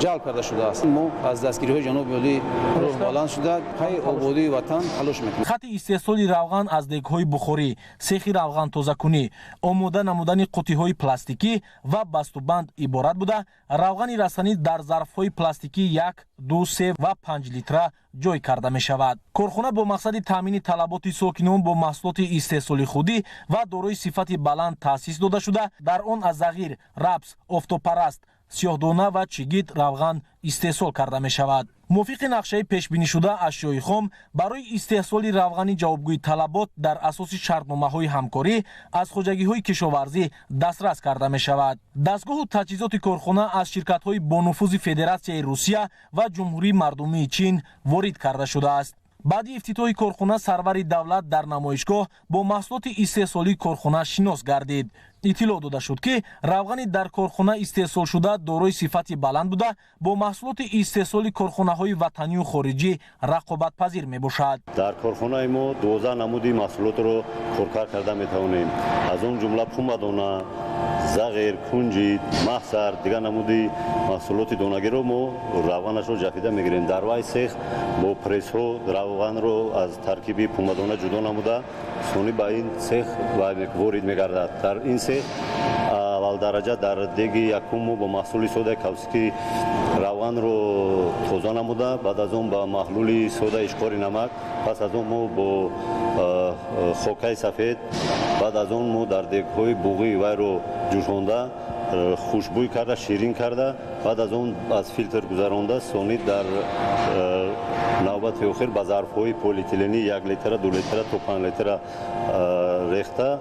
Speaker 10: ҷалб карда шудааст. Мо аз дастгириҳои ҷаноби олӣ рӯҳ баланд шуда, пайи ободии ватан талош мекунем.
Speaker 2: Хати истеҳсоли равған аз дегҳои бухорӣ, сехи равғантозакунӣ, омода намудани қуттиҳои пластикӣ ва бастубанд иборат буда, равғани растанӣ дар зарфҳои пластикӣ 1, 2, 3 ва 5 литра ҷой карда мешавад. Корхона бо мақсади таъмини талаботи сокинон бо маҳсулоти истеҳсоли худӣ ва дорои сифати баланд таъсис дода шуда, дар он аз зағир, рапс, офтобпараст, сиёҳдона ва чигит равған истеҳсол карда мешавад. Мувофиқи нақшаи пешбинишуда, ашёи хом барои истеҳсоли равғани ҷавобгӯи талабот дар асоси шартномаҳои ҳамкорӣ аз хоҷагиҳои кишоварзӣ дастрас карда мешавад. Дастгоҳу таҷҳизоти корхона аз ширкатҳои бонуфузи Федератсияи Русия ва Ҷумҳурии Мардумии Чин ворид карда шудааст. Баъди ифтитоҳи корхона сарвари давлат дар намоишгоҳ бо маҳсулоти истеҳсолии корхона шинос гардид. Иттилоъ дода шуд, ки равғани дар корхона истеҳсолшуда дорои сифати баланд буда, бо маҳсулоти истеҳсоли корхонаҳои ватанию хориҷӣ рақобатпазир мебошад.
Speaker 11: Дар корхонаи мо 12 намуди маҳсулотро коркард карда метавонем. Аз он ҷумла пумадона, зағир, кунҷид, маҳсар, дигар намуди маҳсулоти донагиро мо равғанашро ҷафида мегирем. Дар вай сех бо прессҳо равғанро аз таркиби пумадона ҷудо намуда, сонӣ ба ин сех ворид мегардад. Дар ин сех аввалдараҷа дар деги якум мо бо маҳсули содаи кавсикӣ равғанро тоза намуда, баъд аз он ба маҳлули содаи ишқори намак, пас аз он мо бо хокаи сафед, баъд аз он мо дар дегҳои буғӣ вайро ҷӯшонда, хушбӯй карда, ширин карда, баъд аз он аз филтр гузаронда, сонӣ дар навбати охир ба зарфҳои полиэтиленӣ 1 литра, 2 литра то 5 литра рехта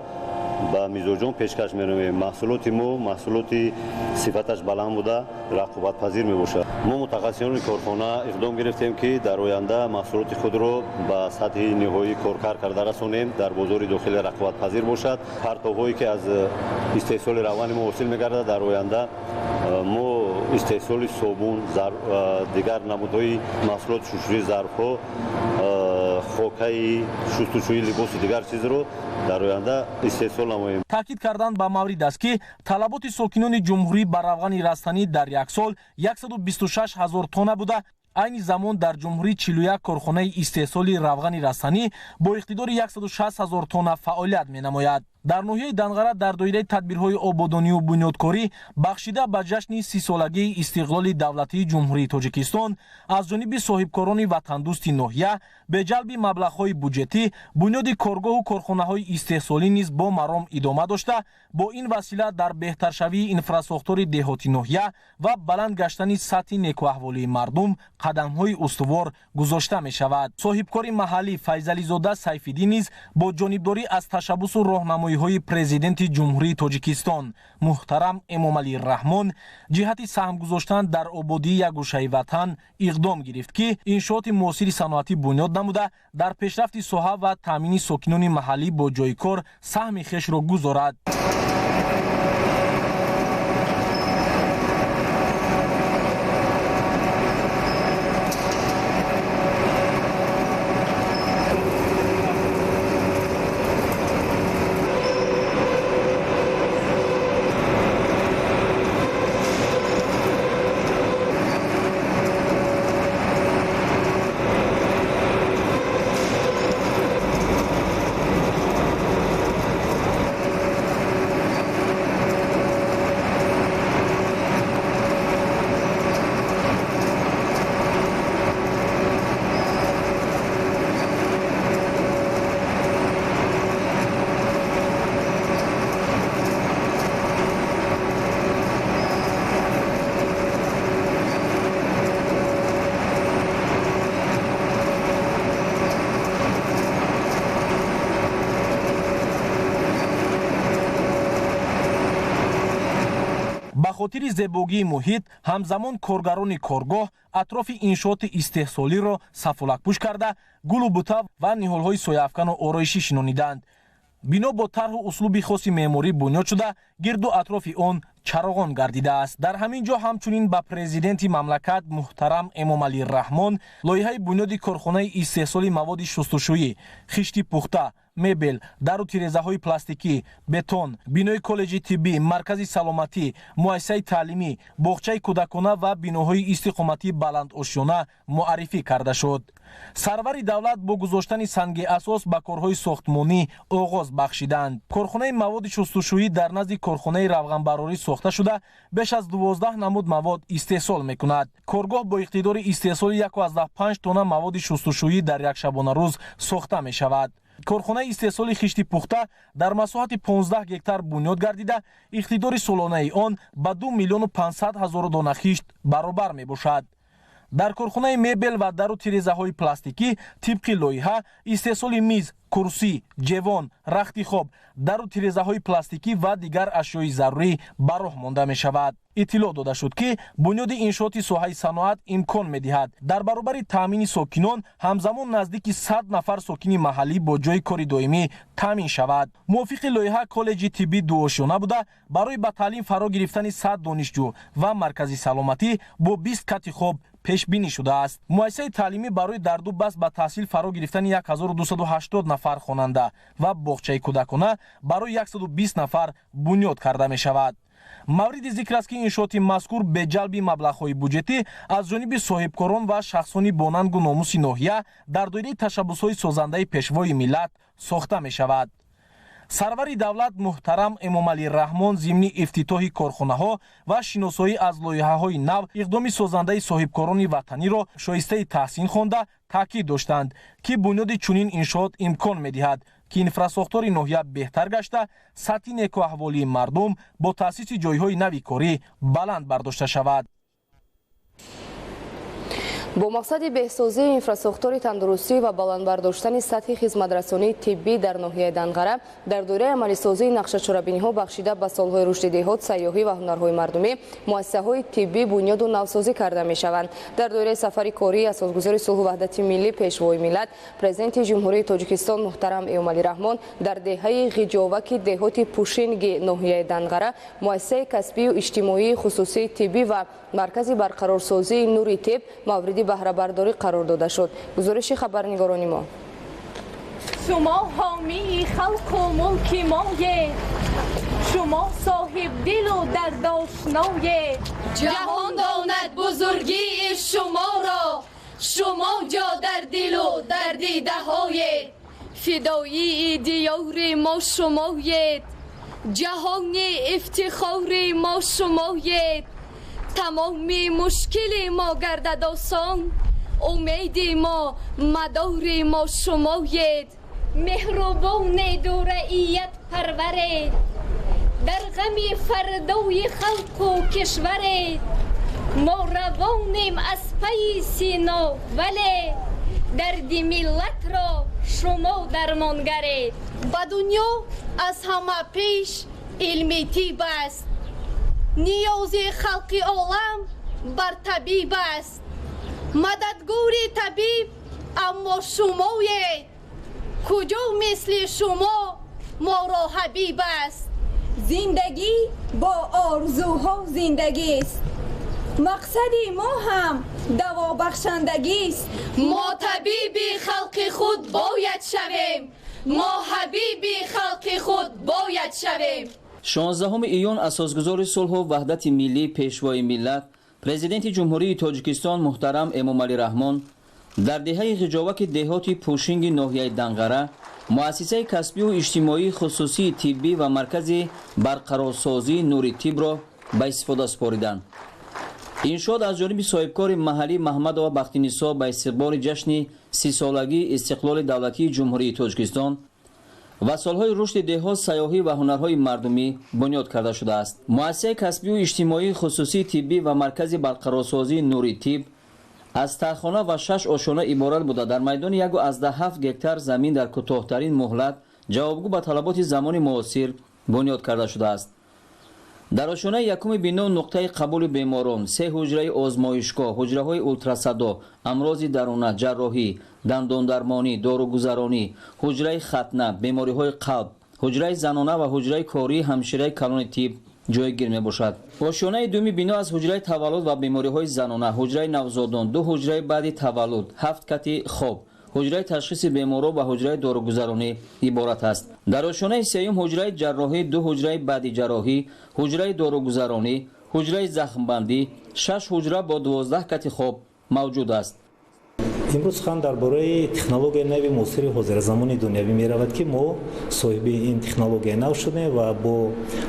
Speaker 11: ба мизоҷон пешкаш менамоем. Маҳсулоти мо маҳсулоти сифаташ баланд буда, рақобатпазир мебошад. Мо мутахассисони корхона иқдом гирифтем, ки дар оянда маҳсулоти худро ба сатҳи ниҳоӣ коркард карда расонем, дар бозори дохилӣ рақобатпазир бошад. Партовҳое ки аз истеҳсоли равғани мо ҳосил мегардад, дар оянда мо истеҳсоли собун, дигар намудҳои маҳсулоти шушӯии зарфҳо, хокаи шустушӯии либосу дигар чизро дар оянда истеҳсол намоем.
Speaker 2: Таъкид кардан ба маврид аст, ки талаботи сокинони ҷумҳурӣ ба равғани растанӣ дар як сол 126 ҳазор тонна буда, айни замон дар ҷумҳурӣ 41 корхонаи истеҳсоли равғани растанӣ бо иқтидори 160 ҳазор тонна фаъолият менамояд. Дар ноҳияи Данғара дар доираи тадбирҳои ободонию бунёдкорӣ бахшида ба ҷашни 30-солагии истиқлоли давлатии Ҷумҳурии Тоҷикистон аз ҷониби соҳибкорони ватандӯсти ноҳия бе ҷалби маблағҳои буҷетӣ бунёди коргоҳу корхонаҳои истеҳсолӣ низ бо маром идома дошта, бо ин васила дар беҳтаршавии инфрасохтори деҳоти ноҳия ва баланд гаштани сатҳи некуаҳволии мардум қадамҳои устувор гузошта мешавад. Соҳибкори маҳаллӣ Файзализода Сайфиддин низ бо ҷонибдорӣ аз ташаббусу роҳнамоиҳои президенти Ҷумҳурии Тоҷикистон муҳтарам Эмомалӣ Раҳмон ҷиҳати саҳм гузоштан дар ободии як гӯшаи ватан иқдом гирифт, ки иншооти муосири саноатӣ бунёд намуда, дар пешрафти соҳа ва таъмини сокинони маҳаллӣ бо ҷойи кор саҳми хешро гузорад. Ба хотири зебогии муҳит ҳамзамон коргарони коргоҳ атрофи иншооти истеҳсолиро сафолакпӯш карда, гулу бута ва ниҳолҳои сояафкану ороишӣ шинониданд. Бино бо тарҳу услуби хоси меъморӣ бунёд шуда, гирду атрофи он чароғон гардидааст. Дар ҳамин ҷо ҳамчунин ба президенти мамлакат муҳтарам Эмомалӣ Раҳмон лоиҳаи бунёди корхонаи истеҳсоли маводи шустушӯӣ, хишти пухта, мебел, дару тирезаҳои пластикӣ, бетон, бинои коллеҷи тиббӣ, маркази саломатӣ, муассисаи таълимӣ, боғчаи кӯдакона ва биноҳои истиқоматии баландошёна муаррифӣ карда шуд. Сарвари давлат бо гузоштани санги асос ба корҳои сохтмонӣ оғоз бахшиданд. Корхонаи маводи шустушӯӣ дар назди корхонаи равғанбарорӣ сохта шуда, беш аз 12 намуд мавод истеҳсол мекунад. Коргоҳ бо иқтидори истеҳсоли 1,5 тонна маводи шустушӯӣ дар як шабонарӯз сохта мешавад. Корхонаи истеҳсоли хишти пухта дар масоҳати 15 гектар бунёд гардида, иқтидори солонаи он ба 2 500 000 дона хишт баробар мебошад. Дар корхонаи мебел ва дару тирезаҳои пластикӣ тибқи лоиҳа истеҳсоли миз, курсӣ, ҷевон, рахти хоб, дару тирезаҳои пластикӣ ва дигар ашёи зарурӣ ба роҳ монда мешавад. Иттилоъ дода шуд, ки бунёди иншооти соҳаи саноат имкон медиҳад дар баробари таъмини сокинон ҳамзамон наздики 100 нафар сокини маҳаллӣ бо ҷойи кори доимӣ таъмин шавад. Мувофиқи лоиҳа коллеҷи тиббӣ дуошёна буда, барои ба таълим фаро гирифтани 100 донишҷӯ ва маркази саломатӣ бо 20 кати хоб пешбинӣ шудааст. Муассисаи таълимӣ барои дар ду баст ба таҳсил фаро гирифтани 1280 нафар хонанда ва боғчаи кӯдакона барои 120 нафар бунёд карда мешавад. Мавриди зикр аст, ки иншооти мазкур бе ҷалби маблағҳои буҷетӣ аз ҷониби соҳибкорон ва шахсони бо нангу номуси ноҳия дар доираи ташаббусҳои созандаи Пешвои миллат сохта мешавад. Сарвари давлат муҳтарам Эмомалӣ Раҳмон зимни ифтитоҳи корхонаҳо ва шиносоӣ аз лоиҳаҳои нав иқдоми созандаи соҳибкорони ватаниро шоистаи таҳсин хонда, таъкид доштанд, ки бунёди чунин иншоот имкон медиҳад, ки инфрасохтори ноҳия беҳтар гашта, сатҳи некуаҳволии мардум бо таъсиси ҷойҳои нави корӣ баланд бардошта шавад.
Speaker 6: Бо мақсади беҳсозии инфрасохтори тандурустӣ ва баланд бардоштани сатҳи хизматрасонии тиббӣ дар ноҳияи Данғара дар доираи амалисозии нақшачорабиниҳо бахшида ба солҳои рушди деҳот, сайёҳӣ ва ҳунарҳои мардумӣ муассисаҳои тиббӣ бунёду навсозӣ карда мешаванд. Дар доираи сафари кории асосгузори сулҳу ваҳдати миллӣ, Пешвои миллат, Президенти Ҷумҳурии Тоҷикистон муҳтарам Эмомалӣ Раҳмон дар деҳаи Ғиҷоваки деҳоти Пушинги ноҳияи Данғара муассисаи касбию иҷтимоии хусусии тиббӣ ва маркази барқарорсозии Нури Тиб мавриди баҳрабардорӣ қарор дода шуд. Гузориши хабарнигорони мо.
Speaker 13: Шумо ҳомии халқу мулки моед, шумо соҳибдилу дардошноед.
Speaker 7: Ҷаҳон донад бузургии шуморо, шумо ҷо дар дилу дар дидаҳоед.
Speaker 13: Фидоии диёри мо шумоед, ҷаҳони ифтихори мо шумоед. Тамоми мушкили мо гардад осон, умеди мо, мадори мо шумоед.
Speaker 9: Меҳрубонеду раият парваред, дар ғами фардои халқу кишваред. Мо равонем аз пайи сино, вале дарди миллатро шумо дармонгаред.
Speaker 7: Ба дунё аз ҳама пеш илми тиб аст, ниёзи халқи олам бар табиб аст. Мададгори табиб аммо шумоед, куҷо мисли шумо моро ҳабиб аст.
Speaker 12: Зиндагӣ бо орзуҳо зиндагист, мақсади мо ҳам давобахшандагист.
Speaker 7: Мо табиби халқи худ бояд шавем, мо ҳабиби халқи худ бояд шавем.
Speaker 14: 16 июн асосгузори сулҳу ваҳдати миллӣ, Пешвои миллат, Президенти Ҷумҳурии Тоҷикистон муҳтарам Эмомалӣ Раҳмон дар деҳаи Ғиҷоваки деҳоти Пушинги ноҳияи Данғара муассисаи касбию иҷтимоии хусусии тиббӣ ва маркази барқарорсозии Нури Тибро ба истифода супориданд. Иншоот аз ҷониби соҳибкори маҳаллӣ Маҳмадова Бахтинисо ба истиқболи ҷашни 30-солагии истиқлоли давлатии Ҷумҳурии Тоҷикистон ва солҳои рушди деҳот, сайёҳӣ ва ҳунарҳои мардумӣ бунёд карда шудааст. Муассисаи касбию иҷтимоии хусусии тиббӣ ва маркази барқарорсозии Нури Тиб аз таҳхона ва 6 ошёна иборат буда, дар майдони 1,7 гектар замин дар кӯтоҳтарин муҳлат ҷавобгӯ ба талаботи замони муосир бунёд карда шудааст. Дар ошёнаи якуми бино нуқтаи қабули беморон, 3 ҳуҷраи озмоишгоҳ, ҳуҷраҳои ултрасадо, амрози даруна, ҷарроҳӣ, дандондармонӣ, доругузаронӣ, ҳуҷраи хатна, бемориҳои қалб, ҳуҷраи занона ва ҳуҷраи кории ҳамшираи калони тиб ҷойгир мебошад. Ошёнаи дуюми бино аз ҳуҷраи таваллуд ва бемориҳои занона, ҳуҷраи навзодон, 2 ҳуҷраи баъди таваллуд, 7 кати хоб, ҳуҷраи ташхиси беморон ва ҳуҷраи доругузаронӣ иборат аст. Дар ошёнаи сеюм ҳуҷраи ҷарроҳӣ, 2 ҳуҷраи баъди ҷарроҳӣ, ҳуҷраи доругузаронӣ, ҳуҷраи захмбандӣ, 6 ҳуҷра бо 12 кати хоб мавҷуд аст.
Speaker 8: Имрӯз сухан дар бораи технологияи нави муосири ҳозиразамони дунявӣ меравад, ки мо соҳиби ин технологияи нав шудем ва бо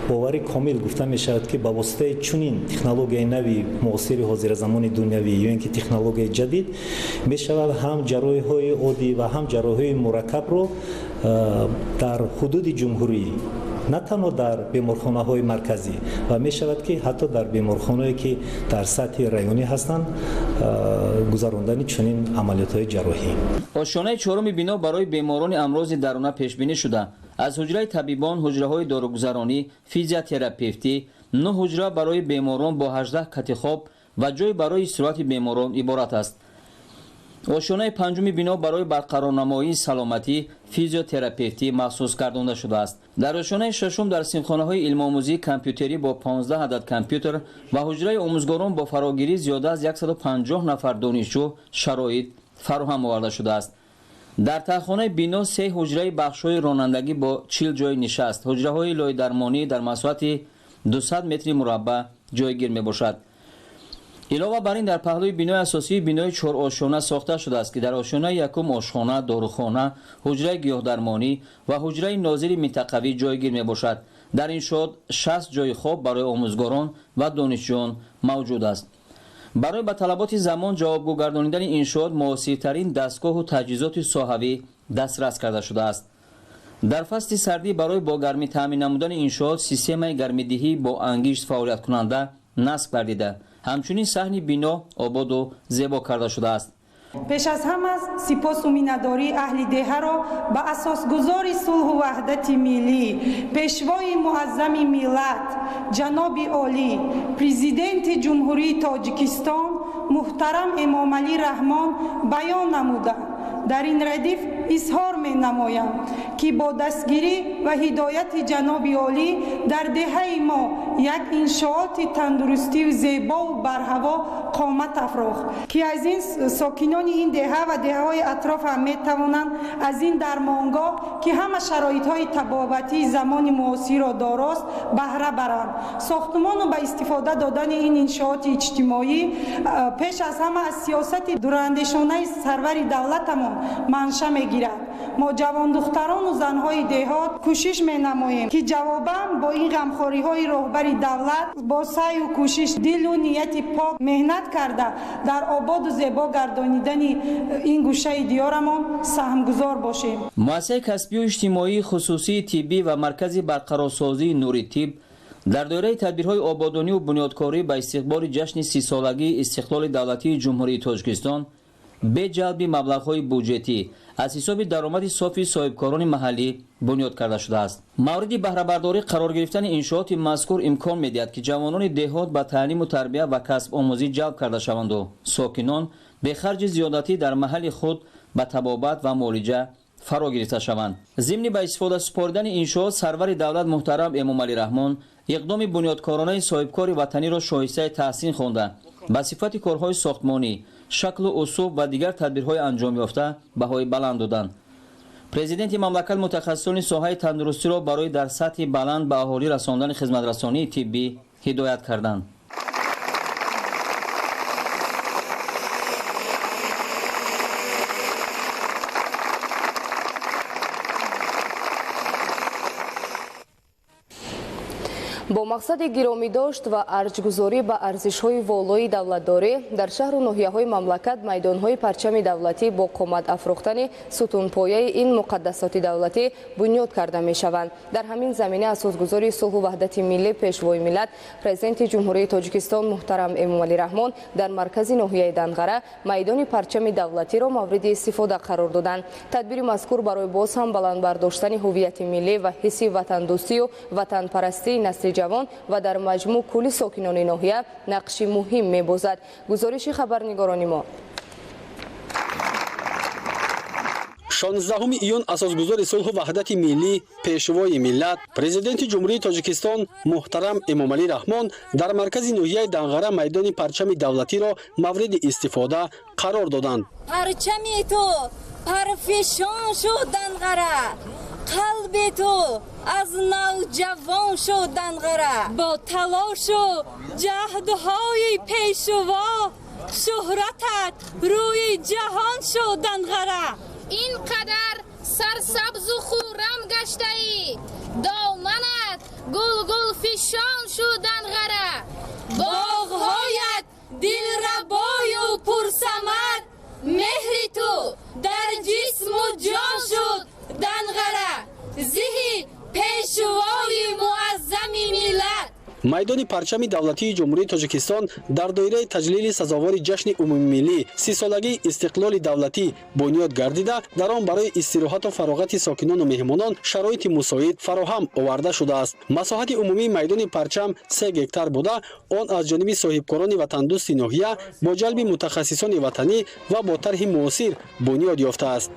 Speaker 8: бовари комил гуфта мешавад, ки ба воситаи чунин технологияи нави муосири ҳозиразамони дунявӣ ё ин ки технологияи ҷадид мешавад ҳам ҷарроҳиҳои оддӣ ва ҳам ҷарроҳиҳои мураккабро дар ҳудуди ҷумҳурӣ, на танҳо дар беморхонаҳои марказӣ, ва мешавад ки ҳатто дар беморхонаҳое ки дар сатҳи районӣ ҳастанд гузарондани чунин амалиётҳои ҷарроҳӣ.
Speaker 14: Ошёнаи чоруми бино барои беморони амрози даруна пешбинӣ шуда, аз ҳуҷраи табибон, ҳуҷраҳои доругузаронӣ, физиотерапевтӣ, 9 ҳуҷра барои беморон бо 18 кати хоб ва ҷой барои истироҳати беморон иборат аст. Ошёнаи панҷуми бино барои барқарорнамоии саломатӣ, физиотерапевтӣ махсус гардонда шудааст. Дар ошёнаи шашум дар синфхонаҳои илмомӯзии компютерӣ бо 15 адад компютер ва ҳуҷраи омӯзгорон бо фарогирии зиёда аз 150 нафар донишҷӯ шароит фароҳам оварда шудааст. Дар таҳхонаи бино 3 ҳуҷраи бахшҳои ронандагӣ бо 40 ҷойи нишаст, ҳуҷраҳои лойдармонӣ дар масоҳати 200 метри мураббаъ ҷойгир мебошад. Илова бар ин дар паҳлӯи бинои асосии бинои чорошёна сохта шудааст, ки дар ошёнаи якум ошхона, дорухона, ҳуҷраи гиёҳдармонӣ ва ҳуҷраи нозири минтақавӣ ҷойгир мебошад. Дар иншоот 60 ҷойи хоб барои омӯзгорон ва донишҷӯён мавҷуд аст. Барои ба талаботи замон ҷавобгӯ гардонидани иншоот муосиртарин дастгоҳу таҷҳизоти соҳавӣ дастрас карда шудааст. Дар фасли сардӣ барои бо гармӣ таъмин намудани иншоот системаи гармидиҳӣ бо ангишт фаъолияткунанда насб гардида, ҳамчунин саҳни бино ободу зебо карда шудааст.
Speaker 15: Пеш аз ҳама сипосу миннатдории аҳли деҳаро ба асосгузори сулҳу ваҳдати миллӣ, пешвои муаззами миллат, ҷаноби олӣ, президенти Ҷумҳурии Тоҷикистон муҳтарам Эмомалӣ Раҳмон баён намуда, дар ин радиф изҳор менамоям, ки бо дастгирӣ ва ҳидояти ҷаноби олӣ дар деҳаи мо як иншооти тандурустию зебову барҳаво қомат афрохт, ки аз ин сокинони ин деҳа ва деҳаҳои атроф ҳам метавонанд аз ин дармонгоҳ, ки ҳама шароитҳои табобатии замони муосирро дорост, баҳра баранд. Сохтмону ба истифода додани ин иншооти иҷтимоӣ пеш аз ҳама аз сиёсати дурандешонаи сарвари давлатамон манша мегирад. Мо ҷавондухтарону занҳои деҳот кӯшиш менамоем, ки ҷавобан бо ин ғамхориҳои роҳбари давлат бо саъю кӯшиш, дилу нияти пок меҳнат карда, дар ободу зебо гардонидани ин гӯшаи диёрамон саҳмгузор бошем.
Speaker 14: Муассисаи касбию иҷтимоии хусусии тиббӣ ва маркази барқарорсозии нури тиб дар доираи тадбирҳои ободонию бунёдкорӣ ба истиқболи ҷашни 30-солагии истиқлоли давлатии Ҷумҳурии Тоҷикистон бе ҷалби маблағҳои буҷетӣ аз ҳисоби даромади софи соҳибкорони маҳаллӣ бунёд карда шудааст. Мавриди баҳрабардорӣ қарор гирифтани иншооти мазкур имкон медиҳад, ки ҷавонони деҳот ба таълиму тарбия ва касбомӯзӣ ҷалб карда шаванду сокинон бе харҷи зиёдатӣ дар маҳалли худ ба табобат ва муолиҷа фаро гирифта шаванд. Зимни ба истифода супоридани иншоот сарвари давлат муҳтарам Эмомалӣ Раҳмон иқдоми бунёдкоронаи соҳибкори ватаниро шоистаи таҳсин хонда, ба сифати корҳои сохтмонӣ, шаклу усуб ва дигар тадбирҳои анҷомёфта баҳои баланд доданд. Президенти мамлакат мутахассисони соҳаи тандурустиро барои дар сатҳи баланд ба аҳолӣ расондани хизматрасонии тиббӣ ҳидоят карданд.
Speaker 6: Бо мақсади гиромӣ дошт ва арҷгузорӣ ба арзишҳои волои давлатдорӣ дар шаҳру ноҳияҳои мамлакат майдонҳои парчами давлатӣ бо қомат афрохтани сутунпояи ин муқаддасоти давлатӣ бунёд карда мешаванд. Дар ҳамин замина асосгузори сулҳу ваҳдати миллӣ, пешвои миллат, президенти Ҷумҳурии Тоҷикистон муҳтарам Эмомалӣ Раҳмон дар маркази ноҳияи Данғара майдони парчами давлатиро мавриди истифода қарор доданд. Тадбири мазкур барои боз ҳам баланд бардоштани ҳуввияти миллӣ ва ҳисси ватандӯстию ватанпарастии насли ҷавон ва дар маҷмӯъ кулли сокинони ноҳия нақши муҳим мебозад. Гузориши хабарнигорони мо.
Speaker 17: 16 июн асосгузори сулҳу ваҳдати миллӣ, пешвои миллат, президенти Ҷумҳурии Тоҷикистон муҳтарам Эмомалӣ Раҳмон дар маркази ноҳияи Данғара майдони парчами давлатиро мавриди истифода қарор доданд.
Speaker 18: Парчами ту Парфишон шуд Данғара, қалби ту аз навҷавон шуд Данғара. Бо талошу ҷаҳдҳои пешво шӯҳратат рӯи ҷаҳон шуд Данғара.
Speaker 7: Ин қадар сарсабзу хуррам гаштаӣ, доманат гулгул фишон шуд Данғара. Боғҳоят дилрабою пурсамар, меҳри ту дар ҷисму ҷон шуд Данғара. Зиҳи пешвои муаззами миллат.
Speaker 17: Майдони парчами давлатии Ҷумҳурии Тоҷикистон дар доираи таҷлили сазовори ҷашни умумимиллӣ 30-солагии истиқлоли давлатӣ бунёд гардида, дар он барои истироҳату фароғати сокинону меҳмонон шароити мусоид фароҳам оварда шудааст. Масоҳати умумии майдони парчам 3 гектар буда, он аз ҷониби соҳибкорони ватандӯсти ноҳия бо ҷалби мутахассисони ватанӣ ва бо тарҳи муосир бунёд ёфтааст.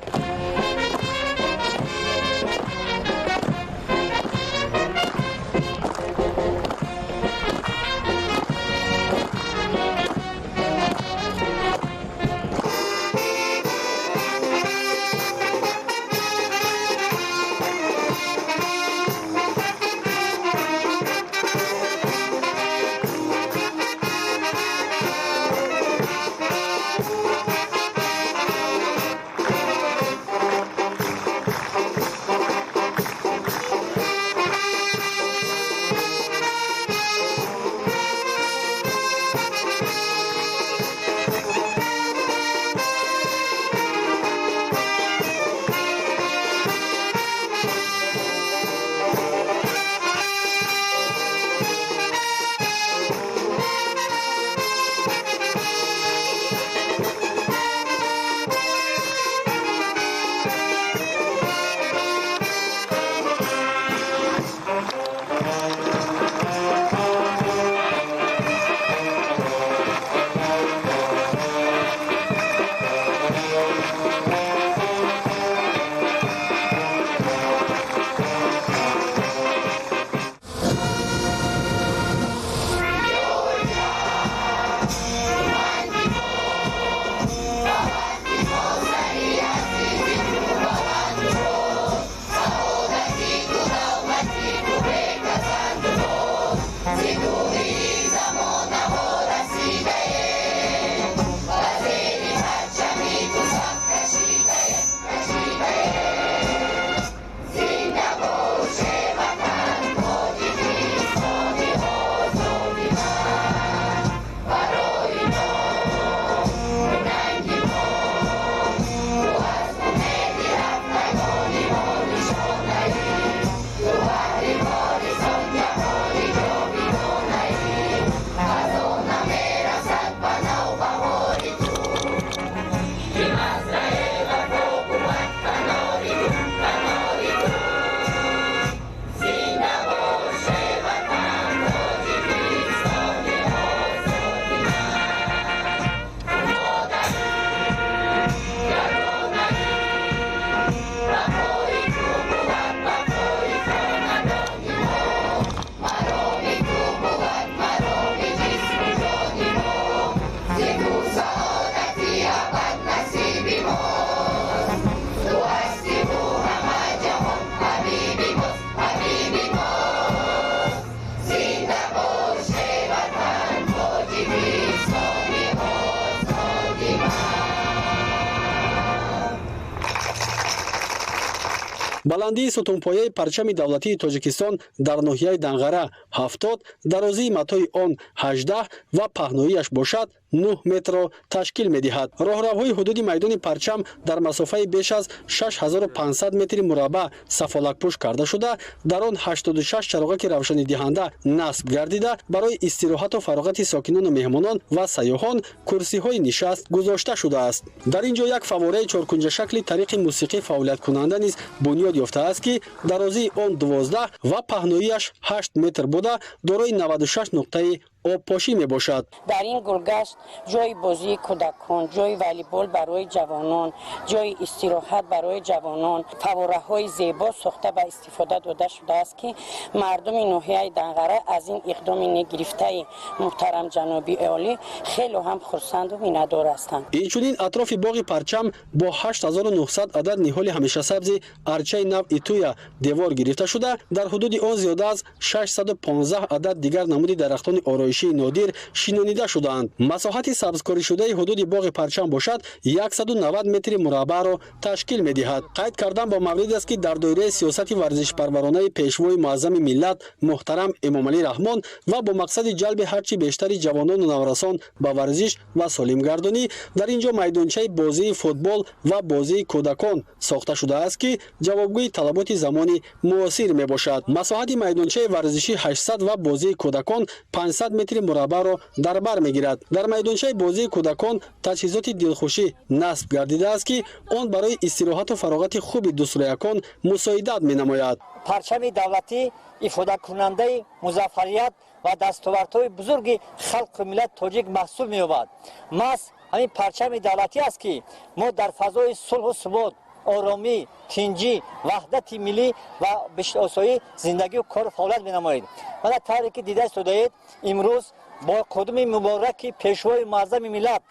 Speaker 17: Баландии сутунпояи парчами давлатии Тоҷикистон дар ноҳияи Данғара 70, дарозии матои он 18 ва паҳноияш бошад 9 метрро ташкил медиҳад. Роҳравҳои ҳудуди майдони парчам дар масофаи беш аз 6500 метри мураббаъ сафолакпӯш карда шуда, дар он 86 чароғаки равшанидиҳанда насб гардида, барои истироҳату фароғати сокинону меҳмонон ва сайёҳон курсиҳои нишаст гузошта шудааст. Дар ин ҷо як фаввораи чоркунҷашакли тариқи мусиқӣ фаъолияткунанда низ бунёд ёфтааст, ки дарозии он 12 ва паҳноияш 8 метр буда, дорои 96 нуқтаи обпошӣ мебошад.
Speaker 1: Дар ин гулгашт ҷои бозии кӯдакон, ҷои волейбол барои ҷавонон, ҷои истироҳат барои ҷавонон, фаввораҳои зебо сохта ба истифода дода шудааст, ки мардуми ноҳияи Данғара аз ин иқдоми негирифтаи муҳтарам ҷаноби олӣ хеле ҳам хурсанду миннатдор ҳастанд.
Speaker 17: Инчунин атрофи боғи парчам бо 8900 адад ниҳоли ҳамешасабзи арчаи навъи туя девор гирифта шуда, дар ҳудуди он зиёда аз 615 адад дигар намуди дарахтони ороишии нодир шинонида шудаанд. Масоҳати сабзкоришудаи ҳудуди боғи парчам бошад 190 метри мураббаъро ташкил медиҳад. Қайд кардан бо маврид аст, ки дар доираи сиёсати варзишпарваронаи пешвои муаззами миллат муҳтарам Эмомалӣ Раҳмон ва бо мақсади ҷалби ҳарчи бештари ҷавонону наврасон ба варзиш ва солимгардонӣ дар ин ҷо майдончаи бозии футбол ва бозии кӯдакон сохта шудааст, ки ҷавобгӯи талаботи замони муосир мебошад. Масоҳати майдончаи варзишӣ 800 ва бозии кӯдакон 500 метри мураббаъро дар бар мегирад. Дар майдончаи бозии кӯдакон таҷҳизоти дилхушӣ насб гардидааст, ки он барои истироҳату фароғати хуби дӯстроякон мусоидат менамояд.
Speaker 19: Парчами давлатӣ ифодакунандаи музаффарият ва дастовардҳои бузурги халқу миллати тоҷик маҳсуб меёбад. Маҳз ҳамин парчами давлатӣ аст, ки мо дар фазои сулҳу субот, оромӣ, тинҷӣ, ваҳдати миллӣ ва бештосоӣ зиндагию кору фаъолият менамоед. Мана тавре ки дида истодаед, имрӯз бо қудуми мубораки пешвои муаззами миллат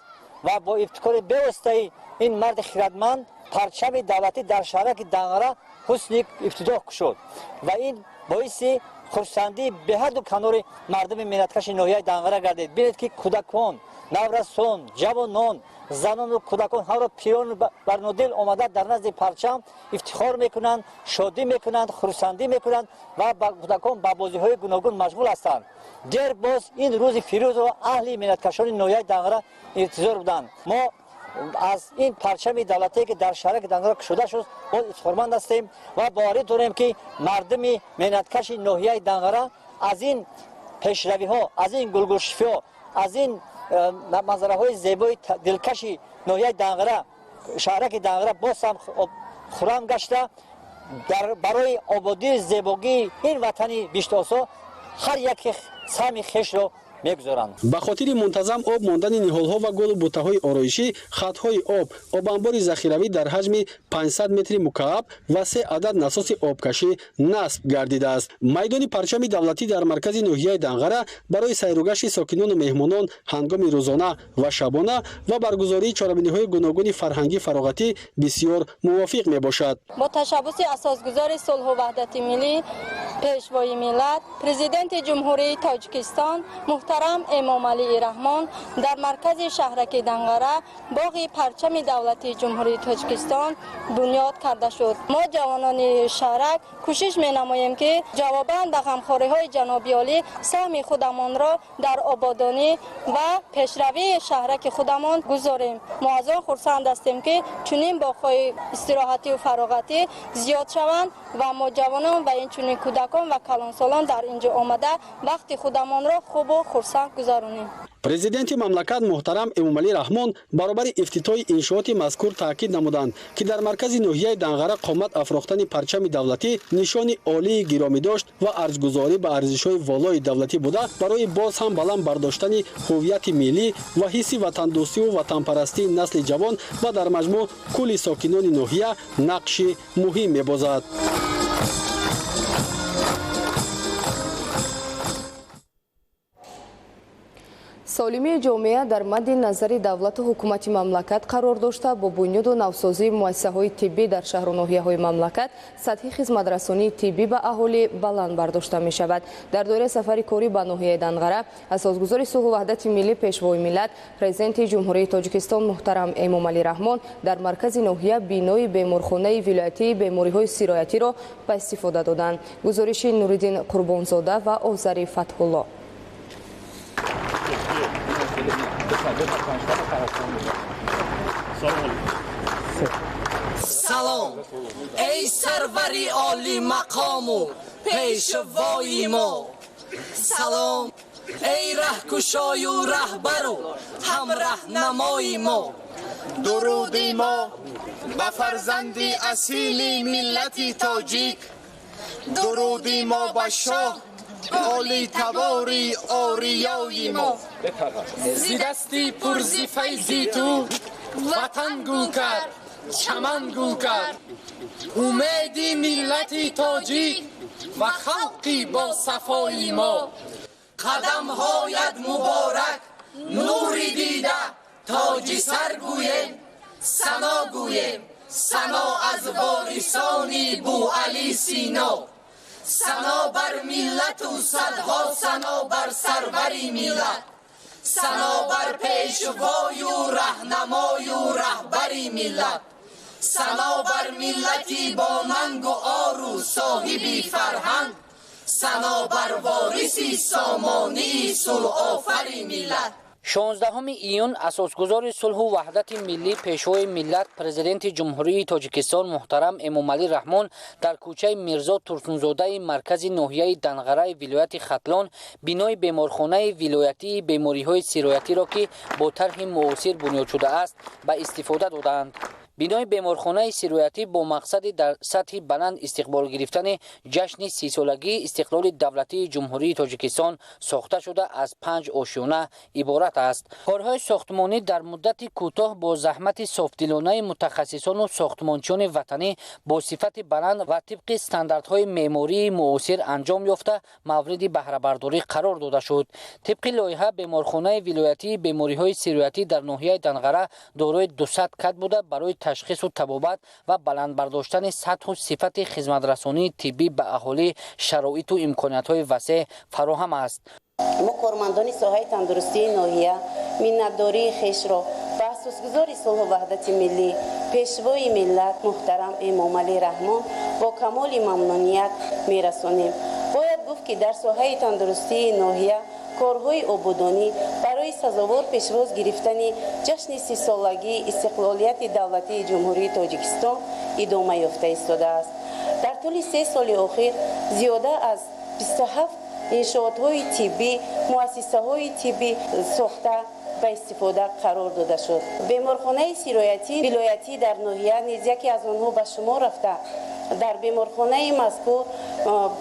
Speaker 19: ва бо ибтикори бевоситаи ин марди хирадманд парчами давлатӣ дар шаҳраки Данғара ҳусни ифтитоҳ кушод ва ин боиси хурсандии беҳаду канори мардуми меҳнаткаши ноҳияи Данғара гардид. Бинед, ки кӯдакон, наврасон, ҷавонон, занону кӯдакон ҳамро пирону барнодил омада дар назди парчам ифтихор мекунанд, шодӣ мекунанд, хурсандӣ мекунанд ва кӯдакон ба бозиҳои гуногун машғул ҳастанд. Дер боз ин рӯзи фирӯзро аҳли меҳнаткашони ноҳияи Данғара интизор буданд. Мо аз ин парчами давлатие, ки дар шаҳраки Данғара кушода шуд, боз ифтихорманд ҳастем ва боварӣ дорем, ки мардуми меҳнаткаши ноҳияи Данғара аз ин пешравиҳо, аз ин гулгулшифиҳо, аз ин манзараҳои зебои дилкаши ноҳияи Данғара, шаҳраки Данғара боз ҳам хуррам гашта барои ободии зебогии ин ватани биштосо ҳар яке саҳми хешро мегузоранд.
Speaker 17: Ба хотири мунтазам об мондани ниҳолҳо ва гулу бутаҳои ороишӣ, хатҳои об, обанбори захиравӣ дар ҳаҷми 500 метри мукааб ва 3 адад насоси обкашӣ насб гардидааст. Майдони парчами давлатӣ дар маркази ноҳияи Данғара барои сайругашти сокинону меҳмонон ҳангоми рӯзона ва шабона ва баргузории чорабиниҳои гуногуни фарҳангӣ фароғатӣ бисёр мувофиқ мебошад.
Speaker 20: Бо ташаббуси асосгузори сулҳу ваҳдати миллӣ, пешвои миллат, президенти Ҷумҳурии Тоҷикистон муҳтарам Эмомалӣ Раҳмон дар маркази шаҳраки Данғара боғи парчами давлатии Ҷумҳурии Тоҷикистон бунёд карда шуд. Мо ҷавонони шаҳрак кӯшиш менамоем, ки ҷавобан ба ғамхориҳои ҷаноби олӣ саҳми худамонро дар ободонӣ ва пешравии шаҳраки худамон гузорем. Мо аз он хурсанд ҳастем, ки чунин боғҳои истироҳатию фароғатӣ зиёд шаванд ва мо ҷавонон ва инчунин кӯдакон ва калонсолон дар ин ҷо омада вақти худамонро хубу хурсанд гузаронем.
Speaker 17: Президенти мамлакат муҳтарам Эмомалӣ Раҳмон баробари ифтитоҳи иншооти мазкур таъкид намуданд, ки дар маркази ноҳияи Данғара қомат афрохтани парчами давлатӣ нишони олии гиромидошт ва арҷгузорӣ ба арзишҳои волои давлатӣ буда, барои боз ҳам баланд бардоштани ҳуввияти миллӣ ва ҳисси ватандӯстиву ватанпарастии насли ҷавон ва дар маҷмӯъ кулли сокинони ноҳия нақши муҳим мебозад.
Speaker 6: Солимии ҷомеа дар мадди назари давлату ҳукумати мамлакат қарор дошта, бо бунёду навсозии муассисаҳои тиббӣ дар шаҳру ноҳияҳои мамлакат сатҳи хизматрасонии тиббӣ ба аҳолӣ баланд бардошта мешавад. Дар доираи сафари корӣ ба ноҳияи Данғара асосгузори сулҳу ваҳдати миллӣ, пешвои миллат, президенти Ҷумҳурии Тоҷикистон муҳтарам Эмомалӣ Раҳмон дар маркази ноҳия бинои беморхонаи вилоятии бемориҳои сироятиро ба истифода доданд. Гузориши Нуриддин Қурбонзода ва Озари Фатҳулло.
Speaker 21: Салом, эй сарвари олӣ мақому пешвои мо, салом, эй раҳкушою раҳбару ҳамраҳнамои мо.
Speaker 25: Дуруди мо ба фарзанди асили миллати тоҷик, дуруди мо ба шоҳ Олитабори ориёи мо, зи дасти пурзи файзи ту ватан гул кард, чаман гул кард. Умеди миллати тоҷик ва халқи босафои мо, қадамҳоят муборак, нури дида, тоҷи сар гӯем, сано гӯем, сано аз ворисони Бӯалӣ Сино. Сано бар миллату садҳо сано бар сарвари миллат, сано бар пешвою раҳнамою раҳбари миллат, сано бар миллати бонангу ору соҳиби фарҳанг, сано бар вориси сомонии сулҳофари миллат.
Speaker 4: 16 июн асосгузори сулҳу ваҳдати миллӣ, пешвои миллат, президенти Ҷумҳурии Тоҷикистон муҳтарам Эмомалӣ Раҳмон дар кӯчаи Мирзо Турсунзодаи маркази ноҳияи Данғараи вилояти Хатлон бинои беморхонаи вилоятии бемориҳои сироятиро, ки бо тарҳи муосир бунёд шудааст, ба истифода доданд. Бинои беморхонаи сироятӣ бо мақсади дар сатҳи баланд истиқбол гирифтани ҷашни 30-солагии истиқлоли давлатии Ҷумҳурии Тоҷикистон сохта шуда, аз 5 ошёна иборат аст. Корҳои сохтмонӣ дар муддати кӯтоҳ бо заҳмати софдилонаи мутахассисону сохтмончиёни ватанӣ бо сифати баланд ва тибқи стандартҳои меъмории муосир анҷом ёфта, мавриди баҳрабардорӣ қарор дода шуд. Тибқи лоиҳа, беморхонаи вилоятии бемориҳои сироятӣ дар ноҳияи Данғара дорои 200 кат буда, барои ташхису табобат ва баланд бардоштани сатҳу сифати хизматрасонии тиббӣ ба аҳолӣ шароиту имкониятҳои васеъ фароҳам аст.
Speaker 1: Мо, кормандони соҳаи тандурустии ноҳия, миннатдории хешро ба асосгузори сулҳу ваҳдати миллӣ, пешвои миллат муҳтарам Эмомалӣ Раҳмон бо камоли мамнуният мерасонем. Бояд гуфт, ки дар соҳаи тандурустии ноҳия корҳои ободонӣ барои сазовор пешвоз гирифтани ҷашни 30-солагии истиқлолияти давлатии Ҷумҳурии Тоҷикистон идома ёфта истодааст. Дар тӯли 3 соли охир зиёда аз 27 иншоотҳои тиббӣ, муассисаҳои тиббӣ сохта ба истифода қарор дода шуд. Беморхонаи сироятии вилоятӣ дар ноҳия низ яке аз онҳо ба шумор рафта, дар беморхонаи мазкур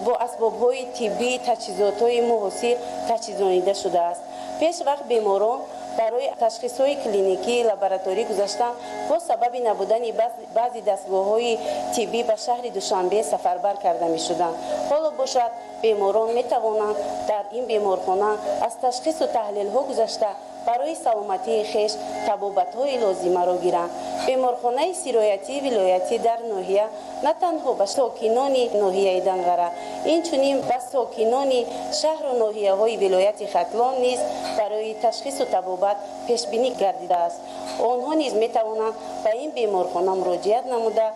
Speaker 1: бо асбобҳои тиббӣ, таҷҳизотҳои муосир таҷҳизонида шудааст. Пеш вақт беморон барои ташхисҳои клиникӣ, лабораторӣ гузаштан бо сабаби набудани баъзе дастгоҳҳои тиббӣ ба шаҳри Душанбе сафарбар карда мешуданд. Ҳоло бошад, беморон метавонанд дар ин беморхона аз ташхису таҳлилҳо гузашта, барои саломатии хеш табобатҳои лозимаро гиранд. Беморхонаи сироятии вилоятӣ дар ноҳия на танҳо ба сокинони ноҳияи Данғара, инчунин ба сокинони шаҳру ноҳияҳои вилояти Хатлон низ барои ташхису табобат пешбинӣ гардидааст. Онҳо низ метавонанд ба ин беморхона муроҷиат намуда,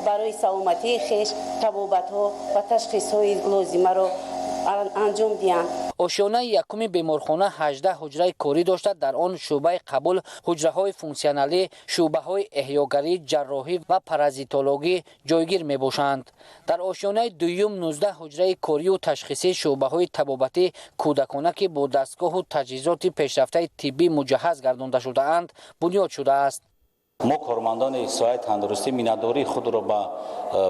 Speaker 1: барои саломатии хеш табобатҳо ва ташхисҳои лозимаро анҷом диҳанд.
Speaker 4: Ошёнаи якуми беморхона 18 ҳуҷраи корӣ дошта, дар он шӯъбаи қабул, ҳуҷраҳои функсионалӣ, шӯъбаҳои эҳёгарӣ, ҷарроҳӣ ва паразитологӣ ҷойгир мебошанд. Дар ошёнаи дуюм 19 ҳуҷраи корию ташхисӣ, шӯъбаҳои табобатӣ кӯдакона, ки бо дастгоҳу таҷҳизоти пешрафтаи тиббӣ муҷаҳҳаз гардонда шудаанд, бунёд шудааст.
Speaker 10: Мо, кормандони соҳаи тандурустӣ, миннатдории худро ба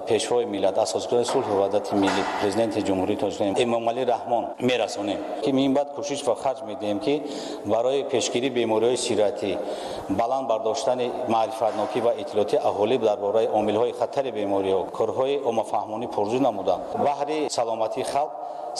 Speaker 10: пешвои миллат, асосгузори сулҳу ваҳдати миллӣ, президенти Ҷумҳурии Тоҷикистон Эмомалӣ Раҳмон мерасонем, ки минбаъд кӯшиш ва харҷ медиҳем, ки барои пешгирии бемориҳои сироятӣ, баланд бардоштани маърифатнокӣ ва иттилоотии аҳолӣ дар бораи омилҳои хатари бемориҳо корҳои оммафаҳмонӣ пурзӯр намуда, баҳри саломатии халқ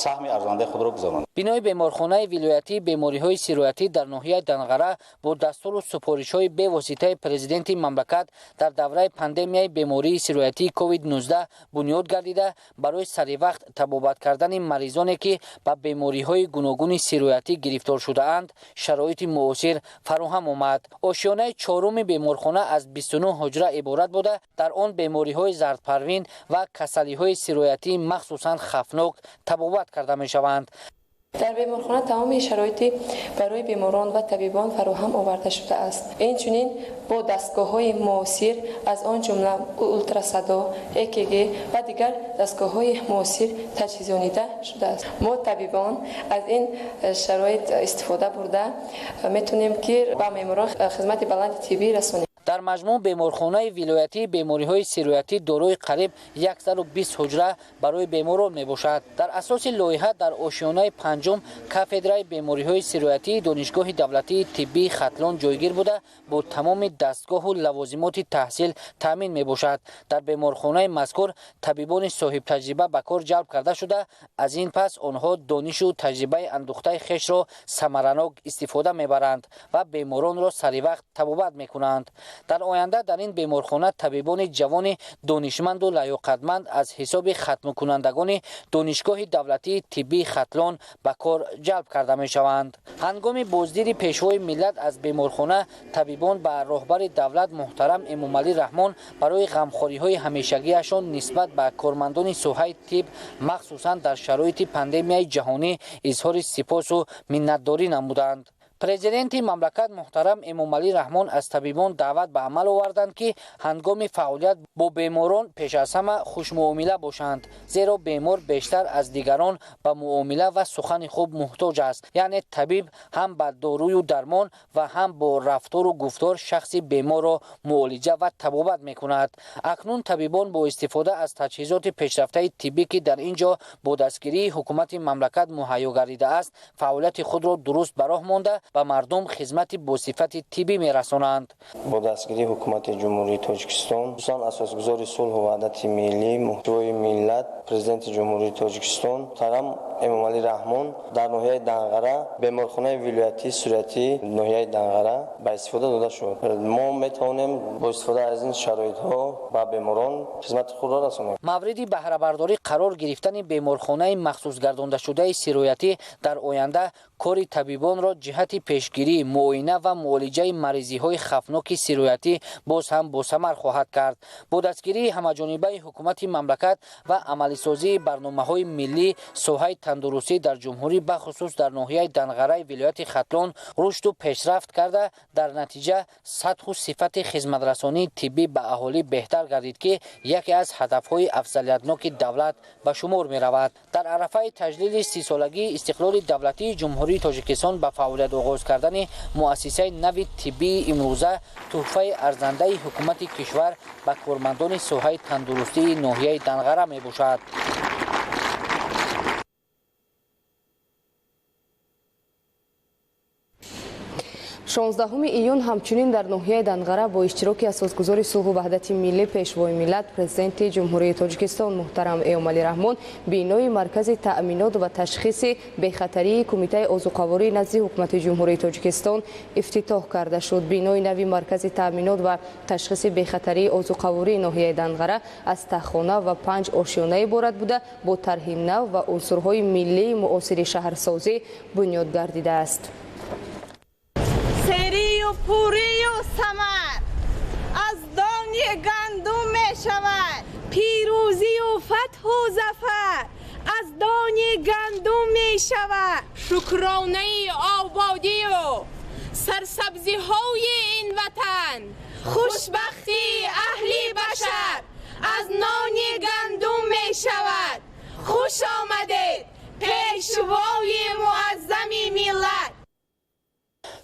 Speaker 10: саҳми арзандаи худро гузаронем.
Speaker 4: Бинои беморхонаи вилоятии бемориҳои сироятӣ дар ноҳияи Данғара бо дастуру супоришҳои бевоситаи президенти мамлакат дар давраи пандемияи бемории сироятии COVID-19 бунёд гардида, барои саривақт табобат кардани маризоне, ки ба бемориҳои гуногуни сироятӣ гирифтор шудаанд, шароити муосир фароҳам омад. Ошёнаи чоруми беморхона аз 29 ҳуҷра иборат буда, дар он бемориҳои зардпарвин ва касалиҳои сироятии махсусан хавфнок табобат карда мешаванд.
Speaker 16: Дар беморхона тамоми шароити барои беморон ва табибон фароҳам оварда шудааст. Инчунин бо дастгоҳҳои муосир, аз он ҷумла ултрасадо, ЭКГ ва дигар дастгоҳҳои муосир таҷҳизонида шудааст. Мо, табибон, аз ин шароит истифода бурда метавонем, ки ба беморон хизмати баланди тиббӣ расонем.
Speaker 4: Дар маҷмӯъ беморхонаи вилоятии бемориҳои сироятӣ дорои қариб 120 ҳуҷра барои беморон мебошад. Дар асоси лоиҳа дар ошёнаи панҷум кафедраи бемориҳои сироятии Донишгоҳи давлатии тиббии Хатлон ҷойгир буда, бо тамоми дастгоҳу лавозимоти таҳсил таъмин мебошад. Дар беморхонаи мазкур табибони соҳибтаҷриба ба кор ҷалб карда шуда, аз ин пас онҳо донишу таҷрибаи андӯхтаи хешро самаранок истифода мебаранд ва беморонро саривақт табобат мекунанд. Дар оянда дар ин беморхона табибони ҷавони донишманду лаёқатманд аз ҳисоби хатмкунандагони Донишгоҳи давлатии тиббии Хатлон ба кор ҷалб карда мешаванд. Ҳангоми боздиди Пешвои миллат аз беморхона табибон ба роҳбари давлат муҳтарам Эмомалӣ Раҳмон барои ғамхориҳои ҳамешагиашон нисбат ба кормандони соҳаи тиб, махсусан дар шароити пандемияи ҷаҳонӣ, изҳори сипосу миннатдорӣ намуданд. Президенти мамлакат муҳтарам Эмомалӣ Раҳмон аз табибон даъват ба амал оварданд, ки ҳангоми фаъолият бо беморон пеш аз ҳама хушмуомила бошанд, зеро бемор бештар аз дигарон ба муомила ва сухани хуб муҳтоҷ аст. Яъне табиб ҳам ба дорую дармон ва ҳам бо рафтору гуфтор шахси беморро муолиҷа ва табобат мекунад. Акнун табибон бо истифода аз таҷҳизоти пешрафтаи тиббӣ, ки дар ин ҷо бо дастгирии ҳукумати мамлакат муҳайё гардидааст, фаъолияти худро дуруст ба роҳ монда, ба мардум хизмати босифати тиббӣ мерасонанд.
Speaker 3: Бо дастгирии ҳукумати Ҷумҳурии Тоҷикистон, хусусан асосгузори сулҳу ваҳдати миллӣ, Пешвои миллат, Президенти Ҷумҳурии Тоҷикистон муҳтарам Эмомалӣ Раҳмон дар ноҳияи Данғара беморхонаи вилоятии сироятии ноҳияи Данғара ба истифода дода шуд. Мо метавонем бо истифода аз ин шароитҳо ба беморон хизмати худро расонем.
Speaker 4: Мавриди баҳрабардорӣ қарор гирифтани беморхонаи махсусгардондашудаи сироятӣ дар оянда кори табибонро ҷиҳати пешгирӣ, муоина ва муолиҷаи маризиҳои хавфноки сироятӣ боз ҳам босамар хоҳад кард. Бо дастгирии ҳамаҷонибаи ҳукумати мамлакат ва амалисозии барномаҳои миллӣ, соҳаи тандурустӣ дар ҷумҳурӣ, бахусус дар ноҳияи Данғараи вилояти Хатлон рушду пешрафт карда, дар натиҷа сатҳу сифати хизматрасонии тиббӣ ба аҳолӣ беҳтар гардид, ки яке аз ҳадафҳои афзалиятноки давлат ба шумор меравад. Дар арафаи таҷлили 30-солагии истиқлоли давлатии Ҷумҳурии Тоҷикистон ба фаъолият оғоз кардани муассисаи нави тиббии имрӯза тӯҳфаи арзандаи ҳукумати кишвар ба кормандони соҳаи тандурустии ноҳияи Данғара мебошад.
Speaker 6: 16 июн ҳамчунин дар ноҳияи Данғара бо иштироки асосгузори сулҳу ваҳдати миллӣ, Пешвои миллат, Президенти Ҷумҳурии Тоҷикистон муҳтарам Эмомалӣ Раҳмон бинои маркази таъминот ва ташхиси бехатарии Кумитаи озуқаворӣ назди ҳукумати Ҷумҳурии Тоҷикистон ифтитоҳ карда шуд. Бинои нави маркази таъминот ва ташхиси бехатарии озуқавории ноҳияи Данғара аз таххона ва 5 ошёна иборат буда, бо тарҳи нав ва унсурҳои миллии муосири шаҳрсозӣ бунёд гардидааст.
Speaker 9: Серию пурию самар аз дони гандум мешавад, пирӯзию фатҳу зафар аз дони гандум мешавад. Шукронаи ободию сарсабзиҳои ин ватан, хушбахтии аҳли башар аз нони гандум мешавад. Хуш омадед, пешвои муаззами миллат!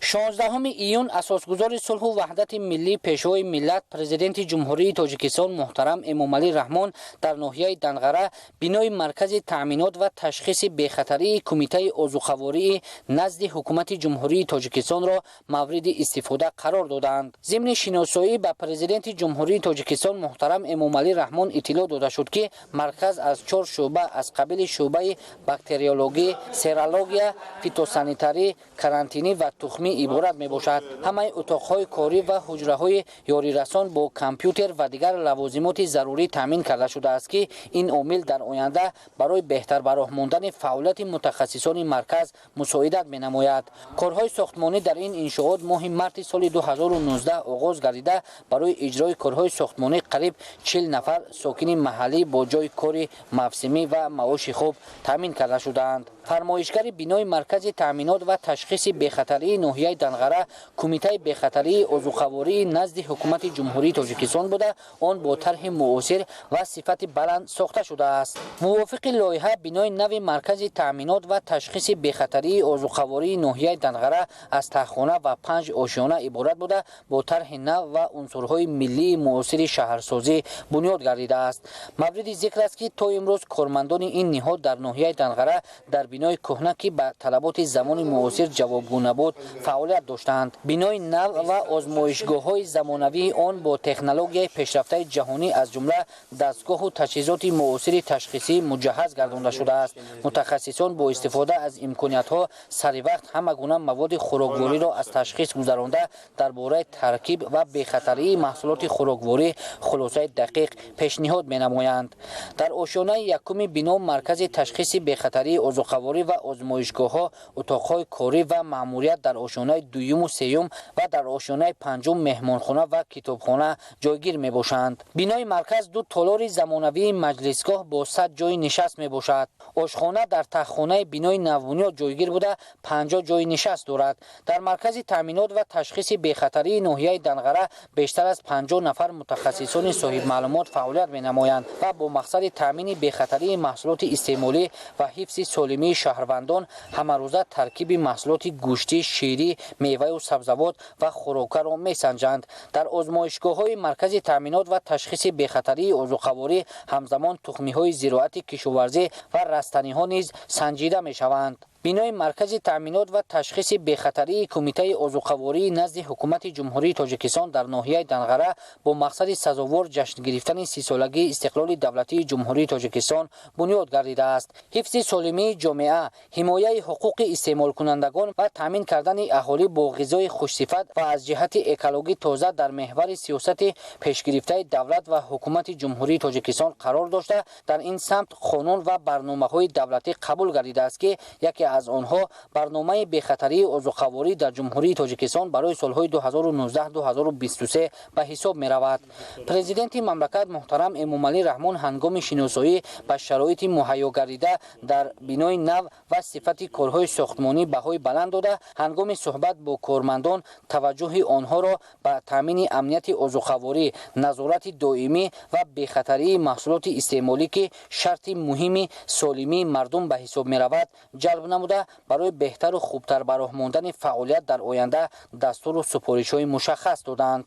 Speaker 4: 16 июн асосгузори сулҳу ваҳдати миллӣ, Пешвои миллат, Президенти Ҷумҳурии Тоҷикистон муҳтарам Эмомалӣ Раҳмон дар ноҳияи Данғара бинои маркази таъминот ва ташхиси бехатарии Кумитаи озуқавории назди ҳукумати Ҷумҳурии Тоҷикистонро мавриди истифода қарор доданд. Зимни шиносоӣ ба Президенти Ҷумҳурии Тоҷикистон муҳтарам Эмомалӣ Раҳмон иттилоъ дода шуд, ки марказ аз 4 шӯъба аз қабили шӯъбаи бактериологӣ, серология, фитосанитарӣ, карантинӣ ва тухмӣ иборат мебошад. Ҳамаи утоқҳои корӣ ва ҳуҷраҳои ёрирасон бо компютер ва дигар лавозимоти зарурӣ таъмин карда шудааст, ки ин омил дар оянда барои беҳтар ба роҳ мондани фаъолияти мутахассисони марказ мусоидат менамояд. Корҳои сохтмонӣ дар ин иншоот моҳи марти соли 2019 оғоз гардида, барои иҷрои корҳои сохтмонӣ қариб 40 нафар сокини маҳаллӣ бо ҷойи кори мавсимӣ ва маоши хуб таъмин карда шудаанд. Фармоишгари бинои маркази таъминот ва ташхиси бехатарии ноҳияи ноҳияи Данғара Кумитаи бехатарии озуқавории назди Ҳукумати Ҷумҳурии Тоҷикистон буда, он бо тарҳи муосир ва сифати баланд сохта шудааст. Мувофиқи лоиҳа, бинои нави маркази таъминот ва ташхиси бехатарии озуқавории ноҳияи Данғара аз таҳхона ва 5 ошёна иборат буда, бо тарҳи нав ва унсурҳои миллии муосири шаҳрсозӣ бунёд гардидааст. Мавриди зикр аст, ки то имрӯз кормандони ин ниҳод дар ноҳияи Данғара дар бинои кӯҳна, ки ба талаботи замони муосир ҷавобгӯ набуд, фаъолият доштанд. Бинои нав ва озмоишгоҳҳои замонавии он бо технологияи пешрафтаи ҷаҳонӣ, аз ҷумла дастгоҳу таҷҳизоти муосири ташхисӣ муҷаҳҳаз гардонда шудааст. Мутахассисон бо истифода аз имкониятҳо саривақт ҳама гуна маводи хӯроквориро аз ташхис гузаронда, дар бораи таркиб ва бехатарии маҳсулоти хӯрокворӣ хулосаи дақиқ пешниҳод менамоянд. Дар ошёнаи якуми бино маркази ташхиси бехатарии озуқаворӣ ва озмоишгоҳҳо, утоқҳои корӣ ва маъмурият, дар ошёнаи дуюму сеюм ва дар ошёнаи панҷум меҳмонхона ва китобхона ҷойгир мебошанд. Бинои марказ ду толори замонавии маҷлисгоҳ бо 100 ҷойи нишаст мебошад. Ошхона дар таҳхонаи бинои навбунёд ҷойгир буда, 50 ҷойи нишаст дорад. Дар маркази таъминот ва ташхиси бехатарии ноҳияи Данғара бештар аз 50 нафар мутахассисони соҳибмаълумот фаъолият менамоянд ва бо мақсади таъмини бехатарии маҳсулоти истеъмолӣ ва ҳифзи солимии шаҳрвандон ҳамарӯза таркиби маҳсулоти гӯштӣ, ширӣ, меваю сабзавот ва хӯрокаро месанҷанд. Дар озмоишгоҳҳои маркази таъминот ва ташхиси бехатарии озуқаворӣ ҳамзамон тухмиҳои зироати кишоварзӣ ва растаниҳо низ санҷида мешаванд. Бинои маркази таъминот ва ташхиси бехатарии Кумитаи озуқавории назди Ҳукумати Ҷумҳурии Тоҷикистон дар ноҳияи Данғара бо мақсади сазовор ҷашн гирифтани 30-солагии истиқлоли давлатии Ҷумҳурии Тоҷикистон бунёд гардидааст. Ҳифзи солимии ҷомеа, ҳимояи ҳуқуқи истеъмолкунандагон ва таъмин кардани аҳолӣ бо ғизои хушсифат ва аз ҷиҳати экологӣ тоза дар меҳвари сиёсати пешгирифтаи давлат ва Ҳукумати Ҷумҳурии Тоҷикистон қарор дошта, дар ин самт қонун ва барномаҳои давлатӣ қабул гардидааст, ки яке аз онҳо барномаи бехатарии озуқаворӣ дар Ҷумҳурии Тоҷикистон барои солҳои 2019-2023 ба ҳисоб меравад. Президенти мамлакат муҳтарам Эмомалӣ Раҳмон ҳангоми шиносоӣ ба шароити муҳайё гардида дар бинои нав ва сифати корҳои сохтмонӣ баҳои баланд дода, ҳангоми суҳбат бо кормандон таваҷҷӯҳи онҳоро ба таъмини амнияти озуқаворӣ, назорати доимӣ ва бехатарии маҳсулоти истеъмолӣ, ки шарти муҳими солимии мардум ба ҳисоб меравад, ҷалб намуда, барои беҳтару хубтар ба роҳ мондани фаъолият дар оянда дастуру супоришҳои мушаххас доданд.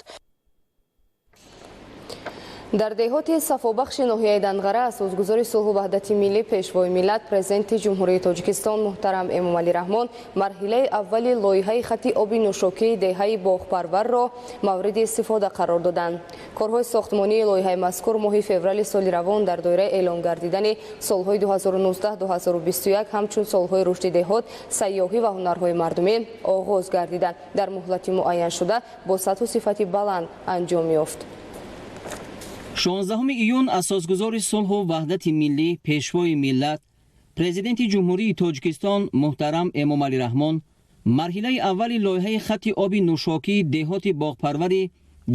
Speaker 6: Дар деҳоти Сафобахши ноҳияи Данғара асосгузори сулҳу ваҳдати миллӣ, Пешвои миллат, Президенти Ҷумҳурии Тоҷикистон муҳтарам Эмомалӣ Раҳмон марҳилаи аввали лоиҳаи хати оби нӯшокии деҳаи Боғпарварро мавриди истифода қарор доданд. Корҳои сохтмонии лоиҳаи мазкур моҳи феврали соли равон дар доираи эълон гардидани солҳои 2019-2021 ҳамчун солҳои рушди деҳот, сайёҳӣ ва ҳунарҳои мардумӣ оғоз гардиданд. Дар муҳлати муайяншуда бо сатҳу сифати баланд анҷом ёфт.
Speaker 14: 16 июн асосгузори сулҳу ваҳдати миллӣ, Пешвои миллат, Президенти Ҷумҳурии Тоҷикистон муҳтарам Эмомалӣ Раҳмон марҳилаи аввали лоиҳаи хати оби нӯшокии деҳоти Боғпарвари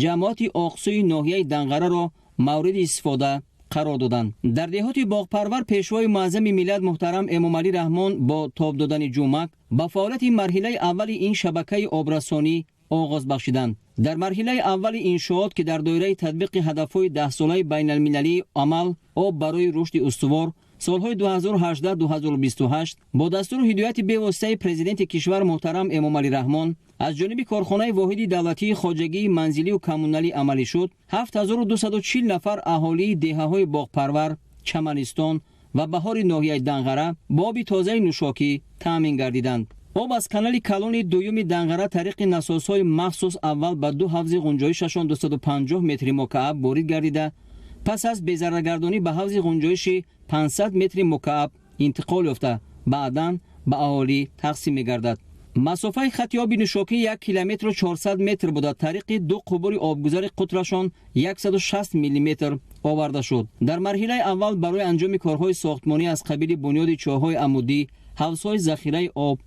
Speaker 14: ҷамоати Оқсӯи ноҳияи Данғараро мавриди истифода қарор доданд. Дар деҳоти Боғпарвар Пешвои муаззами миллат муҳтарам Эмомалӣ Раҳмон бо тоб додани ҷумак ба фаъолияти марҳилаи аввали ин шабакаи обрасонӣ оғоз бахшиданд. Дар марҳилаи аввали иншоот, ки дар доираи татбиқи ҳадафҳои даҳсолаи байналмилалии амал об барои рушди устувор солҳои 2018-2028 бо дастуру ҳидояти бевоситаи Президенти кишвар муҳтарам Эмомалӣ Раҳмон аз ҷониби корхонаи воҳиди давлатии хоҷагии манзилию коммуналӣ амалӣ шуд, 7240 нафар аҳолии деҳаҳои Боғпарвар, Чаманистон ва Баҳори ноҳияи Данғара бо оби тозаи нӯшокӣ таъмин гардиданд. Об аз канали калони дуюми Данғара тариқи насосҳои махсус аввал ба ду ҳавзи ғунҷоишашон 250 метри мукааб ворид гардида, пас аз безараргардонӣ ба ҳавзи ғунҷоиши 500 метри мукааб интиқол ёфта, баъдан ба аҳолӣ тақсим мегардад. Масофаи хати оби нӯшокӣ 1 километру 400 метр буда, тариқи ду қубури обгузари қутрашон 160 миллиметр оварда шуд. Дар марҳилаи аввал барои анҷоми корҳои сохтмонӣ аз қабили бунёди чоҳҳои амудӣ, ҳавзҳои захираи об,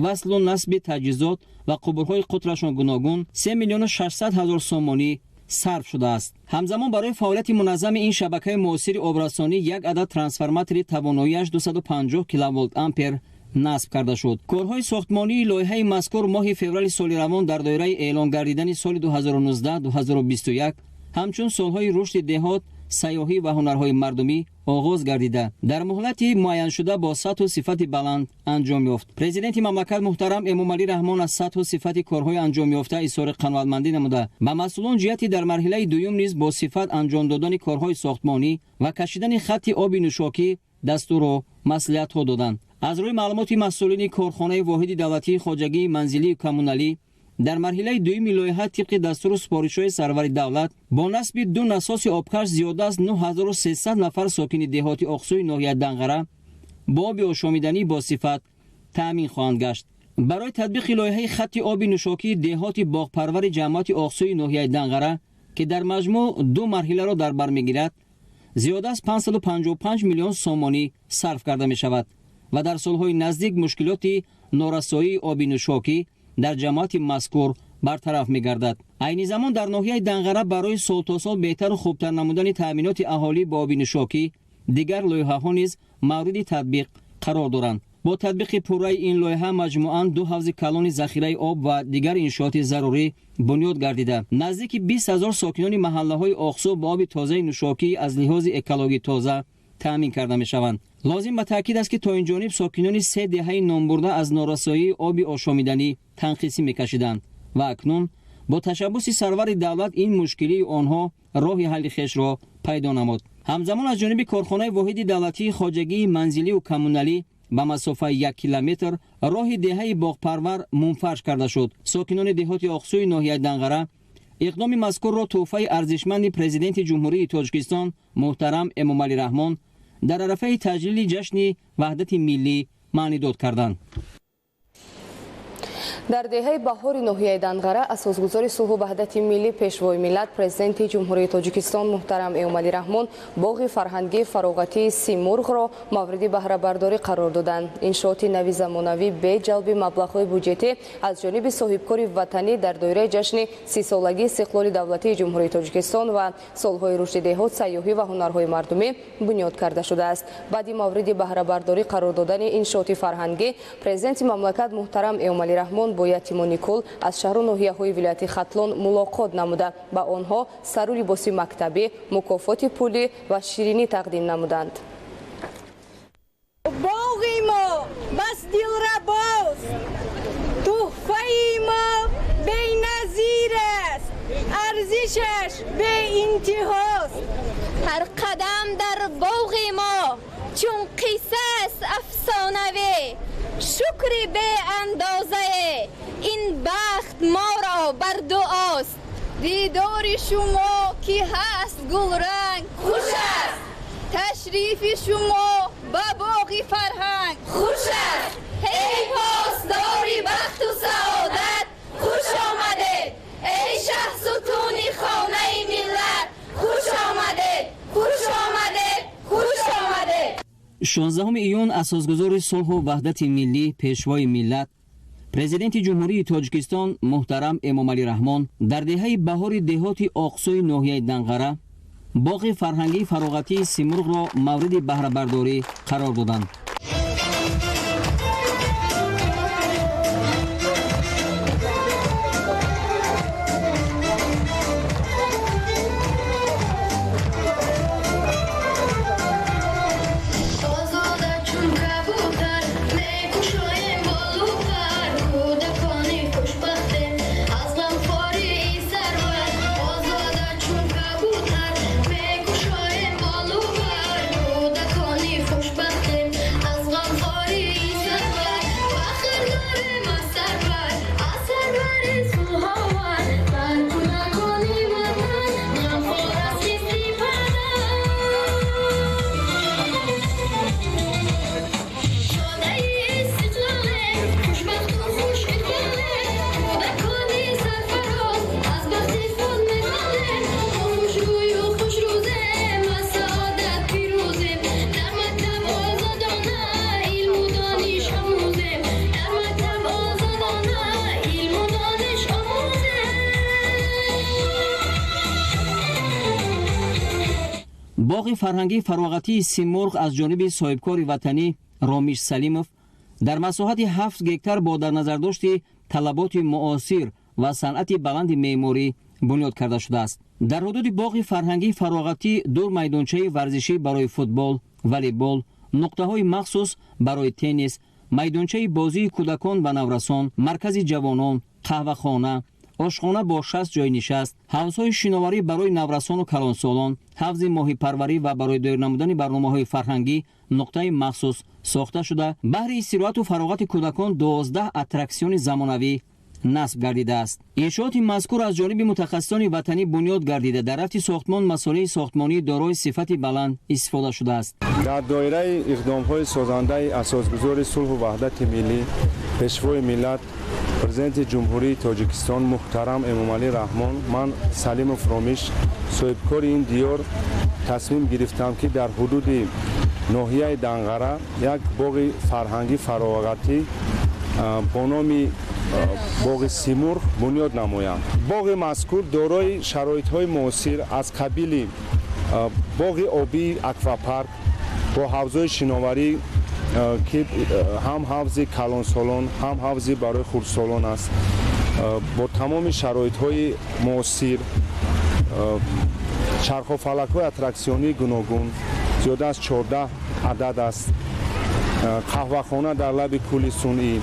Speaker 14: васлу насби таҷҳизот ва қубурҳои қутрашон гуногун 3 600 000 сомонӣ сарф шудааст. Ҳамзамон барои фаъолияти муназзами ин шабакаи муосири обрасонӣ як адад трансформатори тавоноияш 250 киловолт ампер насб карда шуд. Корҳои сохтмонии лоиҳаи мазкур моҳи феврали соли равон дар доираи эълон гардидани соли 2019-2021 ҳамчун солҳои рушди деҳот, сайёҳӣ ва ҳунарҳои мардумӣ оғоз гардида, дар муҳлати муайяншуда бо сатҳу сифати баланд анҷом ёфт. Президенти мамлакат муҳтарам Эмомалӣ Раҳмон аз сатҳу сифати корҳои анҷомёфта изҳори қаноатмандӣ намуда, ба масъулон ҷиҳати дар марҳилаи дуюм низ бо сифат анҷом додани корҳои сохтмонӣ ва кашидани хатти оби нӯшокӣ дастуру маслиҳатҳо доданд. Аз рӯи маълумоти масъулини корхонаи воҳиди давлатии хоҷагии манзилию коммуналӣ, дар марҳилаи дуюми лоиҳа тибқи дастуру супоришҳои сарвари давлат бо насби ду насоси обкаш зиёда аз 9300 нафар сокини деҳоти Оқсуи ноҳияи Данғара бо оби ошомиданӣ бо сифат таъмин хоҳанд гашт. Барои татбиқи лоиҳаи хатти оби нӯшокии деҳоти боғпарвари ҷамоати Оқсуи ноҳияи Данғара, ки дар маҷмӯъ ду марҳиларо дар бар мегирад, зиёда аз 555 миллион сомонӣ сарф карда мешавад ва дар солҳои наздик мушкилоти норасоии оби нӯшокӣ дар ҷамоати мазкур бартараф мегардад. Айни замон дар ноҳияи Данғара барои сол то сол беҳтару хубтар намудани таъминоти аҳолӣ бо оби нӯшокӣ дигар лоиҳаҳо низ мавриди татбиқ қарор доранд. Бо татбиқи пурраи ин лоиҳа маҷмӯан ду ҳавзи калони захираи об ва дигар иншооти зарурӣ бунёд гардида, наздики 20 000 сокинони маҳаллаҳои Оқсу бо оби тозаи нӯшокӣ аз лиҳози экологӣ тоза таъмин карда мешаванд. Лозим ба таъкид аст, ки то ин ҷониб сокинони се деҳаи номбурда аз норасоии оби ошомиданӣ танқисӣ мекашиданд ва акнун бо ташаббуси сарвари давлат ин мушкилии онҳо роҳи ҳалли хешро пайдо намуд. Ҳамзамон аз ҷониби корхонаи воҳиди давлатии хоҷагии манзилию коммуналӣ ба масофаи 1 километр роҳи деҳаи боғпарвар мунфарш карда шуд. Сокинони деҳоти Оқсуи ноҳияи Данғара иқдоми мазкурро тӯҳфаи арзишманди Президенти Ҷумҳурии Тоҷикистон муҳтарам Эмомалӣ Раҳмон дар арафаи таҷлили ҷашни ваҳдати миллӣ маънидод карданд.
Speaker 6: Дар деҳаи баҳори ноҳияи Данғара асосгузори сулҳу ваҳдати миллӣ, пешвои миллат, Президенти Ҷумҳурии Тоҷикистон муҳтарам Эмомалӣ Раҳмон боғи фарҳангии фароғатии Симурғро мавриди баҳрабардорӣ қарор доданд. Иншооти нави замонавӣ бе ҷалби маблағҳои буҷетӣ аз ҷониби соҳибкори ватанӣ дар доираи ҷашни 30-солагии истиқлоли давлатии Ҷумҳурии Тоҷикистон ва солҳои рушди деҳот, сайёҳӣ ва ҳунарҳои мардумӣ бунёд карда шудааст. Баъди мавриди баҳрабардорӣ қарор додани иншооти фарҳангӣ, Президенти мамлакат муҳтарам Эмомалӣ Раҳмон бо ятимони кул аз шаҳру ноҳияҳои вилояти Хатлон мулоқот намуда, ба онҳо сару либоси мактабӣ, мукофоти пулӣ ва ширинӣ тақдим намуданд.
Speaker 12: Боғи мо бас дилрабост, туҳфаи мо беназир аст, арзишаш беинтиҳост.
Speaker 13: Ҳар қадам дар боғи мо чун қисса аст афсонавӣ, шукри беандозае ин бахт моро бар дуост.
Speaker 7: Дидори шумо ки ҳаст гулранг
Speaker 13: хуш аст,
Speaker 7: ташрифи шумо ба боғи фарҳанг
Speaker 13: хуш аст. Эй посдори бахту саодат, хуш омадед. Эй шаҳсутуни хонаи миллат, хуш омадед, хуш омадед, хуш омадед.
Speaker 14: 16 июн асосгузори сулҳу ваҳдати миллӣ, пешвои миллат, Президенти Ҷумҳурии Тоҷикистон муҳтарам Эмомалӣ Раҳмон дар деҳаи баҳори деҳоти Оқсуи ноҳияи Данғара боғи фарҳангии фароғатии Симурғро мавриди баҳрабардорӣ қарор доданд. Боғи фарҳангии фароғатии Симурғ аз ҷониби соҳибкори ватанӣ Ромиш Салимов Дар масоҳати 7 гектар бо дар назардошти талаботи муосир ва санъати баланди меъморӣ бунёд карда шудааст. Дар ҳудуди боғи фарҳангии фароғатӣ 2 майдончаи варзишӣ барои футбол, волейбол, нуқтаҳои махсус барои теннис, майдончаи бозии кӯдакон ва наврасон, маркази ҷавонон, қаҳвахона, ошхона бо 60 ҷойи нишаст, ҳавзҳои шиноварӣ барои наврасону калонсолон, ҳавзи моҳипарварӣ ва барои доир намудани барномаҳои фарҳангӣ нуқтаи махсус сохта шуда, баҳри истироҳату фароғати кӯдакон 12 аттраксиони замонавӣ насб гардидааст. Иншооти мазкур аз ҷониби мутахассисони ватанӣ бунёд гардида, дар рафти сохтмон масолеҳи сохтмонии дорои сифати баланд истифода шудааст.
Speaker 5: Дар доираи иқдомҳои созандаи асосгузори сулҳу ваҳдати миллӣ, пешвои миллат, президенти Ҷумҳурии Тоҷикистон муҳтарам Эмомалӣ Раҳмон, ман Салимов Ромиш, соҳибкори ин диёр, тасмим гирифтам, ки дар ҳудуди ноҳияи Данғара як боғи фарҳангӣ фароғатӣ бо номи боғи Симурғ бунёд намоям. Боғи мазкур дорои шароитҳои муосир аз қабили боғи обии аквапарк бо ҳавзҳои шиноварӣ, ки ҳам ҳавзи калонсолон, ҳам ҳавзи барои хурдсолон аст, бо тамоми шароитҳои муосир, чархофалакҳои аттраксионии гуногун зиёда аз 14 адад аст, қаҳвахона дар лаби кӯли сунъӣ,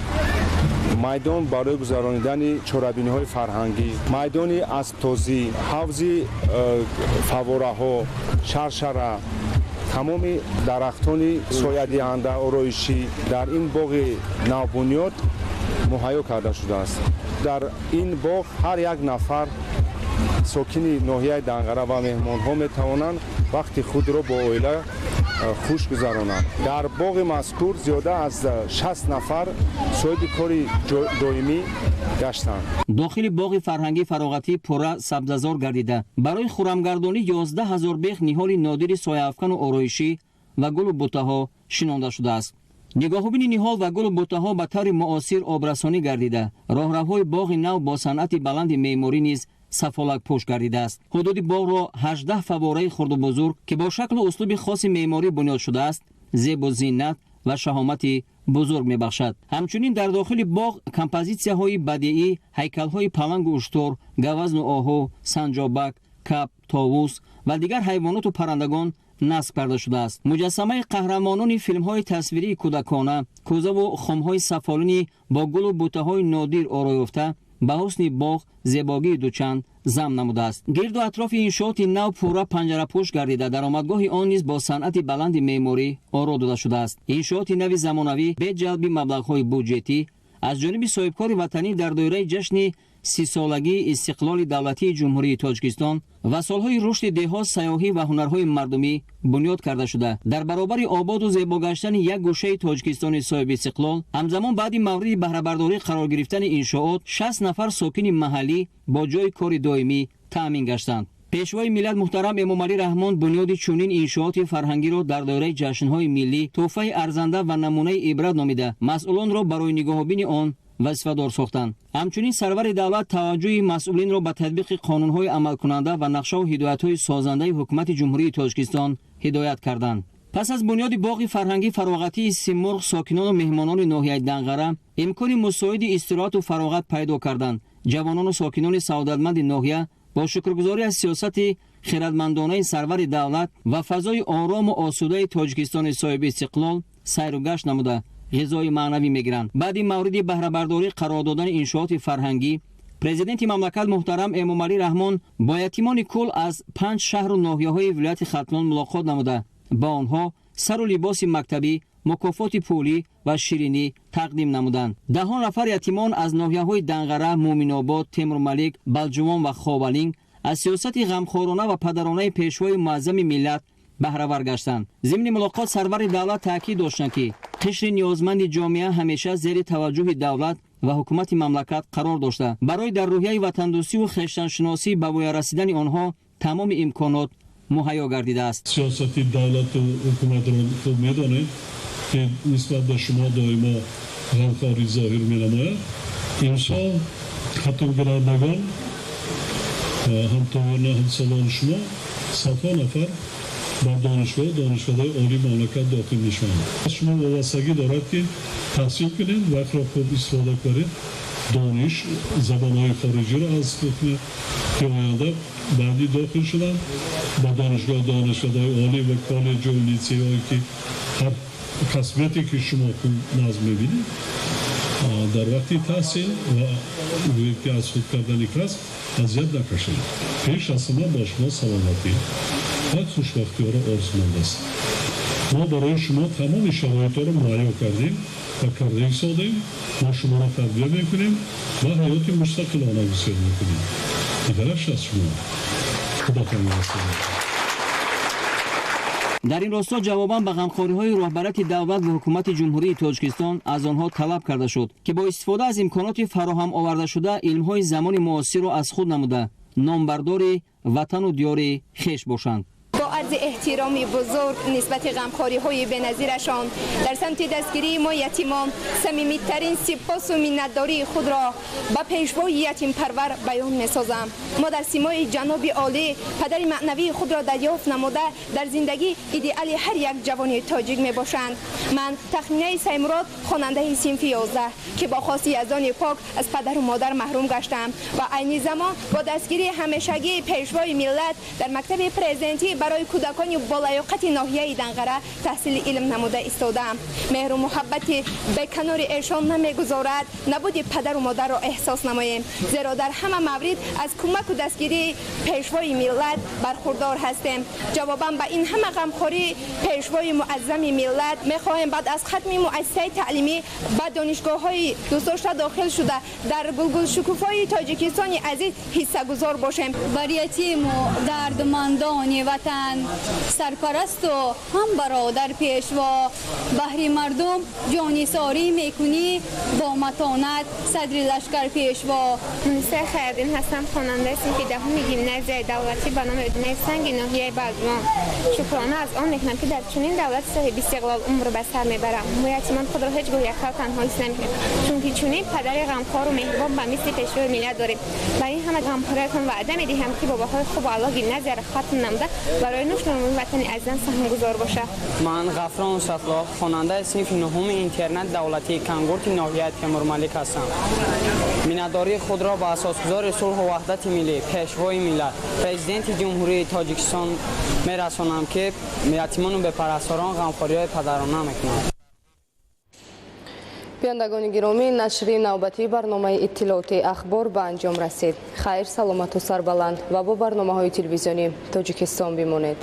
Speaker 5: майдон барои гузаронидани чорабиниҳои фарҳангӣ, майдони асптозӣ, ҳавзи фаввораҳо, шаршара, тамоми дарахтони соядиҳанда, ороишӣ дар ин боғи навбунёд муҳайё карда шудааст. Дар ин боғ ҳар як нафар сокини ноҳияи Данғара ва меҳмонҳо метавонанд вақти худро бо оила хуш гузаронанд. Дар боғи мазкур зиёда аз 60 нафар соҳиби кори доимӣ гаштанд.
Speaker 14: Дохили боғи фарҳангӣ фароғатӣ пурра сабзазор гардида, барои хурамгардонӣ 11 ҳазор бех ниҳоли нодири сояафкану ороишӣ ва гулу буттаҳо шинонда шудааст. Нигоҳубини ниҳол ва гулу буттаҳо ба таври муосир обрасонӣ гардида, роҳравҳои боғи нав бо санъати баланди меъморӣ низ сафолакпӯш гардидааст. Ҳудуди боғро 18 фаввораи хурду бузург, ки бо шаклу услуби хоси меъморӣ бунёд шудааст, зебу зинат ва шаҳомати бузург мебахшад. Ҳамчунин дар дохили боғ композитсияҳои бадиӣ, ҳайкалҳои палангу уштур, гавазну оҳу, санҷобак, кап, товус ва дигар ҳайвоноту паррандагон насб карда шудааст. Муҷассамаи қаҳрамонони филмҳои тасвирии кӯдакона, кӯзаву хомҳои сафолинӣ бо гулу буттаҳои нодир ороёфта ба ҳусни боғ зебогии дучанд зам намудааст. Гирду атрофи иншооти нав пурра панҷарапӯш гардида, даромадгоҳи он низ бо санъати баланди меъморӣ оро дода шудааст. Иншооти нави замонавӣ бе ҷалби маблағҳои буҷетӣ аз ҷониби соҳибкори ватанӣ дар доираи ҷашни 30-солагии истиқлоли давлатии Ҷумҳурии Тоҷикистон ва солҳои рушди деҳот, сайёҳӣ ва ҳунарҳои мардумӣ бунёд карда шуда, дар баробари ободу зебо гаштани як гӯшаи Тоҷикистони соҳиби истиқлол, ҳамзамон баъди мавриди баҳрабардорӣ қарор гирифтани иншоот 60 нафар сокини маҳаллӣ бо ҷойи кори доимӣ таъмин гаштанд. Пешвои миллат муҳтарам Эмомалӣ Раҳмон бунёди чунин иншооти фарҳангиро дар доираи ҷашнҳои миллӣ тӯҳфаи арзанда ва намунаи ибрат номида, масъулонро барои нигоҳубини он вазифадор сохтанд. Ҳамчунин сарвари давлат таваҷҷӯҳи масъулинро ба татбиқи қонунҳои амалкунанда ва нақшаву ҳидоятҳои созандаи ҳукумати Ҷумҳурии Тоҷикистон ҳидоят карданд. Пас аз бунёди боғи фарҳангӣ фароғатии Симурғ, сокинону меҳмонони ноҳияи Данғара имкони мусоиди истироҳату фароғат пайдо карданд. Ҷавонону сокинони саодатманди ноҳия бо шукргузорӣ аз сиёсати хирадмандонаи сарвари давлат ва фазои орому осудаи Тоҷикистони соҳиби истиқлол сайру гашт намуда, ғизои маънавӣ мегиранд. Баъди мавриди баҳрабардорӣ қарор додани иншооти фарҳангӣ, президенти мамлакат муҳтарам Эмомалӣ Раҳмон бо ятимони кул аз 5 шаҳру ноҳияҳои вилояти Хатлон мулоқот намуда, ба онҳо сару либоси мактабӣ, мукофоти пулӣ ва ширинӣ тақдим намуданд. Даҳон нафар ятимон аз ноҳияҳои Данғара, Муъминобод, Темурмалик, Балҷувон ва Ховалинг аз сиёсати ғамхорона ва падаронаи пешвои муаззами миллат баҳравар гаштанд. Зимни мулоқот сарвари давлат таъкид доштанд, ки қишри ниёзманди ҷомеа ҳамеша зери таваҷҷӯҳи давлат ва ҳукумати мамлакат қарор дошта, барои дар рӯҳияи ватандӯстиву хештаншиносӣ ба воя расидани онҳо тамоми имконот муҳайё гардидааст.
Speaker 11: Сиёсати давлату ҳукуматро хуб медонед, ки нисбат ба шумо доимо ғамхорӣ зоҳир менамояд. Имсол хатмкунандагон, ҳамтоёна, ҳамсолони шумо садҳо нафар Ба донишгоҳ, донишгоҳҳои олии мамлакат дохил мешаванд. Шумо вобастагӣ дорад, ки таҳсил кунед, вақтро хуб истифода кунед, дониш, забонҳои хориҷиро аз худ кунед, ки оянда баъди дохил шудан ба донишгоҳ, донишгоҳҳои олӣ ва коллеҷу литсейҳое, ки ҳар касбияте ки шумо наз мебинед, дар вақти таҳсил ва гӯед, ки аз худ кардани касб азият накашед. Пеш аз ҳама ба шумо саломатӣ ва хушбахтиҳоро орзуманд аст. Мо барои шумо тамоми шароитҳоро муҳайё кардем ва карда истодем. Мо шуморо тарбия мекунем ва ҳаёти мустақилона гусел мекунем. Дигараш аз шумо, худотон мерасонад.
Speaker 14: Дар ин росто ҷавобан ба ғамхориҳои роҳбарияти давлат ва ҳукумати Ҷумҳурии Тоҷикистон аз онҳо талаб карда шуд, ки бо истифода аз имконоти фароҳам овардашуда илмҳои замони муосирро аз худ намуда, номбардори ватану диёри хеш бошанд.
Speaker 2: Бо арзи эҳтироми бузург нисбати ғамхориҳои беназирашон дар самти дастгирии мо ятимон, самимитарин сипосу миннатдории худро ба пешвои ятимпарвар баён месозам. Мо дар симои ҷаноби олӣ падари маънавии худро дарёфт намуда, дар зиндагӣ идеали ҳар як ҷавони тоҷик мебошанд. Ман, Тахминаи Саймурод, хонандаи синфи 11, ки бо хости Яздони пок аз падару модар маҳрум гаштам ва айни замон бо дастгирии ҳамешагии пешвои миллат дар мактаби президентӣ барои кӯдакони болаёқати ноҳияи Данғара таҳсили илм намуда истодаам. Меҳру муҳаббати беканори эшон намегузорад набуди падару модарро эҳсос намоем, зеро дар ҳама маврид аз кӯмаку дастгирии пешвои миллат бархурдор ҳастем. Ҷавобан ба ин ҳама ғамхории пешвои муаззами миллат мехоҳем баъд аз хатми муассисаи таълимӣ ба донишгоҳҳои дӯстдошта дохил шуда, дар гулгулшукуфои Тоҷикистони азиз ҳиссагузор бошем.
Speaker 18: Бар ятиму дардмандони ватан сарпарасту ҳам бародар пешво, баҳри мардум ҷонисорӣ мекунӣ бо матонат садри лашкар пешво.
Speaker 8: Мунисаи Хайрдин ҳастам, хонандаи синфи 10-уми гимназияи давлатӣ ба номи Одинаи Санги ноҳияи Балҷувон. Шукрона аз он мекунам, ки дар чунин давлати соҳиби истиқлол умр ба сар мебарам. Мо ятимон худро ҳеҷ гоҳ яккал танҳо ҳис намекунем, чунки чунин падари ғамхору меҳрубон ба мисли пешвои миллат дорем. Ба ин ҳама ғамхориятон ваъда медиҳам, ки бо баҳои хубу аъло гимназияро хатм намуда, барои нушнумои ватани азизам саҳмгузор бошам.
Speaker 22: Ман, Ғафрон Сатлоҳ, хонандаи синфи 9-уми интернат давлатии Кангурти ноҳияи Темурмалик ҳастам. Миннатдории худро ба асосгузори сулҳу ваҳдати миллӣ, пешвои миллат, президенти Ҷумҳурии Тоҷикистон мерасонам, ки ятимону бепарасторон ғамхориҳои падарона мекунанд.
Speaker 6: Бинандагони гиромӣ, нашри навбатии барномаи иттилоотии Ахбор ба анҷом расид. Хайр, саломату сарбаланд ва бо барномаҳои телевизиони Тоҷикистон бимонед.